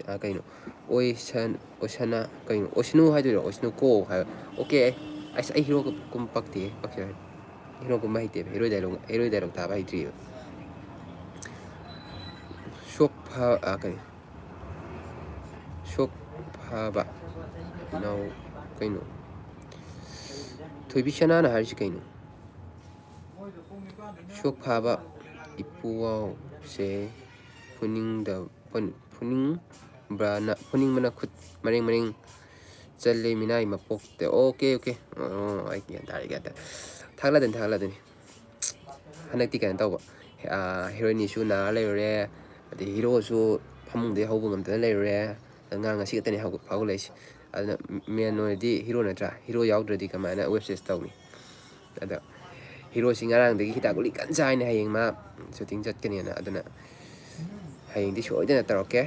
ꯑꯥ, ꯀꯩꯅꯣ, ꯑꯣꯏꯁꯟ-, ꯑꯣꯏꯁꯅ-, ꯀꯩꯅꯣ, ꯑꯣꯏꯁꯅꯨ ꯍꯥꯏꯗꯣꯏꯔꯣ? ꯑꯣꯏꯁꯅꯨ ꯀꯣ ꯍꯥꯏꯕ꯫ ꯑꯣꯀꯦ, ꯑꯩ, ꯑꯁ, ꯑꯩ ꯍꯤꯔꯣ ꯀꯨꯝ ꯄꯛꯇꯦ, ꯄꯛꯇꯦ꯫ ꯍꯤꯔꯣ ꯀꯨꯝꯕ ꯍꯩꯇꯦꯕ, ꯍꯤꯔꯣ ꯗꯥꯏꯂꯣꯛ, ꯍꯤꯔꯣ ꯗꯥꯏꯂꯣꯛ ꯊꯥꯕ ꯍꯩꯇ꯭ꯔꯤꯕ꯫ ꯁꯣꯛ ꯐ-, ꯑꯥ, ꯀꯔꯤ? ꯁꯣꯛ ꯐꯕ ꯅꯥꯎ-, ꯀꯩꯅꯣ? ꯊꯣꯏꯕꯤ ꯁꯅꯥꯅ ꯍꯥꯏꯔꯤꯁꯤ ꯀꯩꯅꯣ? ꯁꯣꯛ ꯐꯕ ꯏꯄꯨꯋꯥꯎꯁꯦ ꯐꯨꯅꯤꯡꯗ-, ꯐꯨꯟ-, ꯐꯨꯅꯤꯡꯕ꯭ꯔꯥꯅ, ꯐꯨꯅꯤꯡꯕꯅ ꯈꯨꯠ ꯃꯔꯦꯡ ꯃꯔꯦꯡ ꯆꯜꯂꯦ ꯃꯤꯅꯥꯏ ꯃꯄꯣꯛꯇ꯫ Okay, okay. ꯑꯣ, ꯑꯩ ꯒ꯭ꯌꯥꯟ ꯇꯥꯔꯦ, ꯒ꯭ꯌꯥꯟ ꯇꯥꯔꯦ꯫ ꯊꯥꯒꯠꯂꯗꯣꯏꯅꯤ, ꯊꯥꯒꯠꯂꯗꯣꯏꯅꯤ꯫ ꯍꯟꯗꯛꯇꯤ ꯀꯩꯅꯣ ꯇꯧꯕ, ꯍꯦ-, ꯑꯥ, ꯍꯤꯔꯣꯏꯅꯤꯁꯨ ꯅꯥꯔ ꯂꯩꯔꯨꯔꯦ, ꯑꯗꯩ ꯍꯤꯔꯣꯁꯨ ꯐꯃꯨꯡꯗꯩ ꯍꯧꯕ ꯉꯝꯗꯅ ꯂꯩꯔꯨꯔꯦ꯫ ꯑꯗ ꯉꯔꯥꯡ ꯉꯁꯤ ꯈꯛꯇꯅꯤ ꯍꯧꯒꯠ-, ꯍꯧꯒꯠꯂꯛꯏꯁꯦ꯫ ꯑꯗꯨꯅ ꯃꯦꯟ ꯑꯣꯏꯔꯗꯤ ꯍꯤꯔꯣ ꯅꯠꯇ꯭ꯔꯥ? ꯍꯤꯔꯣ ꯌꯥꯎꯗ꯭ꯔꯗꯤ ꯀꯃꯥꯏꯅ ꯋꯦꯕ ꯁꯤꯔꯤꯁ ꯇꯧꯅꯤ? ꯑꯗꯣ ꯍꯤꯔꯣꯁꯤ ꯉꯔꯥꯡꯗꯒꯤ ꯍꯤꯗꯥꯛ ꯒꯨꯂꯤ ꯀꯟꯅ ꯆꯥꯏꯅꯦ, ꯍꯌꯦꯡ ꯃꯥ ꯁꯨꯇꯤꯡ ꯆꯠꯀꯅꯤꯅ꯫ ꯑꯗꯨꯅ ꯍꯌꯦꯡꯗꯤ ꯁꯣꯏꯗꯅ ꯇꯧꯔꯛꯀꯦ꯫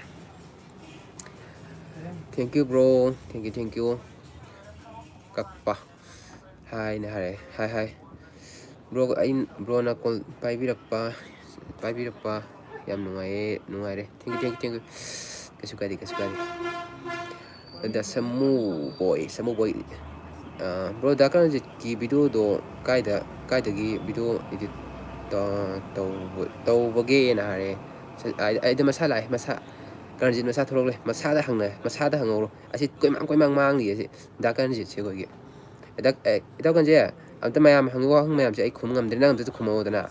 Thank you, bro. Thank you, thank you. ꯀꯛꯄ꯫ ꯍꯥꯏꯅ ꯍꯥꯏꯔꯛꯑꯦ꯫ ꯍꯥꯏ, ꯍꯥꯏ꯫ Bro, ꯑꯩ, bro ꯅ call ꯄꯥꯏꯕꯤꯔꯛꯄ, ꯄꯥꯏꯕꯤꯔꯛꯄ ꯌꯥꯝ ꯅꯨꯡꯉꯥꯏꯌꯦ, ꯅꯨꯡꯉꯥꯏꯔꯦ꯫ Thank you, thank you, thank you. ꯀꯩꯁꯨ ꯀꯥꯏꯗꯦ, ꯀꯩꯁꯨ ꯀꯥꯏꯗꯦ꯫ ꯑꯗ ꯁꯃꯨ ꯕꯣꯏ, ꯁꯃꯨ ꯕꯣꯏ, ꯑ, bro, ꯗꯥ ꯀꯔꯟꯖꯤꯠꯀꯤ video ꯗꯣ ꯀꯥꯏꯗ, ꯀꯥꯏꯗꯒꯤ video edit ꯇ-, ꯇꯧꯕ-, ꯇꯧꯕꯒꯦꯅ ꯍꯥꯏꯔꯦ꯫ ꯁ-, ꯑꯩ-, ꯑꯩꯗꯤ ꯃꯁꯥ ꯂꯥꯛꯑꯦ, ꯃꯁꯥ, ꯀꯔꯟꯖꯤꯠ ꯃꯁꯥ ꯊꯣꯛꯂꯛꯂꯦ, ꯃꯁꯥꯗ ꯍꯪꯅ-, ꯃꯁꯥꯗ ꯍꯪꯍꯧꯔꯣ꯫ ꯑꯁꯤ ꯀꯣꯏꯃꯥꯡ, ꯀꯣꯏꯃꯥꯡ ꯃꯥꯡꯂꯤ ꯑꯁꯤ ꯗꯥ ꯀꯔꯟꯖꯤꯠꯁꯦ ꯑꯩꯈꯣꯏꯒꯤ꯫ ꯗꯥ-, ꯑꯦ, ꯏꯇꯥꯎ ꯀꯔꯟꯖꯤꯠ, ꯑꯝꯇ ꯃꯌꯥꯝ ꯍꯪꯉꯤ ꯋꯥꯍꯪ ꯃꯌꯥꯝꯁꯦ ꯑꯩ ꯈꯨꯝ ꯉꯝꯗ꯭ꯔꯦ, ꯅꯪ ꯑꯝꯇ ꯈꯨꯝꯃꯛꯑꯣꯗꯅ꯫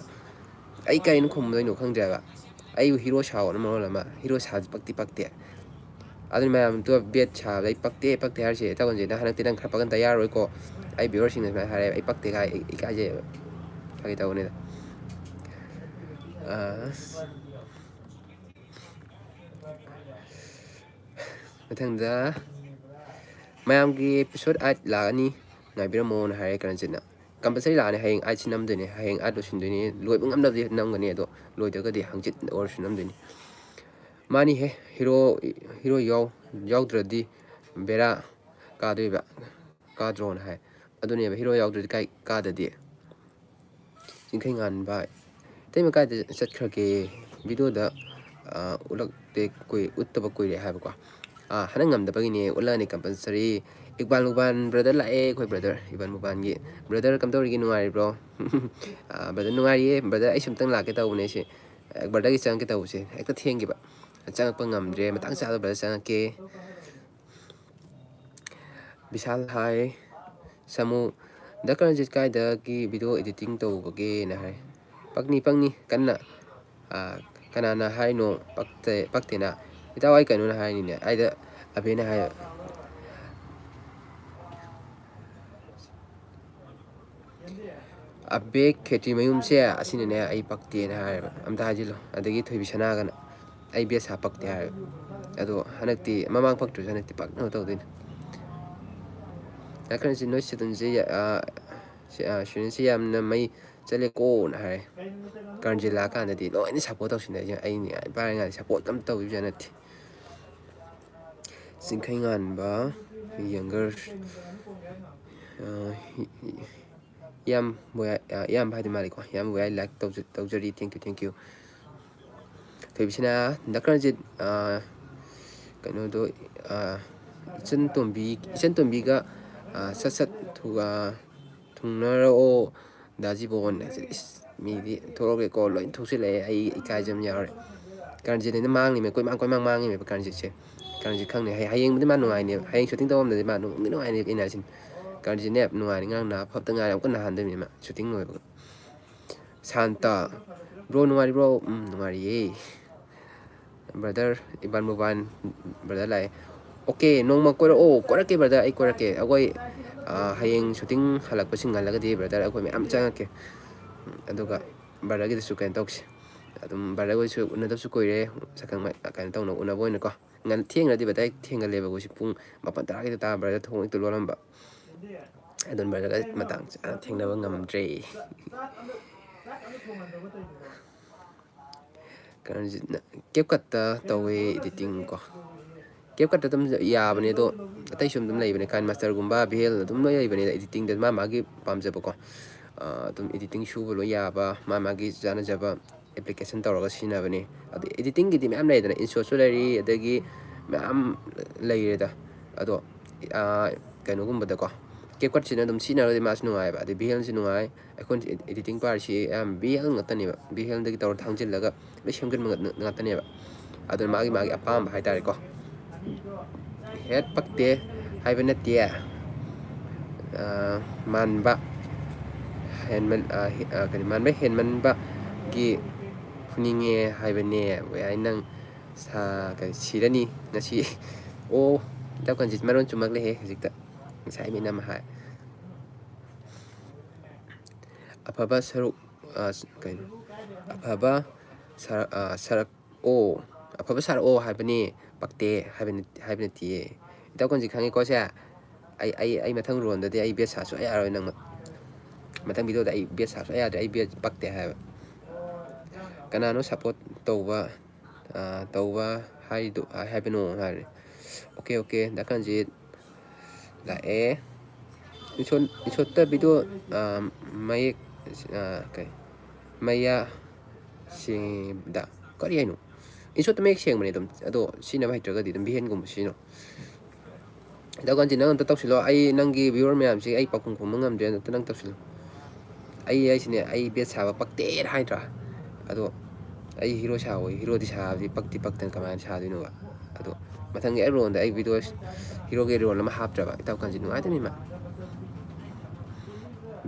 ꯑꯩ ꯀꯩꯅꯣ ꯈꯨꯝꯗꯣꯏꯅꯣ ꯈꯪꯗ꯭ꯔꯦꯕ꯫ ꯑꯩꯕꯨ ꯍꯤꯔꯣ ꯁꯥꯎꯕꯅ ꯃꯔꯣꯜ ꯑꯃ, ꯍꯤꯔꯣ ꯁꯥꯕꯗꯤ ꯄꯛꯇꯤ ꯄꯛꯇꯦ꯫ ꯑꯗꯨꯅ ꯃꯌꯥꯝ ꯇꯨ ꯕꯦꯠ ꯁꯥꯕꯗ ꯑꯩ ꯄꯛꯇꯦ, ꯄꯛꯇꯦ ꯍꯥꯏꯔꯤꯁꯦ꯫ ꯏꯇꯥꯎ ꯀꯔꯟꯖꯤꯠ, ꯅꯪ ꯍꯟꯗꯛꯇꯤ ꯅꯪ ꯈꯔ ꯄꯛꯍꯟꯗ ꯌꯥꯔꯣꯏꯀꯣ꯫ ꯑꯩ viewer ꯁꯤꯡꯅ ꯁꯨꯃꯥꯏꯅ ꯍꯥꯏꯔꯦ, ꯑꯩ ꯄꯛꯇꯦ ꯀꯥꯏ, ꯑꯩ ꯏꯀꯥꯏꯖꯩꯕ꯫ ꯐꯥꯒꯤ ꯇꯧꯕꯅꯤꯗ꯫ ꯑꯁ꯫ ꯃꯊꯪꯗ ꯃꯌꯥꯝꯒꯤ episode eight ꯂꯥꯛꯑꯅꯤ, ꯉꯥꯏꯕꯤꯔꯝꯃꯣꯅ ꯍꯥꯏꯔꯦ ꯀꯔꯟꯖꯤꯠꯅ꯫ Compulsory ꯂꯥꯛꯑꯅꯤ, ꯍꯌꯦꯡ eight ꯁꯤ ꯅꯝꯗꯣꯏꯅꯦ, ꯍꯌꯦꯡ eight ꯂꯣꯏꯁꯤꯟꯗꯣꯏꯅꯦ, ꯂꯣꯏꯕ ꯉꯝꯅꯕꯗꯤ ꯅꯝꯒꯅꯤ, ꯑꯗꯣ ꯂꯣꯏꯗ꯭ꯔꯒꯗꯤ ꯍꯪꯆꯤꯠ ꯑꯣꯏꯔꯁꯨ ꯅꯝꯗꯣꯏꯅꯤ꯫ ꯃꯥꯅꯤꯍꯦ, ꯍꯤꯔꯣ, ꯍꯤꯔꯣ ꯌꯥꯎ-, ꯌꯥꯎꯗ꯭ꯔꯗꯤ ꯕꯦꯔꯥ ꯀꯥꯗꯣꯏꯕ, ꯀꯥꯗ꯭ꯔꯣꯅ ꯍꯥꯏ꯫ ꯑꯗꯨꯅꯦꯕ, ꯍꯤꯔꯣ ꯌꯥꯎꯗ꯭ꯔꯗꯤ ꯀꯥꯏ ꯀꯥꯗꯗꯤ? ꯆꯤꯡꯈꯩ ꯉꯥꯟꯕ, ꯏꯇꯩꯃ ꯀꯥꯏꯗ ꯆꯠꯈ꯭ꯔꯒꯦ? Video ꯗ, ꯑ, ꯎꯠꯂꯛꯇꯦ, ꯀꯨꯏ-, ꯎꯠꯇꯕ ꯀꯨꯏꯔꯦ ꯍꯥꯏꯕꯀꯣ꯫ ꯑ, ꯍꯟꯗꯛ ꯉꯝꯗꯕꯒꯤꯅꯦ, ꯎꯠꯂꯛꯑꯅꯤ compulsory꯫ ꯏꯛꯕꯥꯜ ꯃꯨꯕꯥꯟ brother ꯂꯥꯛꯑꯦ, ꯑꯩꯈꯣꯏ brother ꯏꯛꯕꯥꯜ ꯃꯨꯕꯥꯟꯒꯤ꯫ Brother ꯀꯝꯗꯧꯔꯤꯒꯦ, ꯅꯨꯡꯉꯥꯏꯔꯤꯕ꯭ꯔꯣ? ꯑ, brother ꯅꯨꯡꯉꯥꯏꯔꯤꯌꯦ꯫ Brother ꯑꯩꯁꯨ ꯑꯝꯇꯪ ꯂꯥꯛꯀꯦ ꯇꯧꯕꯅꯦ ꯑꯩꯁꯦ꯫ ꯑ, brother ꯒꯤ ꯆꯪꯉꯛꯀꯦ ꯇꯧꯕꯁꯦ ꯍꯦꯛꯇ ꯊꯦꯡꯈꯤꯕ꯫ ꯆꯪꯉꯛꯄ ꯉꯝꯗ꯭ꯔꯦ, ꯃꯇꯥꯡ ꯆꯥꯕꯗ brother ꯆꯪꯉꯛꯀꯦ꯫ ꯕꯤꯁꯥꯜ ꯍꯥꯏ, ꯁꯥꯃꯨ, ꯗꯥ ꯀꯔꯟꯖꯤꯠ ꯀꯥꯏꯗꯒꯤ video editing ꯇꯧꯕꯒꯦꯅ ꯍꯥꯏ꯫ ꯄꯛꯅꯤ, ꯄꯛꯅꯤ, ꯀꯟꯅ, ꯑꯥ, ꯀꯅꯥꯅ ꯍꯥꯏꯅꯣ ꯄꯛꯇꯦ, ꯄꯛꯇꯦꯅ? ꯏꯇꯥꯎ, ꯑꯩ ꯀꯩꯅꯣꯅ ꯍꯥꯏꯅꯤꯅꯦ, ꯑꯩꯗ ꯑꯕꯦꯅ ꯍꯥꯏ, ꯑꯕꯦ ꯈꯦꯇ꯭ꯔꯤ ꯃꯌꯨꯝꯁꯦ ꯑꯁꯤꯅꯅꯦ ꯑꯩ ꯄꯛꯇꯦꯅ ꯍꯥꯏꯔꯦꯕ, ꯑꯝꯇ ꯍꯥꯏꯖꯤꯜꯂꯣ꯫ ꯑꯗꯒꯤ ꯊꯣꯏꯕꯤꯁꯅꯥꯒꯅ ꯑꯩ ꯕꯦꯁ ꯁꯥ ꯄꯛꯇꯦ ꯍꯥꯏꯔꯦꯕ꯫ ꯑꯗꯣ ꯍꯟꯗꯛꯇꯤ, ꯃꯃꯥꯡ ꯄꯛꯇ꯭ꯔꯁꯨ ꯍꯟꯗꯛꯇꯤ ꯄꯛꯅꯕ ꯇꯧꯗꯣꯏꯅꯦ꯫ ꯅꯥꯀꯟꯁꯤ ꯅꯣꯏ ꯁꯤꯇꯟꯁꯤ, ꯑ, ꯁꯤ, ꯑ, ꯁꯤꯔꯤꯟꯁꯤ ꯌꯥꯝꯅ ꯃꯩ ꯆꯠꯂꯦꯀꯣꯅ ꯍꯥꯏꯔꯦ꯫ ꯀꯔꯟꯖꯤꯠ ꯂꯥꯛꯑꯀꯥꯟꯗꯗꯤ ꯂꯣꯏꯅ ꯁꯞꯄꯣꯔꯠ ꯇꯧꯁꯤꯟꯅꯩꯁꯦ, ꯑꯩꯅꯤ ꯄꯥꯏꯔꯤꯉꯥꯏꯗ ꯁꯞꯄꯣꯔꯠ ꯑꯝꯇ ꯇꯧꯕꯤꯕꯖꯥꯠ ꯅꯠꯇꯦ꯫ ꯆꯤꯡꯈꯩ ꯉꯥꯟꯕ, ꯌꯪꯒꯔ, ꯑ, ꯌꯥꯝ ꯕꯣꯌꯥ-, ꯑ, ꯏꯌꯥꯝꯕ ꯍꯥꯏꯗꯤ ꯃꯥꯜꯂꯦꯀꯣ꯫ ꯏꯌꯥꯝꯕ ꯕꯣꯌꯥ ꯂꯥꯏꯛ ꯇꯧꯖ-, ꯇꯧꯖꯔꯤ꯫ Thank you, thank you꯫ ꯊꯣꯏꯕꯤꯁꯤꯅ ꯗꯥ ꯀꯔꯟꯖꯤꯠ, ꯑ, ꯀꯩꯅꯣꯗꯣ, ꯑ, ꯏꯆꯟ ꯇꯣꯝꯕꯤ, ꯏꯆꯟ ꯇꯣꯝꯕꯤꯒ, ꯑ, ꯁꯠ ꯁꯠ ꯊꯨ-, ꯑ, ꯊꯨꯡꯅꯔꯛꯑꯣ ꯗꯥ ꯖꯤꯕꯣꯟ ꯍꯥꯏꯁꯦ꯫ ꯏꯁ, ꯃꯤꯗꯤ ꯊꯣꯛꯂꯛꯑꯦꯀꯣ, ꯂꯣꯏ ꯊꯣꯛꯆꯤꯜꯂꯛꯑꯦ꯫ ꯑꯩ ꯏꯀꯥꯏꯖꯕ ꯌꯥꯎꯔꯦ꯫ ꯀꯔꯟꯖꯤꯠꯅ ꯃꯥꯡꯉꯤꯃꯦ, ꯀꯣꯏꯃꯥꯡ ꯀꯣꯏꯃꯥꯡ ꯃꯥꯡꯉꯤꯃꯦꯕ ꯀꯔꯟꯖꯤꯠꯁꯦ꯫ ꯀꯔꯟꯖꯤꯠ ꯈꯪꯅꯤ꯫ ꯍꯌꯦꯡꯕꯨꯗꯤ ꯃꯥ ꯅꯨꯡꯉꯥꯏꯅꯦꯕ꯫ ꯍꯌꯦꯡ ꯁꯨꯇꯤꯡ ꯇꯧꯔꯝꯗꯗꯤ ꯃꯥ ꯅꯨꯡꯗꯤ ꯅꯨꯡꯉꯥꯏꯅꯦꯕ ꯑꯩꯅ ꯍꯥꯏꯁꯤꯅꯤ꯫ ꯀꯔꯟꯖꯤꯠꯅꯦ ꯅꯨꯡꯉꯥꯏꯅꯤ꯫ ꯉꯔꯥꯡ ꯅꯍꯥꯟ ꯐꯞꯇ ꯉꯥꯏꯔꯤ, ꯑꯃꯨꯛꯀ ꯅꯥꯍꯟꯗꯣꯏꯅꯦ ꯃꯥ ꯁꯨꯇꯤꯡ ꯂꯣꯏꯕꯒ꯫ ꯁꯥꯟꯇ, "Bro, ꯅꯨꯡꯉꯥꯏꯔꯤꯕ꯭ꯔꯣ?" "ꯎꯝ, ꯅꯨꯡꯉꯥꯏꯔꯤꯌꯦ꯫ Brother, ꯏꯕꯥꯟ ꯃꯨꯕꯥꯟ, brother ꯂꯥꯛꯑꯦ꯫ Okay, ꯅꯣꯡꯃ ꯀꯣꯏꯔꯛꯑꯣ꯫ ꯀꯣꯏꯔꯛꯀꯦ brother, ꯑꯩ ꯀꯣꯏꯔꯛꯀꯦ꯫ ꯑꯩꯈꯣꯏ, ꯑ, ꯍꯌꯦꯡ ꯁꯨꯇꯤꯡ ꯍꯜꯂꯛꯄꯁꯤꯡ ꯉꯜꯂꯒꯗꯤ brother ꯑꯩꯈꯣꯏ ꯃꯌꯥꯝ ꯆꯪꯉꯛꯀꯦ꯫ ꯎꯝ, ꯑꯗꯨꯒ brotherꯒꯤꯗꯁꯨ ꯀꯩꯅꯣ ꯇꯧꯁꯤ꯫ ꯑꯗꯨꯝ brother ꯍꯣꯏꯁꯨ ꯎꯅꯗꯕꯁꯨ ꯀꯨꯏꯔꯦ꯫ ꯁꯛꯈꯪ ꯃꯥꯏ-, ꯀꯩꯅꯣ ꯇꯧꯅ ꯎꯅꯕ ꯑꯣꯏꯅꯀꯣ꯫ ꯉꯟ-, ꯊꯦꯡꯅꯗꯤ brother, ꯊꯦꯡꯒꯜꯂꯦꯕ ꯑꯩꯈꯣꯏꯁꯦ꯫ ꯄꯨꯡ ꯃꯥꯄꯟ ꯇꯔꯥꯒꯤꯗ ꯇꯥ brother ꯊꯣꯡ ꯍꯦꯛꯇ ꯂꯣꯜꯂꯝꯕ꯫ ꯑꯗꯨꯅ brotherꯒ ꯃꯇꯥꯡ ꯆꯥꯅ ꯊꯦꯡꯅꯕ ꯉꯝꯗ꯭ꯔꯦ꯫ ꯀꯔꯟꯖꯤꯠꯅ CapCutꯇ ꯇꯧꯋꯦ editing ꯀꯣ꯫ CapCutꯇ ꯑꯗꯨꯝ ꯌꯥꯕꯅꯦ, ꯑꯗꯣ ꯑꯇꯩꯁꯨ ꯑꯗꯨꯝ ꯂꯩꯕꯅꯦ, KineMasterꯒꯨꯝꯕ, VL ꯑꯗꯨꯝ ꯂꯣꯏ ꯂꯩꯕꯅꯦ editingꯗ ꯃꯥ ꯃꯥꯒꯤ ꯄꯥꯝꯖꯕꯀꯣ꯫ ꯑ, ꯑꯗꯨꯝ editing ꯁꯨꯕ ꯂꯣꯏ ꯌꯥꯕ, ꯃꯥ ꯃꯥꯒꯤ ꯆꯥꯟꯅꯖꯕ application ꯇꯧꯔꯒ ꯁꯤꯖꯤꯟꯅꯕꯅꯦ꯫ ꯑꯗꯨ editingꯒꯤꯗꯤ ꯃꯌꯥꯝ ꯂꯩꯗꯅ, InShotꯁꯨ ꯂꯩꯔꯤ, ꯑꯗꯒꯤ ꯃꯌꯥꯝ ꯂꯩꯔꯦꯗ꯫ ꯑꯗꯣ, ꯑ, ꯀꯩꯅꯣꯒꯨꯝꯕꯗꯀꯣ, CapCutꯁꯤꯅ ꯑꯗꯨꯝ ꯁꯤꯖꯤꯟꯅꯔꯒꯗꯤ ꯃꯥꯁꯨ ꯅꯨꯡꯉꯥꯏꯕ, ꯑꯗꯩ VLꯁꯨ ꯅꯨꯡꯉꯥꯏ꯫ ꯑꯩꯈꯣꯏꯅ ꯁꯤ editing ꯄꯥꯔꯤꯁꯤ ꯑꯌꯥꯝꯕ VL ꯉꯥꯛꯇꯅꯦꯕ, VLꯗꯒꯤ ꯇꯧꯔ ꯊꯥꯡꯖꯤꯜꯂꯒ ꯂꯣꯏ ꯁꯦꯝꯒꯟꯕ ꯉꯥꯛ-, ꯉꯥꯛꯇꯅꯦꯕ꯫ ꯑꯗꯨꯅ ꯃꯥꯒꯤ, ꯃꯥꯒꯤ ꯑꯄꯥꯝꯕ ꯍꯥꯏꯇꯥꯔꯦꯀꯣ꯫ ꯍꯦꯠ ꯄꯛꯇꯦ ꯍꯥꯏꯕ ꯅꯠꯇꯦ, ꯑ, ꯃꯥꯟꯕ ꯍꯦꯟꯃꯟ-, ꯑ, ꯍꯦ-, ꯑ, ꯀꯔꯤ, ꯃꯥꯟꯕ ꯍꯦꯟꯃꯟꯕꯒꯤ ꯐꯨꯅꯤꯡꯉꯦ ꯍꯥꯏꯕꯅꯦ꯫ ꯌꯥꯏ, ꯅꯪ ꯁꯥ-, ꯀꯔꯤ, ꯁꯤꯔꯅꯤ ꯉꯁꯤ꯫ ꯑꯣ, ꯏꯇꯥꯎ ꯀꯟꯖꯤꯠ ꯃꯔꯣꯟ ꯆꯨꯝꯃꯛꯂꯦꯍꯦ ꯍꯧꯖꯤꯛꯇ꯫ ꯉꯁꯥꯏ ꯃꯤꯅ ꯑꯃ ꯍꯥꯏ꯫ ꯑꯐꯕ ꯁꯔꯨꯛ, ꯑ, ꯀꯩꯅꯣ? ꯑꯐꯕ ꯁꯔ-, ꯑ, ꯁꯔꯛꯑꯣ꯫ ꯑꯐꯕ ꯁꯥꯔꯛꯑꯣ ꯍꯥꯏꯕꯅꯤ, ꯄꯛꯇꯦ ꯍꯥꯏꯕ ꯅꯠ-, ꯍꯥꯏꯕ ꯅꯠꯇꯤꯌꯦ꯫ ꯏꯇꯥꯎ ꯀꯟꯖꯤꯠ ꯈꯪꯉꯤꯀꯣ ꯁꯦ? ꯑꯩ, ꯑꯩ, ꯑꯩ ꯃꯊꯪ ꯔꯣꯟꯗꯗꯤ ꯑꯩ ꯕꯦꯠ ꯁꯥ ꯁꯨꯡꯌꯥ ꯌꯥꯔꯣꯏ ꯅꯪ꯫ ꯃꯊꯪ ꯚꯤꯗꯤꯑꯣꯗ ꯑꯩ ꯕꯦꯠ ꯁꯥ ꯁꯨꯡꯌꯥ ꯌꯥꯗ꯭ꯔꯦ, ꯑꯩ ꯕꯦꯠ ꯄꯛꯇꯦ ꯍꯥꯏꯕ꯫ ꯀꯅꯥꯅꯣ ꯁꯞꯄꯣꯔꯠ ꯇꯧꯕ, ꯑ, ꯇꯧꯕ ꯍꯥꯏꯗꯨ, ꯍꯥꯏꯕꯅꯣ ꯍꯥꯏꯔꯦ꯫ ꯑꯣꯀꯦ, ꯑꯣꯀꯦ, ꯗꯥ ꯀꯟꯖꯤꯠ ꯂꯥꯛꯑꯦ꯫ ꯏꯁꯣꯠ-, ꯏꯁꯣꯠꯇ ꯚꯤꯗꯤꯑꯣ, ꯑ, ꯃꯌꯦꯛ, ꯑ, ꯀꯩ? ꯃꯌꯥ ꯁꯦꯡꯗ꯫ ꯀꯔꯤ ꯍꯥꯏꯅꯣ? ꯏꯁꯣꯠꯇ ꯃꯌꯦꯛ ꯁꯦꯡꯕꯅꯦ ꯑꯗꯨꯝ꯫ ꯑꯗꯣ ꯁꯤꯖꯤꯟꯅꯕ ꯍꯩꯇ꯭ꯔꯒꯗꯤ ꯑꯗꯨꯝ ꯚꯤꯍꯦꯟꯒꯨꯝꯕ ꯁꯤꯖꯤꯟꯅꯧ꯫ ꯗꯥ ꯀꯟꯖꯤꯠ, ꯅꯪ ꯑꯝꯇ ꯇꯧꯁꯤꯜꯂꯣ꯫ ꯑꯩ ꯅꯪꯒꯤ viewer ꯃꯌꯥꯝꯁꯤ ꯑꯩ ꯄꯥꯎꯈꯨꯝ ꯈꯨꯝꯕ ꯉꯝꯗ꯭ꯔꯦ꯫ ꯑꯝꯇ ꯅꯪ ꯇꯧꯁꯤꯜꯂꯣ꯫ ꯑꯩ ꯍꯥꯏꯁꯤꯅꯦ, ꯑꯩ ꯕꯦꯠ ꯁꯥꯕ ꯄꯛꯇꯦꯅ ꯍꯥꯏꯗ꯭ꯔꯥ? ꯑꯗꯣ ꯑꯩ ꯍꯤꯔꯣ ꯁꯥꯑꯣꯏ, ꯍꯤꯔꯣꯗꯤ ꯁꯥꯕꯗꯤ ꯄꯛꯇꯤ ꯄꯛꯇꯅ ꯀꯃꯥꯏꯅ ꯁꯥꯗꯣꯏꯅꯣꯕ? ꯑꯗꯣ ꯃꯊꯪꯒꯤ ꯑꯩ ꯔꯣꯜꯗ ꯑꯩ ꯚꯤꯗꯤꯑꯣ ꯍꯤꯔꯣꯒꯤ ꯔꯣꯜ ꯑꯃ ꯍꯥꯞꯇ꯭ꯔꯕ ꯏꯇꯥꯎ ꯀꯟꯖꯤꯠ? ꯅꯨꯡꯉꯥꯏꯇꯕꯅꯤ ꯃꯥ꯫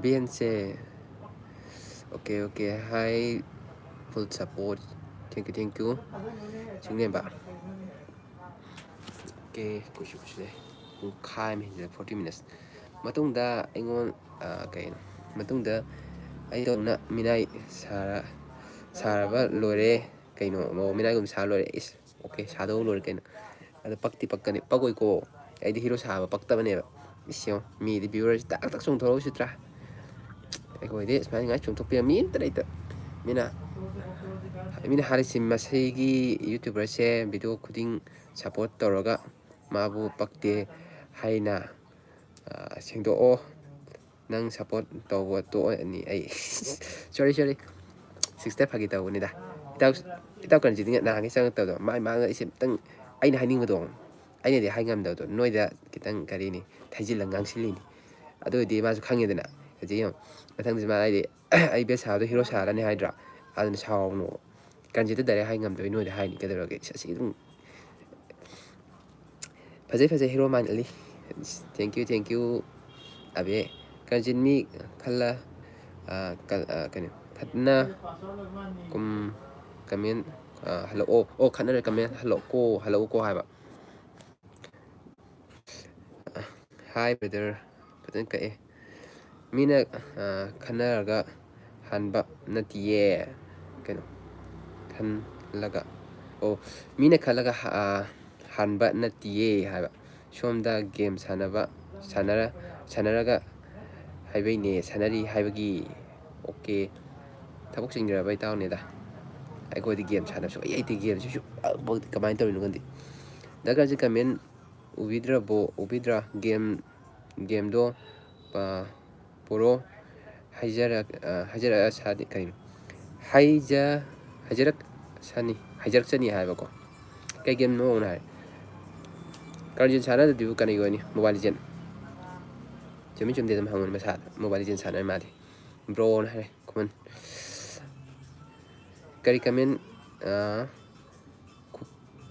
ꯕꯦꯟꯁꯦ꯫ Okay, okay. Hi, full support. Thank you, thank you. ꯆꯤꯡꯂꯦꯝꯕ꯫ ꯑꯣꯀꯦ, ꯀꯨꯏꯁꯨ ꯀꯨꯏꯁꯤꯜꯂꯦ꯫ ꯄꯨꯡꯈꯥꯏ ꯑꯃ ꯍꯦꯟꯖꯤꯜꯂꯦ, forty minutes꯫ ꯃꯇꯨꯡꯗ ꯑꯩꯉꯣꯟ-, ꯑ, ꯀꯩꯅꯣ? ꯃꯇꯨꯡꯗ ꯑꯩꯗꯧꯅ ꯃꯤꯅꯥꯏ ꯁꯥꯔ-, ꯁꯥꯔꯕ ꯂꯣꯏꯔꯦ꯫ ꯀꯩꯅꯣ, ꯃꯑꯣꯡ ꯃꯤꯅꯥꯏꯒꯨꯝꯕ ꯁꯥ ꯂꯣꯏꯔꯦ꯫ ꯏꯁ, ꯑꯣꯀꯦ, ꯁꯥꯗꯧ ꯂꯣꯏꯔꯦ ꯀꯩꯅꯣ꯫ ꯑꯗꯣ ꯄꯛꯇꯤ ꯄꯛꯀꯅꯤ, ꯄꯛꯑꯣꯏꯀꯣ꯫ ꯑꯩꯗꯤ ꯍꯤꯔꯣ ꯁꯥꯕ ꯄꯛꯇꯕꯅꯦꯕ꯫ ꯏꯁ, ꯌꯦꯡꯉꯣ, ꯃꯤꯗꯤ viewerꯁꯤ ꯇꯥꯛ ꯇꯥꯛ ꯆꯣꯡꯊꯣꯔꯛꯎꯁꯤꯗ꯭ꯔꯥ? ꯑꯩꯈꯣꯏꯗꯤ ꯁꯨꯃꯥꯏꯅ ꯉꯥꯏ ꯆꯣꯡꯊꯣꯛꯄꯤꯌꯣ, ꯃꯤ ꯑꯝꯇ ꯂꯩꯇ꯫ ꯃꯤꯅ, ꯃꯤꯅ ꯍꯥꯏꯔꯤꯁꯤ, ꯃꯁꯤꯒꯤ YouTuberꯁꯦ video ꯈꯨꯗꯤꯡ support ꯇꯧꯔꯒ ꯃꯥꯕꯨ ꯄꯛꯇꯦ ꯍꯥꯏꯅ, ꯑ, ꯁꯦꯡꯗꯣꯛꯑꯣ꯫ ꯅꯪ support ꯇꯧꯕ ꯇꯣꯛꯑꯅꯤ ꯑꯩ꯫ Sorry, sorry꯫ Sister, ꯐꯥꯒꯤ ꯇꯧꯕꯅꯤꯗ꯫ ꯏꯇꯥꯎ, ꯏꯇꯥꯎ ꯀꯟꯖꯤꯠ ꯅꯍꯥꯟꯒꯩ ꯆꯪꯉꯛꯇꯕꯗꯣ, ꯃꯥꯏ ꯃꯥꯡꯗ ꯑꯩꯁꯦ ꯑꯝꯇꯪ, ꯑꯩꯅ ꯍꯥꯏꯅꯤꯡꯕꯗꯣ ꯑꯩꯅꯗꯤ ꯍꯥꯏ ꯉꯝꯗꯕꯗꯣ, ꯅꯣꯏꯗ ꯈꯤꯇꯪ, ꯀꯔꯤꯅꯤ, ꯊꯩꯖꯤꯜꯂꯒ ꯉꯥꯡꯁꯤꯜꯂꯤꯅꯤ꯫ ꯑꯗꯨ ꯑꯣꯏꯗꯤ ꯃꯥꯁꯨ ꯈꯪꯉꯦꯗꯅ꯫ ꯍꯧꯖꯤꯛ ꯌꯦꯡꯉꯣ, ꯃꯊꯪꯗꯁꯨ ꯃꯥ ꯍꯥꯏꯗꯤ, "ꯑꯩ ꯕꯦꯠ ꯁꯥꯕꯗꯣ ꯍꯤꯔꯣ ꯁꯥꯔꯅꯤ" ꯍꯥꯏꯗ꯭ꯔꯥ? ꯑꯗꯨꯅ ꯁꯥꯎꯅꯣ꯫ ꯀꯟꯖꯤꯠꯇ direct ꯍꯥꯏ ꯉꯝꯗꯕꯩ ꯅꯣꯏꯗ ꯍꯥꯏꯅꯤ, ꯀꯩꯗꯧꯔꯒꯦ? ꯏꯁ, ꯑꯁꯤ ꯑꯗꯨꯝ ꯐꯖꯩ, ꯐꯖꯩ, ꯍꯤꯔꯣ ꯃꯥꯟꯅꯜꯂꯤ꯫ Thank you, thank you, ꯑꯕꯦ꯫ ꯀꯟꯖꯤꯠ, ꯃꯤ ꯈꯜꯂ, ꯑ, ꯀ-, ꯑ, ꯀꯩꯅꯣ, ꯈꯠꯅ ꯀꯨꯝ, comment, ꯑ, ꯍꯜꯂꯛꯑꯣ꯫ ꯑꯣ, ꯈꯠꯅꯔꯦ, comment ꯍꯜꯂꯛꯑꯣꯀꯣ, ꯍꯜꯂꯛꯎꯀꯣ ꯍꯥꯏꯕ꯫ Hi brother, ꯐꯖꯅ ꯀꯛꯑꯦ꯫ ꯃꯤꯅ ꯈꯟꯅꯔꯒ ꯍꯥꯟꯕ ꯅꯠꯇꯤꯌꯦ꯫ ꯀꯩꯅꯣ? ꯈꯜꯂꯒ, ꯑꯣ, ꯃꯤꯅ ꯈꯜꯂꯒ ꯍꯥꯟꯕ ꯅꯠꯇꯤꯌꯦ ꯍꯥꯏꯕ꯫ ꯁꯣꯝꯗ ꯒꯦꯝ ꯁꯥꯟꯅꯕ ꯁꯥꯟꯅꯔ ꯁꯥꯟꯅꯔꯒ ꯍꯥꯏꯕꯩꯅꯦ, ꯁꯥꯟꯅꯔꯤ ꯍꯥꯏꯕꯒꯤ꯫ ꯑꯣꯀꯦ꯫ ꯊꯕꯛ ꯆꯤꯟꯈ꯭ꯔꯕ ꯏꯇꯥꯎꯅꯦꯗ꯫ ꯑꯩꯈꯣꯏꯗꯤ ꯒꯦꯝ ꯁꯥꯟꯅꯕꯁꯨ ꯍꯩ ꯍꯩꯇꯦ꯫ ꯒꯦꯝꯁꯤꯁꯨ ꯀꯃꯥꯏꯅ ꯇꯧꯔꯤꯅꯣ ꯈꯪꯗꯦ꯫ ꯗꯔꯀꯥꯔꯁꯦ ꯀꯃꯦꯟ ꯎꯕꯤꯗ꯭ꯔꯕꯣ? ꯎꯕꯤꯗ꯭ꯔꯥ? ꯒꯦꯝ ꯒꯦꯝꯗꯣ ꯄꯨꯔꯣ꯫ ꯍꯥꯏꯖꯔꯛ ꯍꯥꯏꯖꯔꯛꯑꯁꯥꯗꯤ ꯀꯩꯅꯣ? ꯍꯥꯏꯖ ꯍꯥꯏꯖꯔꯛꯁꯅꯤ ꯍꯥꯏꯖꯔꯛꯆꯅꯤ ꯍꯥꯏꯕꯀꯣ꯫ ꯀꯩ ꯒꯦꯝꯅꯣꯅ ꯍꯥꯏ꯫ ꯀꯥꯔꯖꯤꯟ ꯁꯥꯟꯅꯗꯕꯗꯨꯕꯨ ꯀꯔꯤꯒꯤ ꯑꯣꯏꯅꯤ? Mobile legend. ꯆꯨꯝꯃꯤ ꯆꯨꯝꯗꯦ ꯑꯗꯨꯝ ꯍꯪꯉꯨꯅꯦ ꯃꯁꯥꯗ꯫ ꯃꯣꯕꯥꯏꯜ ꯂꯤꯖꯦꯟ ꯁꯥꯟꯅꯔ ꯃꯥꯜꯂꯤ꯫ ꯕ꯭ꯔꯣꯅ ꯍꯥꯏꯔꯦ ꯈꯨꯃꯟ꯫ ꯀꯔꯤ ꯀꯃꯦꯟ?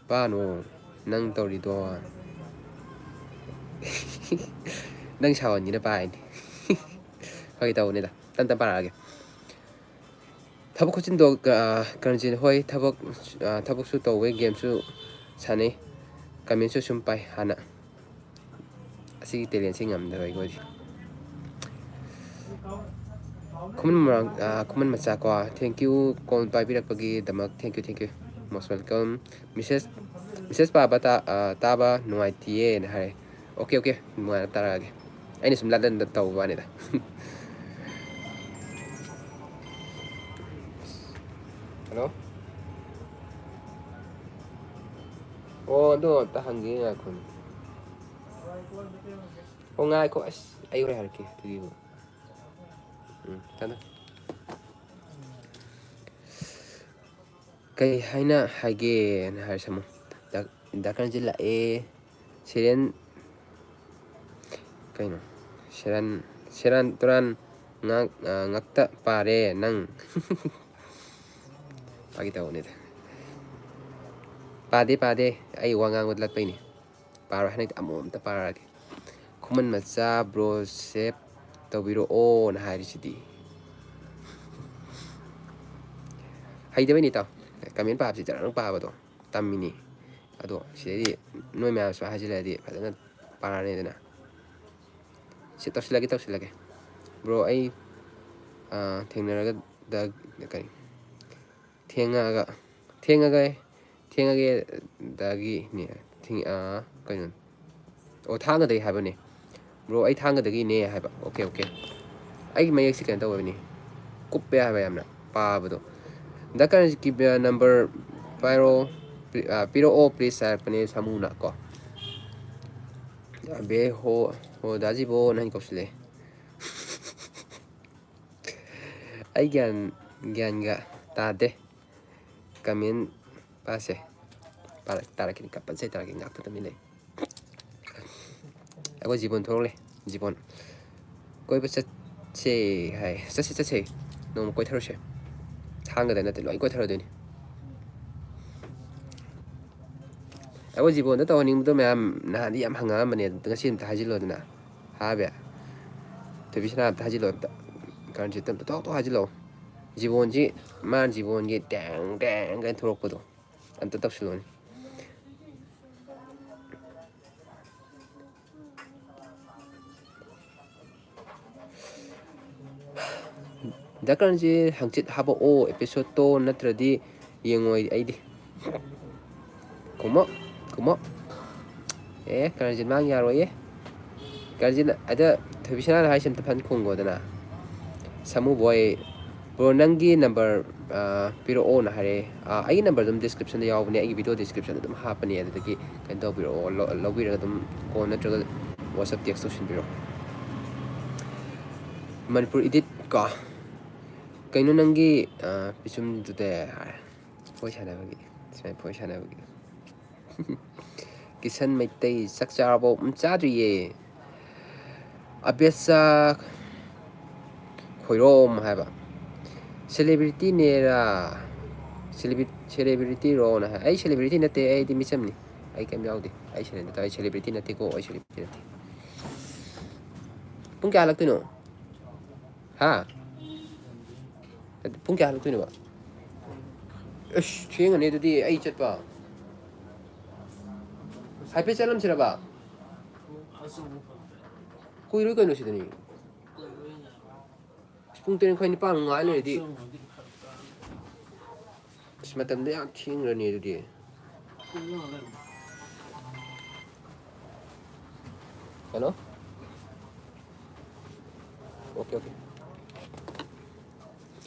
ꯄꯥꯅꯣ ꯅꯪ ꯇꯧꯔꯤꯗꯣ꯫ ꯅꯪ ꯁꯥꯎꯍꯟꯒꯦꯅ ꯄꯥꯏꯅꯤ꯫ ꯐꯥꯒꯤ ꯇꯧꯕꯅꯤꯗ꯫ ꯇꯞ ꯇꯞ ꯄꯥꯔꯛꯑꯒꯦ꯫ ꯊꯕꯛ ꯈꯨꯠꯆꯤꯟꯗꯣ ꯀꯔꯟꯖꯤꯠ ꯍꯣꯏ꯫ ꯊꯕꯛ ꯊꯕꯛꯁꯨ ꯇꯧꯋꯦ, ꯒꯦꯝꯁꯨ ꯁꯥꯟꯅꯩ, ꯀꯃꯦꯟꯁꯨ ꯁꯨꯝ ꯄꯥꯏ꯫ ꯍꯥꯟꯅ ꯑꯁꯤꯒꯤ ꯇꯦꯂꯦꯟꯁꯤ ꯉꯝꯗꯕ ꯑꯩꯈꯣꯏꯗꯤ꯫ ꯈꯨꯃꯟ ꯃꯣꯏꯔꯥꯡ, ꯈꯨꯃꯟ ꯃꯆꯥ ꯀꯣ, thank you call ꯄꯥꯏꯕꯤꯔꯛꯄꯒꯤꯗꯃꯛ꯫ Thank you, thank you, most welcome꯫ Message message ꯄꯥꯕ ꯇꯥ-, ꯇꯥꯕ ꯅꯨꯡꯉꯥꯏꯇꯤꯌꯦꯅ ꯍꯥꯏꯔꯦ꯫ ꯑꯣꯀꯦ, ꯑꯣꯀꯦ, ꯅꯨꯡꯉꯥꯏꯔ ꯇꯥꯔꯛꯑꯒꯦ꯫ ꯑꯩꯅ ꯁꯨꯝ ꯂꯥꯟꯗꯟꯗ ꯇꯧꯕ ꯋꯥꯅꯤꯗ꯫ ꯍꯜꯂꯣ꯫ ꯑꯣ, ꯑꯗꯣ ꯑꯝꯇ ꯍꯪꯒꯦ, ꯉꯥꯏꯈꯣꯅꯦ꯫ ꯑꯣ, ꯉꯥꯏꯈꯣ꯫ ꯑꯁ, ꯑꯩ ꯍꯣꯔꯦꯟ ꯍꯥꯏꯔꯛꯀꯦ ꯑꯗꯨꯒꯤꯕꯨ꯫ ꯎꯝ, ꯊꯝꯃꯦ꯫ ꯀꯩ ꯍꯥꯏꯅ ꯍꯥꯏꯒꯦꯅ ꯍꯥꯏꯔꯁꯃꯨ꯫ ꯗꯥ-, ꯗꯥ ꯀꯔꯟꯖꯤꯠ ꯂꯥꯛꯑꯦ꯫ ꯁꯤꯔꯦꯟ ꯀꯩꯅꯣ? ꯁꯦꯔꯥꯟ, ꯁꯦꯔꯥꯟ ꯇꯨꯔꯥꯟ ꯉꯥꯛ-, ꯉꯥꯛꯇ ꯄꯥꯔꯦ ꯅꯪ꯫ ꯐꯥꯒꯤ ꯇꯧꯕꯅꯤꯗ꯫ ꯄꯥꯗꯦ, ꯄꯥꯗꯦ꯫ ꯑꯩ ꯋꯥ ꯉꯥꯡꯕꯗ ꯂꯠꯄꯩꯅꯤ꯫ ꯄꯥꯔꯣꯏ꯫ ꯍꯟꯗꯛꯇꯤ ꯑꯃꯨꯛ ꯑꯝꯇ ꯄꯥꯔꯛꯑꯒꯦ꯫ ꯈꯨꯃꯟ ꯃꯆꯥ ꯕ꯭ꯔꯣ ꯁꯦꯞ ꯇꯧꯕꯤꯔꯛꯑꯣꯅ ꯍꯥꯏꯔꯤꯁꯤꯗꯤ꯫ ꯍꯩꯇꯕꯩꯅꯤ ꯏꯇꯥꯎ꯫ ꯀꯃꯦꯟ ꯄꯥꯕꯁꯤ ꯖꯔ ꯄꯥꯕꯗꯣ ꯇꯝꯃꯤꯅꯤ꯫ ꯑꯗꯣ ꯁꯤꯗꯩꯗꯤ ꯅꯣꯏ ꯃꯌꯥꯝꯁꯨ ꯍꯥꯏꯖꯤꯜꯂꯛꯑꯗꯤ ꯐꯖꯅ ꯄꯥꯔꯅꯤꯗꯅ꯫ ꯁꯤ ꯇꯧꯁꯤꯜꯂꯒꯦ, ꯇꯧꯁꯤꯜꯂꯒꯦ꯫ ꯕ꯭ꯔꯣ, ꯑꯩ, ꯑꯥ, ꯊꯦꯡꯅꯔꯒ ꯗ-, ꯀꯔꯤ? ꯊꯦꯡꯉꯒ, ꯊꯦꯡꯉꯒ, ꯊꯦꯡꯉꯒꯦꯗꯒꯤꯅꯦ꯫ ꯊꯦꯡ-, ꯑꯥ, ꯀꯩꯅꯣ? ꯑꯣ, ꯊꯥꯡꯒꯗꯒꯤ ꯍꯥꯏꯕꯅꯦ꯫ ꯕ꯭ꯔꯣ, ꯑꯩ ꯊꯥꯡꯒꯗꯒꯤꯅꯦ ꯍꯥꯏꯕ꯫ Okay, okay. ꯑꯩꯒꯤ ꯃꯌꯦꯛꯁꯤ ꯀꯩꯅꯣ ꯇꯧꯕꯅꯤ, ꯀꯨꯞꯄꯦ ꯍꯥꯏꯕ ꯌꯥꯝꯅ ꯄꯥꯕꯗꯣ꯫ ꯗ ꯀꯔꯦꯟꯁꯤꯒꯤ ꯅꯝꯕꯔ ꯄꯥꯏꯔꯣ, ꯄꯤ-, ꯑꯥ, ꯄꯤꯔꯛꯑꯣ ꯄ꯭ꯂꯤꯁ ꯍꯥꯏꯔꯛꯄꯅꯦ ꯁꯥꯃꯨꯅ ꯀꯣ꯫ ꯑꯕꯦ ꯍꯣ, ꯍꯣ, ꯗꯥꯖꯤꯕꯣ ꯅꯪ ꯀꯧꯁꯤꯜꯂꯦ꯫ ꯑꯩ ꯒ꯭ꯌꯥꯟ, ꯒ꯭ꯌꯥꯟꯒ ꯇꯥꯗꯦ꯫ ꯀꯃꯦꯟ ꯄꯥꯁꯦ꯫ ꯄꯥꯔꯛ-, ꯇꯥꯔꯛꯈꯤꯅꯤ, ꯀꯝꯄꯜꯁꯔꯤ ꯇꯥꯔꯛꯈꯤꯅꯤ, ꯉꯥꯛꯇ ꯇꯨꯃꯤꯟ ꯂꯩ꯫ ꯑꯩꯈꯣꯏ ꯖꯤꯕꯣꯟ ꯊꯣꯛꯂꯛꯂꯦ, ꯖꯤꯕꯣꯟ꯫ "ꯀꯣꯏꯕ ꯆꯠꯁꯦ" ꯍꯥꯏ꯫ "ꯆꯠꯁꯦ, ꯆꯠꯁꯦ꯫ ꯅꯣꯡꯃ ꯀꯣꯏꯊꯔꯨꯁꯦ꯫ ꯊꯥꯡꯒꯗ ꯅꯠꯇꯦ, ꯂꯣꯏ ꯀꯣꯏꯊꯔꯗꯣꯏꯅꯤ"꯫ ꯑꯩꯈꯣꯏ ꯖꯤꯕꯣꯟꯗ ꯇꯧꯍꯟꯅꯤꯡꯕꯗꯣ ꯃꯌꯥꯝ ꯅꯍꯥꯟꯗꯤ ꯌꯥꯝ ꯍꯪꯉꯛꯑꯝꯕꯅꯦ, ꯑꯗꯨ ꯉꯁꯤ ꯑꯝꯇ ꯍꯥꯏꯖꯤꯜꯂꯣꯗꯅ꯫ ꯍꯥꯕꯦ? ꯊꯣꯏꯕꯤꯁꯅꯥ ꯑꯝꯇ ꯍꯥꯏꯖꯤꯜꯂꯣ ꯑꯝꯇ꯫ ꯀꯔꯟꯁꯤꯠꯇ ꯑꯝꯇ ꯊꯣꯛ ꯊꯣꯛ ꯍꯥꯏꯖꯤꯜꯂꯣ꯫ ꯖꯤꯕꯣꯟꯁꯤ, ꯃꯥꯅ ꯖꯤꯕꯣꯟꯒꯤ ꯇꯦꯡ ꯇꯦꯡ ꯀꯥꯏꯅ ꯊꯣꯛꯂꯛꯄꯗꯣ꯫ ꯑꯝꯇ ꯇꯧꯁꯤꯜꯂꯣꯅꯦ꯫ ꯗ ꯀꯔꯟꯁꯤ ꯍꯪꯆꯤꯠ ꯍꯥꯄꯛꯑꯣ episode ꯇꯣ, ꯅꯠꯇ꯭ꯔꯗꯤ ꯌꯦꯡꯉꯣꯏ ꯑꯩꯗꯤ꯫ ꯀꯨꯝꯃꯣ, ꯀꯨꯝꯃꯣ꯫ ꯑꯦ, ꯀꯔꯟꯁꯤꯠ ꯃꯥꯡ ꯌꯥꯔꯣꯏꯌꯦ꯫ ꯀꯔꯟꯁꯤꯠ, ꯑꯗ ꯊꯣꯏꯕꯤꯁꯅꯥꯅ ꯍꯥꯏꯁꯦ ꯑꯝꯇ ꯐꯟ ꯈꯨꯝꯒꯣꯗꯅ꯫ ꯁꯥꯃꯨ ꯕꯣꯏ, ꯕ꯭ꯔꯣ, ꯅꯪꯒꯤ ꯅꯝꯕꯔ, ꯑ, ꯄꯤꯔꯛꯑꯣꯅ ꯍꯥꯏꯔꯛꯑꯦ꯫ ꯑ, ꯑꯩꯒꯤ ꯅꯝꯕꯔ ꯑꯗꯨꯝ ꯗꯤꯁꯀ꯭ꯔꯤꯞꯁꯟꯗ ꯌꯥꯎꯕꯅꯦ, ꯑꯩꯒꯤ ꯚꯤꯗꯤꯑꯣ ꯗꯤꯁꯀ꯭ꯔꯤꯞꯁꯟꯗ ꯑꯗꯨꯝ ꯍꯥꯞꯄꯅꯦ, ꯑꯗꯨꯗꯒꯤ ꯀꯩꯅꯣ ꯇꯧꯕꯤꯔꯛꯑꯣ, ꯂꯧ-, ꯂꯧꯕꯤꯔꯒ ꯑꯗꯨꯝ ꯀꯣꯜ ꯅꯠꯇ꯭ꯔꯒ WhatsApp text ꯇꯧꯁꯤꯟꯕꯤꯔꯛꯑꯣ꯫ ꯃꯅꯤꯄꯨꯔ ꯏꯗꯤꯠ ꯀꯣ꯫ ꯀꯩꯅꯣ ꯅꯪꯒꯤ, ꯑ, ꯄꯤꯁꯨꯝꯗꯨꯗ ꯍꯥꯏ꯫ ꯐꯣꯏ ꯁꯥꯟꯅꯕꯒꯤ, ꯁꯨꯃꯥꯏꯅ ꯐꯣꯏ ꯁꯥꯟꯅꯕꯒꯤ꯫ ꯀꯤꯁꯟ ꯃꯩꯇꯩ, "ꯆꯥꯛ ꯆꯥꯔꯕꯣ?" "ꯎꯝ, ꯆꯥꯗ꯭ꯔꯤꯌꯦ꯫" ꯑꯕꯦꯁꯥ ꯈꯣꯏꯔꯣꯝ ꯍꯥꯏꯕ꯫ "ꯁꯦꯂꯦꯕ꯭ꯔꯤꯇꯤꯅꯦꯔꯥ? ꯁꯦꯂꯦꯕ꯭ꯔꯤ-, ꯁꯦꯂꯦꯕ꯭ꯔꯤꯇꯤꯔꯣꯅ?" ꯍꯥꯏ꯫ ꯑꯩ ꯁꯦꯂꯦꯕ꯭ꯔꯤꯇꯤ ꯅꯠꯇꯦ, ꯑꯩꯗꯤ ꯃꯤꯆꯝꯅꯤ꯫ ꯑꯩ ꯀꯩꯝ ꯌꯥꯎꯗꯦ꯫ ꯑꯩ ꯁꯦꯂꯦꯕ꯭ꯔꯤꯇꯤ, ꯑꯩ ꯁꯦꯂꯦꯕ꯭ꯔꯤꯇꯤ ꯅꯠꯇꯦꯀꯣ, ꯑꯩ ꯁꯦꯂꯦꯕ꯭ꯔꯤꯇꯤ ꯅꯠꯇꯦ꯫ ꯄꯨꯡ ꯀꯌꯥ ꯍꯜꯂꯛꯇꯣꯏꯅꯣ? ꯍꯥ? ꯄꯨꯡ ꯀꯌꯥ ꯍꯜꯂꯛꯇꯣꯏꯅꯣꯕ? ꯑꯁ, ꯊꯦꯡꯉꯅꯤ ꯑꯗꯨꯗꯤ ꯑꯩ ꯆꯠꯄ꯫ ꯍꯥꯏꯐꯦꯠ ꯆꯠꯂꯝꯁꯤꯔꯕ? ꯀꯨꯏꯔꯣꯏ ꯀꯩꯅꯣ ꯁꯤꯗꯅꯤ꯫ ꯄꯨꯡ ꯇꯔꯦꯠ ꯃꯈꯥꯏ ꯅꯤꯄꯥꯟ ꯉꯥꯏ ꯂꯩꯔꯗꯤ꯫ ꯑꯁ, ꯃꯇꯝꯗꯣ ꯌꯥꯝ ꯊꯦꯡꯈ꯭ꯔꯅꯤ ꯑꯗꯨꯗꯤ꯫ ꯍꯜꯂꯣ? Okay, okay.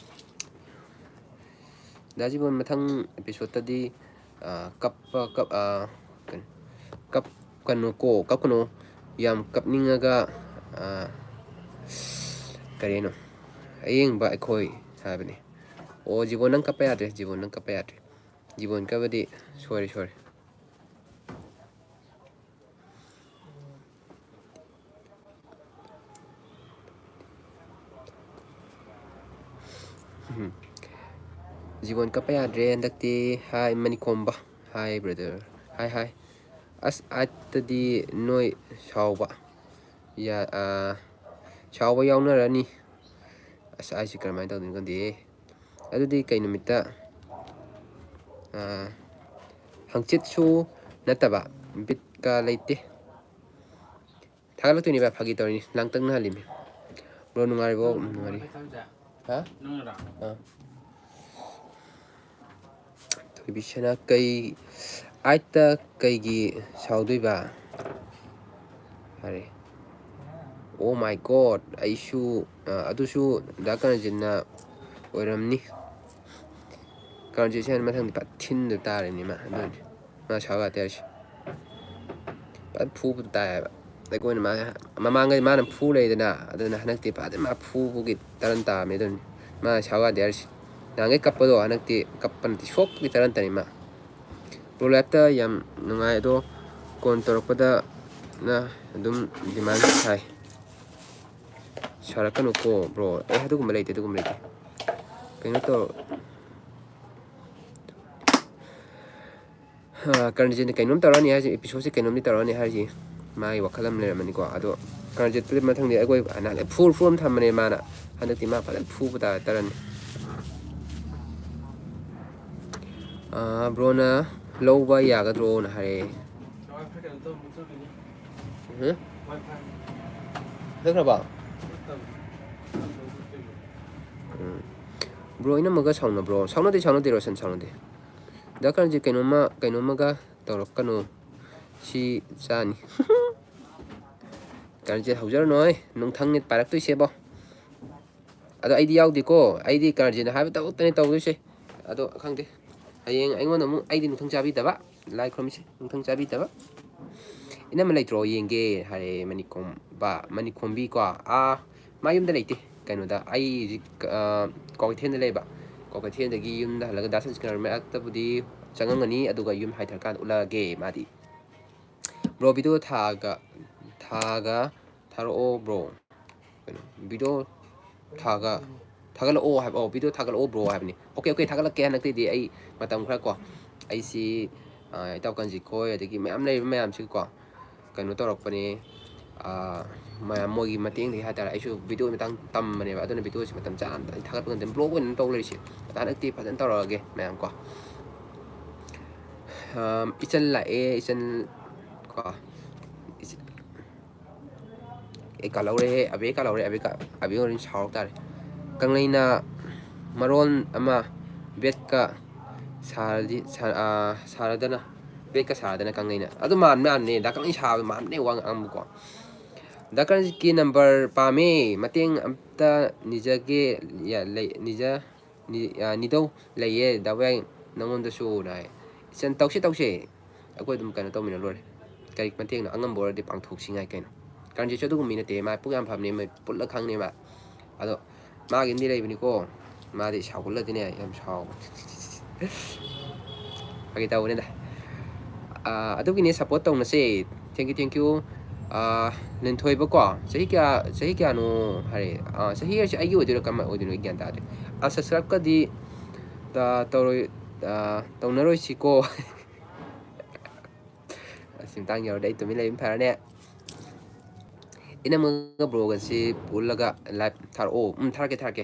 ꯗꯥ ꯖꯤꯕꯣꯟ, ꯃꯊꯪ episode ꯇꯗꯤ, ꯑ, ꯀꯞꯄ, ꯀꯞ-, ꯑ, ꯀꯩꯅꯣ, ꯀꯞꯀꯅꯨꯀꯣ, ꯀꯞꯀꯅꯨ꯫ ꯌꯥꯝ ꯀꯞꯅꯤꯡꯉꯒ, ꯑ, ꯀꯔꯤꯅꯣ? ꯑꯌꯦꯡꯕ ꯑꯩꯈꯣꯏ ꯍꯥꯏꯕꯅꯤ꯫ ꯑꯣ, ꯖꯤꯕꯣꯟ, ꯅꯪ ꯀꯞꯄ ꯌꯥꯗ꯭ꯔꯦ, ꯖꯤꯕꯣꯟ, ꯅꯪ ꯀꯞꯄ ꯌꯥꯗ꯭ꯔꯦ꯫ ꯖꯤꯕꯣꯟ ꯀꯞꯄꯗꯤ ꯁꯣꯏꯔꯦ, ꯁꯣꯏꯔꯦ꯫ ꯎꯝ꯫ ꯖꯤꯕꯣꯟ ꯀꯞꯄ ꯌꯥꯗ꯭ꯔꯦ ꯍꯟꯗꯛꯇꯤ꯫ ꯍꯥꯏ ꯃꯅꯤꯀꯣꯝꯕ꯫ ꯍꯥꯏ brother꯫ ꯍꯥꯏ, ꯍꯥꯏ꯫ ꯑꯁ, ꯑꯥꯏꯠꯇꯗꯤ ꯅꯣꯏ ꯁꯥꯎꯕ꯫ ꯌꯥ-, ꯑꯥ, ꯁꯥꯎꯕ ꯌꯥꯎꯅꯔꯅꯤ꯫ ꯑꯁ, ꯑꯩꯁꯤ ꯀꯔꯝꯍꯥꯏꯅ ꯇꯧꯗꯣꯏꯅꯣ ꯈꯪꯗꯦꯍꯦ꯫ ꯑꯗꯨꯗꯤ ꯀꯩ ꯅꯨꯃꯤꯠꯇ? ꯑꯥ, ꯍꯪꯆꯤꯠꯁꯨ ꯅꯠꯇꯕ, ꯕꯤꯠꯀ ꯂꯩꯇꯦ꯫ ꯊꯥꯒꯠꯂꯛꯇꯣꯏꯅꯦ ꯚꯥꯏ, ꯐꯥꯒꯤ ꯇꯧꯔꯤꯅꯤ, ꯂꯥꯡꯇꯛꯅꯍꯜꯂꯤꯅꯤ꯫ Bro, ꯅꯨꯡꯉꯥꯏꯔꯤꯕꯣ? ꯎꯝ, ꯅꯨꯡꯉꯥꯏꯔꯤ꯫ ꯍꯥ? ꯑꯥ꯫ ꯊꯣꯏꯕꯤꯁꯅꯥ ꯀꯩ, ꯑꯥꯏꯠꯇ ꯀꯩꯒꯤ ꯁꯥꯎꯗꯣꯏꯕ? ꯍꯥꯏꯔꯦ꯫ Oh my God, ꯑꯩꯁꯨ, ꯑ, ꯑꯗꯨꯁꯨ ꯗꯥ ꯀꯔꯟꯖꯤꯠꯅ ꯑꯣꯏꯔꯝꯅꯤ꯫ ꯀꯔꯟꯖꯤꯠꯁꯦ ꯃꯊꯪꯗꯤ ꯐꯠ ꯊꯤꯟꯗ ꯇꯥꯔꯦꯅꯦ ꯃꯥ, ꯑꯗꯨꯅꯤ꯫ ꯃꯥ ꯁꯥꯎ ꯌꯥꯗꯦ ꯍꯥꯏꯔꯤꯁꯦ꯫ ꯐꯖꯅ ꯐꯨꯕ ꯇꯥꯏꯌꯦꯕ꯫ ꯑꯩꯈꯣꯏꯅ ꯃꯥ-, ꯃꯃꯥꯡꯉꯩ ꯃꯥꯅ ꯐꯨ ꯂꯩꯗꯅ, ꯑꯗꯨꯅ ꯍꯟꯗꯛꯇꯤ ꯐꯖꯅ ꯃꯥ ꯐꯨꯕꯒꯤ ꯇꯔꯟ ꯇꯥꯔꯝꯃꯦ ꯑꯗꯨꯅꯤ꯫ ꯃꯥ ꯁꯥꯎ ꯌꯥꯗꯦ ꯍꯥꯏꯔꯤꯁꯦ꯫ ꯅꯍꯥꯟꯈꯩ ꯀꯞꯄꯗꯣ ꯍꯟꯗꯛꯇꯤ ꯀꯞꯄ ꯅꯠꯇꯦ, ꯁꯣꯛꯄꯒꯤ ꯇꯔꯟ ꯇꯥꯔꯤ ꯃꯥ꯫ Bro, live ꯇ ꯌꯥꯝ ꯅꯨꯡꯉꯥꯏ, ꯑꯗꯣ ꯀꯣꯟ ꯇꯧꯔꯛꯄꯗ ꯅ ꯑꯗꯨꯝ demand ꯁꯥꯏ꯫ ꯁꯥꯔꯛꯀꯅꯨꯀꯣ bro꯫ ꯑꯦ, ꯑꯗꯨꯒꯨꯝꯕ ꯂꯩꯇꯦ, ꯑꯗꯨꯒꯨꯝꯕ ꯂꯩꯇꯦ꯫ ꯀꯩꯅꯣ ꯇꯧ-, ꯑ, ꯀꯔꯟꯖꯤꯠꯅ ꯀꯩꯅꯣꯝ ꯇꯧꯔꯛꯑꯅꯤ ꯍꯥꯏꯁꯦ, episode ꯁꯦ ꯀꯩꯅꯣꯝꯗꯤ ꯇꯧꯔꯛꯑꯅꯤ ꯍꯥꯏꯁꯦ꯫ ꯃꯥꯒꯤ ꯋꯥꯈꯜ ꯑꯃ ꯂꯩꯔꯝꯃꯅꯤꯀꯣ꯫ ꯑꯗꯣ ꯀꯔꯟꯖꯤꯠꯇꯨꯗꯤ ꯃꯊꯪꯗꯤ ꯑꯩꯈꯣꯏ ꯅꯍꯥꯟ full full ꯑꯃ ꯊꯝꯕꯅꯦ ꯃꯥꯅ꯫ ꯍꯟꯗꯛꯇꯤ ꯃꯥ ꯐꯖꯅ ꯐꯨꯕ ꯇꯥꯔꯦ ꯇꯔꯟ꯫ ꯑ, bro ꯅ ꯂꯧꯕ ꯌꯥꯒꯗ꯭ꯔꯣꯅ ꯍꯥꯏꯔꯛꯑꯦ꯫ ꯍꯥ? ꯆꯠꯈ꯭ꯔꯕ? ꯎꯝ꯫ ꯕ꯭ꯔꯣ, ꯏꯅꯝꯃꯒ ꯁꯥꯎꯅꯕ꯭ꯔꯣ? ꯁꯥꯎꯅꯗꯦ, ꯁꯥꯎꯅꯗꯦ, ꯔꯣꯁꯟ, ꯁꯥꯎꯅꯗꯦ꯫ ꯗꯥ ꯀꯔꯟꯖꯤꯠ, ꯀꯩꯅꯣꯝꯃ, ꯀꯩꯅꯣꯝꯃꯒ ꯇꯧꯔꯛꯀꯅꯨ꯫ ꯁꯤ ꯆꯥꯅꯤ꯫ ꯀꯔꯟꯖꯤꯠ ꯍꯧꯖꯔꯅꯣꯏ, ꯅꯨꯡꯊꯪꯅꯤ ꯄꯥꯏꯔꯛꯇꯣꯏꯁꯦꯕꯣ꯫ ꯑꯗꯣ ꯑꯩꯗꯤ ꯌꯥꯎꯗꯦꯀꯣ, ꯑꯩꯗꯤ ꯀꯔꯟꯖꯤꯠꯅ ꯍꯥꯏꯕ ꯊꯕꯛꯇꯅꯤ ꯇꯧꯗꯣꯏꯁꯦ꯫ ꯑꯗꯣ ꯈꯪꯗꯦ, ꯍꯌꯦꯡ ꯑꯩꯉꯣꯟꯗ ꯑꯃꯨꯛ ꯑꯩꯗꯤ ꯅꯨꯡꯊꯪ ꯆꯥꯕꯤꯗꯕ, ꯂꯥꯏ ꯈꯨꯔꯨꯝꯃꯤꯁꯦ ꯅꯨꯡꯊꯪ ꯆꯥꯕꯤꯗꯕ꯫ ꯏꯅꯝꯃ ꯂꯩꯇ꯭ꯔꯣ ꯌꯦꯡꯒꯦ ꯍꯥꯏꯔꯦ ꯃꯅꯤꯈꯣꯝꯕ, ꯃꯅꯤꯈꯣꯝꯕꯤ ꯀꯣ꯫ ꯑꯥ, ꯃꯥ ꯌꯨꯝꯗ ꯂꯩꯇꯦ, ꯀꯩꯅꯣꯗ, ꯑꯩ ꯍꯧꯖꯤꯛ, ꯑꯥ, ꯀ꯭ꯋꯥꯀꯩꯊꯦꯜꯗ ꯂꯩꯕ꯫ ꯀ꯭ꯋꯥꯀꯩꯊꯦꯜꯗꯒꯤ ꯌꯨꯝꯗ ꯍꯜꯂꯒ ꯗꯥ ꯁꯟꯁꯀ꯭ꯔꯤꯟ ꯃꯔꯛꯇꯕꯨꯗꯤ ꯆꯪꯉꯝꯒꯅꯤ, ꯑꯗꯨꯒ ꯌꯨꯝ ꯍꯥꯏꯊꯔꯀꯥꯟꯗ ꯎꯠꯂꯛꯑꯒꯦ ꯃꯥꯗꯤ꯫ ꯕ꯭ꯔꯣ, ꯚꯤꯗꯤꯑꯣ ꯊꯥꯒ, ꯊꯥꯒ ꯊꯥꯔꯛꯑꯣ ꯕ꯭ꯔꯣ꯫ ꯀꯩꯅꯣ, ꯚꯤꯗꯤꯑꯣ ꯊꯥꯒ, ꯊꯥꯒꯠꯂꯛꯑꯣ ꯍꯥꯏꯕ, ꯑꯣ, ꯚꯤꯗꯤꯑꯣ ꯊꯥꯒꯠꯂꯛꯑꯣ ꯕ꯭ꯔꯣ ꯍꯥꯏꯕꯅꯤ꯫ ꯑꯣꯀꯦ, ꯑꯣꯀꯦ, ꯊꯥꯒꯠꯂꯛꯀꯦ꯫ ꯍꯟꯗꯛꯇꯩꯗꯤ ꯑꯩ ꯃꯇꯝ ꯈꯔ ꯀꯣ, ꯑꯩꯁꯤ, ꯑ, ꯏꯇꯥꯎ ꯀꯟꯖꯤꯠ ꯈꯣꯏ, ꯑꯗꯒꯤ ꯃꯌꯥꯝ ꯂꯩꯔꯤꯕ ꯃꯌꯥꯝꯁꯤꯒꯤꯀꯣ, ꯀꯩꯅꯣ ꯇꯧꯔꯛꯄꯅꯦ, ꯑ, ꯃꯌꯥꯝ ꯃꯣꯏꯒꯤ ꯃꯇꯦꯡꯗꯒꯤ ꯍꯥꯏꯇꯥꯔꯦ꯫ ꯑꯩꯁꯨ ꯚꯤꯗꯤꯑꯣ ꯃꯇꯥꯡ ꯇꯝꯕꯅꯦꯕ, ꯑꯗꯨꯅ ꯚꯤꯗꯤꯑꯣꯁꯤ ꯃꯇꯝ ꯆꯥꯅ ꯑꯩ ꯊꯥꯒꯠꯄ ꯉꯝꯗꯦ, ꯕ꯭ꯂꯣꯛ ꯑꯣꯏꯅ ꯇꯧ ꯂꯩꯔꯤꯁꯦ꯫ ꯑꯗ ꯍꯟꯗꯛꯇꯤ ꯐꯖꯅ ꯇꯧꯔꯛꯑꯒꯦ ꯃꯌꯥꯝ ꯀꯣ꯫ ꯑꯝ, ꯏꯆꯟ ꯂꯥꯛꯑꯦ, ꯏꯆꯟ ꯀꯣ, ꯏꯆ-, ꯑꯦ, ꯀꯥꯜꯍꯧꯔꯦꯍꯦ, ꯑꯕꯦ ꯀꯥꯜꯍꯧꯔꯦ, ꯑꯕꯦ ꯀꯥ-, ꯑꯕꯦ ꯑꯣꯏꯔꯗꯤ ꯁꯥꯎꯔꯛ ꯇꯥꯔꯦ꯫ ꯀꯪꯂꯩꯅ ꯃꯔꯣꯟ ꯑꯃ ꯕꯦꯠꯀ ꯁꯥꯔꯗꯤ, ꯁꯥ-, ꯑꯥ, ꯁꯥꯔꯗꯅ, ꯕꯦꯠꯀ ꯁꯥꯔꯗꯅ ꯀꯪꯂꯩꯅ꯫ ꯑꯗꯨ ꯃꯥꯟ-, ꯃꯥꯟꯕꯅꯦ, ꯗꯥ ꯀꯪꯂꯩ ꯁꯥꯕ ꯃꯥꯟꯕꯅꯦ ꯋꯥ ꯉꯥꯡꯕꯀꯣ꯫ ꯗꯥ ꯀꯔꯟꯖꯤꯠꯀꯤ ꯅꯝꯕꯔ ꯄꯥꯝꯃꯦ, ꯃꯇꯦꯡ ꯑꯝꯇ ꯅꯤꯖꯒꯦ, ꯌꯥ-, ꯂꯩ-, ꯅꯤꯖ-, ꯅꯤ-, ꯑ, ꯅꯤꯗꯧ ꯂꯩꯌꯦ, ꯗꯥ ꯋꯥꯌꯥꯏ, ꯅꯉꯣꯟꯗꯁꯨꯅ ꯍꯥꯏ꯫ ꯏꯆꯟ, ꯇꯧꯁꯤ, ꯇꯧꯁꯤ꯫ ꯑꯩꯈꯣꯏ ꯑꯗꯨꯝ ꯀꯩꯅꯣ ꯇꯧꯃꯤꯟꯅ ꯂꯣꯏꯔꯦ꯫ ꯀꯔꯤ ꯃꯇꯦꯡꯅꯣ? ꯑꯉꯝꯕ ꯑꯣꯏꯔꯗꯤ ꯄꯥꯡꯊꯣꯛꯁꯤ ꯉꯥꯏ ꯀꯩꯅꯣ꯫ ꯀꯔꯟꯖꯤꯠꯁꯨ ꯑꯗꯨꯒꯨꯝꯕ ꯃꯤ ꯅꯠꯇꯦ꯫ ꯃꯥ ꯄꯨꯛ ꯌꯥꯝ ꯐꯕꯅꯦ, ꯃꯥ ꯄꯨꯜꯂ ꯈꯪꯅꯦ ꯃꯥ꯫ ꯑꯗꯣ ꯃꯥꯒꯤ ꯑꯃꯗꯤ ꯂꯩꯕꯅꯤꯀꯣ꯫ ꯃꯥꯗꯤ ꯁꯥꯎꯒꯠꯂꯗꯤꯅꯦ ꯌꯥꯝ ꯁꯥꯎꯕ꯫ ꯐꯥꯒꯤ ꯇꯧꯕꯅꯤꯗ꯫ ꯑꯥ, ꯑꯗꯨꯒꯤꯅꯦ, ꯁꯞꯄꯣꯔꯠ ꯇꯧꯅꯁꯦ꯫ Thank you, thank you꯫ ꯑꯥ, ꯂꯤꯟꯊꯣꯏꯕꯀꯣ, ꯆꯍꯤ ꯀꯌꯥ, ꯆꯍꯤ ꯀꯌꯥꯅꯣ ꯍꯥꯏꯔꯦ꯫ ꯑꯥ, ꯆꯍꯤ ꯍꯥꯏꯁꯦ ꯑꯩꯒꯤ ꯑꯣꯏꯗꯣꯏꯔꯥ ꯀꯃꯥꯏ ꯑꯣꯏꯗꯣꯏꯅꯣ? ꯑꯩ ꯒ꯭ꯌꯥꯟ ꯇꯥꯗ꯭ꯔꯦ꯫ ꯑꯥ, subscribe ꯀꯗꯤ, ꯑꯥ, ꯇꯧꯔꯣꯏ-, ꯑꯥ, ꯇꯧꯅꯔꯣꯏꯁꯤꯀꯣ꯫ ꯑꯁꯤ ꯃꯇꯥꯡ ꯌꯧꯔꯗꯤ ꯑꯩ ꯇꯨꯃꯤꯟ ꯂꯩꯕꯅ ꯐꯔꯅꯤ꯫ ꯏꯅꯝꯃꯒ ꯕ꯭ꯔꯣꯒꯁꯤ ꯄꯨꯜꯂꯒ ꯂꯥꯏꯚ ꯊꯥꯔꯛꯑꯣ꯫ ꯎꯝ, ꯊꯥꯔꯛꯀꯦ, ꯊꯥꯔꯛꯀꯦ꯫